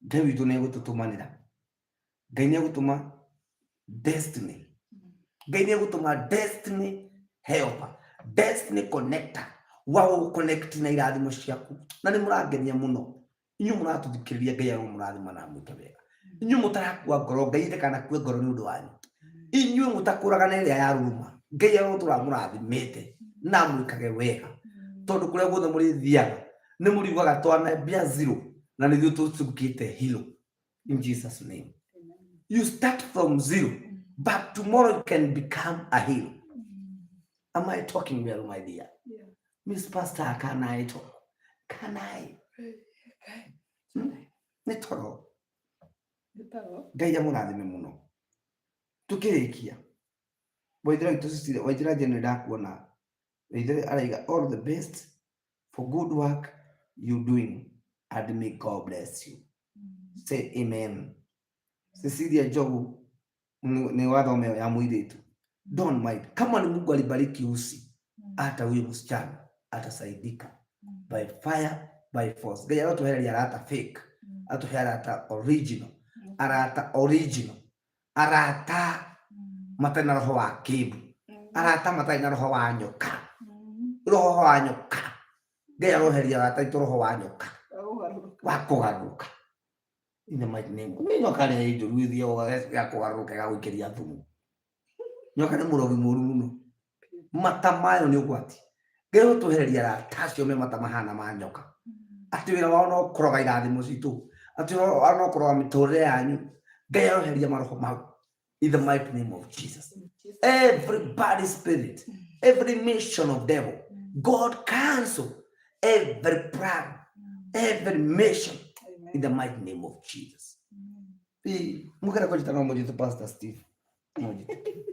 Speaker 1: Ngai witũ nĩ egũtũtũmanĩra, Ngai nĩ egũtũma destiny, Ngai nĩ egũtũma destiny helper, destiny connector wa gũconnect na irathimo ciaku. Na nĩ mũrangenia mũno inyuĩ mũratũthikĩrĩria, Ngai aromũrathima na amwĩke wega. Inyuĩ mũtarakua ngoro, Ngai ndakanakue ngoro nĩ ũndũ wanyu. Inyuĩ mũtakũraga na ĩrĩa yaruruma. Ngai arotũra mũrathimĩte na mwĩkage wega tondũ kũrĩa guothe mũrĩthiaga nĩ mũriugaga twanambia zero na nĩthuĩ tũcukĩte hero. In Jesus name, you start from zero, but tomorrow you can become a hero. Am I talking well, my dear?
Speaker 2: Yeah.
Speaker 1: Miss Pastor, can I talk? Can I? Nĩ toro.
Speaker 2: Nĩ toro.
Speaker 1: Ngai amũrathime mũno. Tukĩrĩkia, Waithera witũ Cecilia Waithera Jane, ndakuona. Waithera araiga, "All the best for good work you doing and may God bless you." Say amen. Cecilia Njogu nĩ wathome ya mũirĩtu. Don't mind kama ni Mungu alibariki usi, hata huyo msichana atasaidika by fire by force. Ngai arotwehereria arata fake, atũhe arata original, arata original, arata matarĩ na roho wa kĩmbu, arata matarĩ na roho wa nyoka, roho wa nyoka. Ngai aroheria arata aitũ roho wa nyoka wa kũgarũrũka, in the mighty name. Nĩ nyoka ĩrĩa ĩ njũru, ĩthiaga ya kũgarũrũka ĩgagũikĩria thumu. Nyoka nĩ mũrogi mũru mũno, mata mayo nĩ ũgwati. Ngai ũtwehereria arata acio me mata mahana ma nyoka, atĩ wĩra wao no kũroga irathimo citũ, atĩ wĩra wao no kũroga mĩtũrĩre yanyu. Ngai aroheria maroho mau in the mighty name of Jesus. Every bad spirit, every mission of devil, God cancel every plan, every mission in the mighty name of Jesus. Mukera kũnjĩta no mũnjĩte Pastor Steve, no njĩte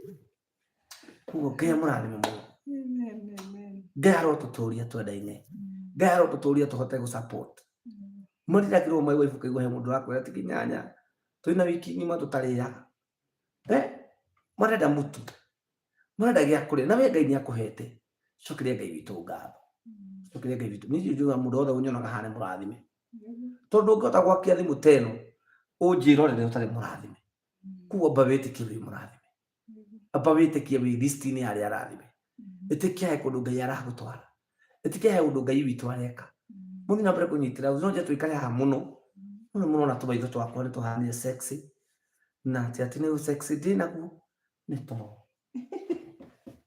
Speaker 1: koguo. Ngai amũrathime mũno. Ngai arotũtũria twendaine. Ngai arotũtũria tũhote gũ support. Mũrirakĩrwo mai waibu kaigua he mũndũ ũrakwĩra ti kinyanya twĩna wiki ng'ima tũtarĩaga, eh, marenda mũtu, marenda gĩa kũrĩa, na we Ngai nĩ akũhete. Cokeria Ngai witũ ngatho, cokeria Ngai witũ. Niĩ njugaga mũndũ wothe ũnyonaga haha nĩ mũrathime, tondũ ndũngĩhota gwakia thimũ ta ĩno ũnjĩrorere ũtarĩ mũrathime. Koguo amba wĩtĩkie wĩ mũrathime, amba wĩtĩkie wĩ list-inĩ ya arĩa arathime. Ĩtĩkia he kũndũ Ngai aragũtwara, ĩtĩkia he ũndũ Ngai witũ areka. Mũthiĩ na mbere kũnyitĩra. No nje tũikare haha mũno mũno mũno na tũmaitho twakwa nĩ tũhanire sexy na atĩ atĩ nĩ sexy ndĩ naguo nĩ toro.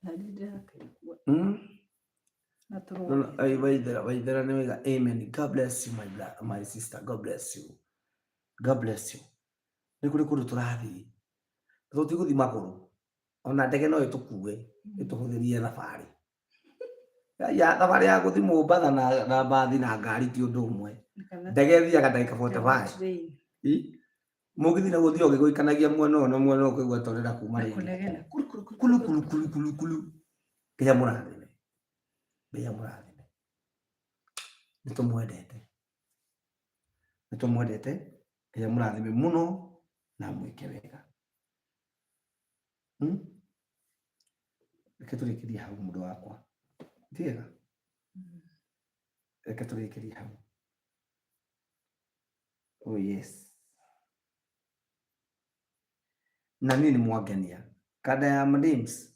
Speaker 2: Na niĩ ndĩrakaigua. Na
Speaker 1: No, no, ai, Waithera, Waithera nĩ wega. Amen. God bless you, my sister. God bless you. God bless you. Nĩ kũrĩ kũndũ tũrathiĩ. Tũtigũthiĩ magũrũ. Ona ndege no ĩtũkue, ĩtũhũthĩrie thabarĩ. Ya thabarĩ ya gũthiĩ Mombatha na mbathi na ngari ti ũndũ ũmwe. Ndege ĩthiaga ndagĩka 45. Ĩ? Mũgithi naguo ũthiaga ũgĩgũikanagia mwena ũyũ na mwena ũyũ, ũkaigua ta ũrenda kuma rĩngĩ.
Speaker 2: Kũnegena. Kuru, kuru, kuru.
Speaker 1: Kulu kulu kulu kulu kulu. Ngai amũrathime. Ngai amũrathime. Nĩ tũmwendete. Nĩ tũmwendete. Ngai amũrathime mũno na amwĩke wega. Reke tũrĩkĩrie hau, mũndũ wakwa. Ti wega? Reke tũrĩkĩrie hau. Oh yes. Na niĩ nĩ mwangenia. Kanda ya Madims.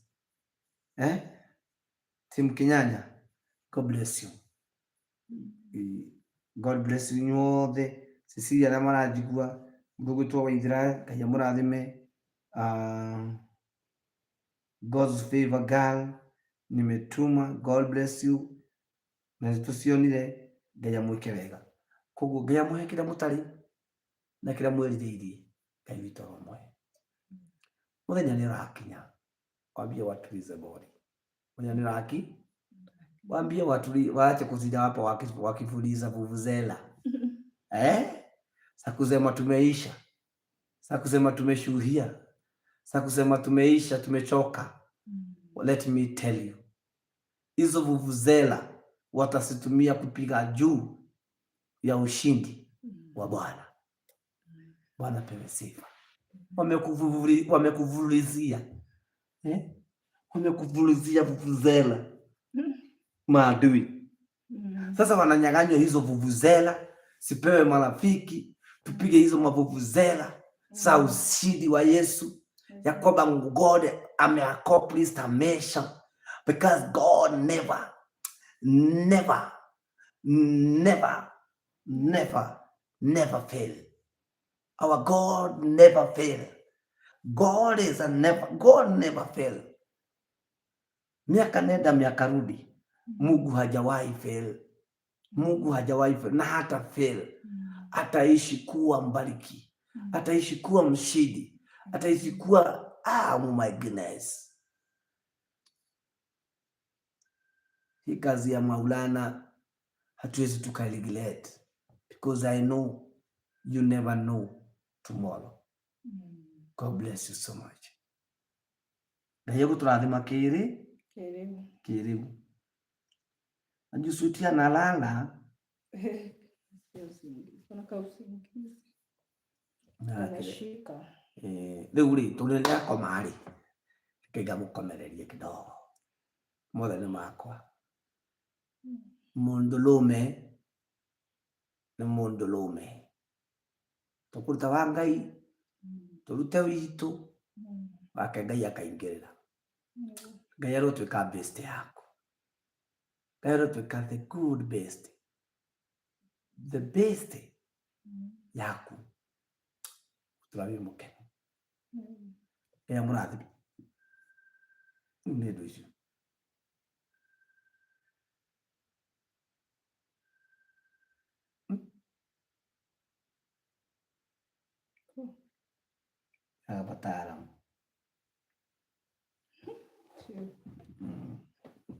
Speaker 1: Eh? Team Kinyanya. God bless you. God bless you inyuothe. Cecilia arĩa maranjigua, mũndũ ũgwĩtwo Waithera, Ngai amũrathime. God's favor girl, nimetuma. God bless you. Na nĩ tũcionire, Ngai amwĩke wega. Koguo Ngai amũhe kĩrĩa mũtarĩ na kĩrĩa mwĩrirĩirie. Ngai witũ aromũhe. Mũthenya nĩ ũrakinya, wambie watulize body. Mũthenya nĩ ũraki wambie watuli, waache kusida hapo wakifuliza vuvuzela, eh? Sa kusema tumeisha, sa kusema tumeshuhudia, sa kusema tumeisha, tumechoka. Let me tell you, hizo vuvuzela watazitumia kupiga juu ya ushindi wa Bwana. Bwana pewe sifa. Wamekuvulizia, eh? Wamekuvulizia vuvuzela maadui. Sasa wananyang'anywa hizo vuvuzela, sipewe marafiki, tupige hizo mavuvuzela za ushindi wa Yesu, ya kwamba God ameaccomplish a mission, because God never, never, never, never, never fail. Our God never fail. God is a never, God never fail. Miaka nenda miaka rudi, Mungu hajawahi fail. Mungu hajawahi fail na hata fail. Ataishi kuwa mbariki, ataishi kuwa mshindi, ataishi kuwa oh my goodness. Hii kazi ya Maulana hatuwezi tukaneglect because I know you never know tomorrow. God bless you so much. Ngai egũtũrathima kĩrĩ
Speaker 2: Kĩrĩu.
Speaker 1: Kĩrĩu. Najusutia nalala.
Speaker 2: Sio usingizi. Kuna ka usingizi.
Speaker 1: Na
Speaker 2: Ameshika.
Speaker 1: Rĩu rĩ tondũ nĩndĩrakoma rĩ, reke ngamũkomererie kidogo. Mothe nĩ makwa. Mũndũrũme nĩ mũndũrũme. Tũkũruta wa Ngai, tũrute witũ, wake Ngai akaingĩrĩra. Ngai arotuĩka best yaku. Ngai arotuĩka the good best. The best yaku. Tũra wĩ mũkenu. Ngai amũrathime. Rĩu nĩ ũndũ ũcio. Wataalamu.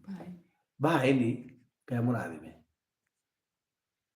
Speaker 2: Bye.
Speaker 1: Bye ni Ngai amũrathime.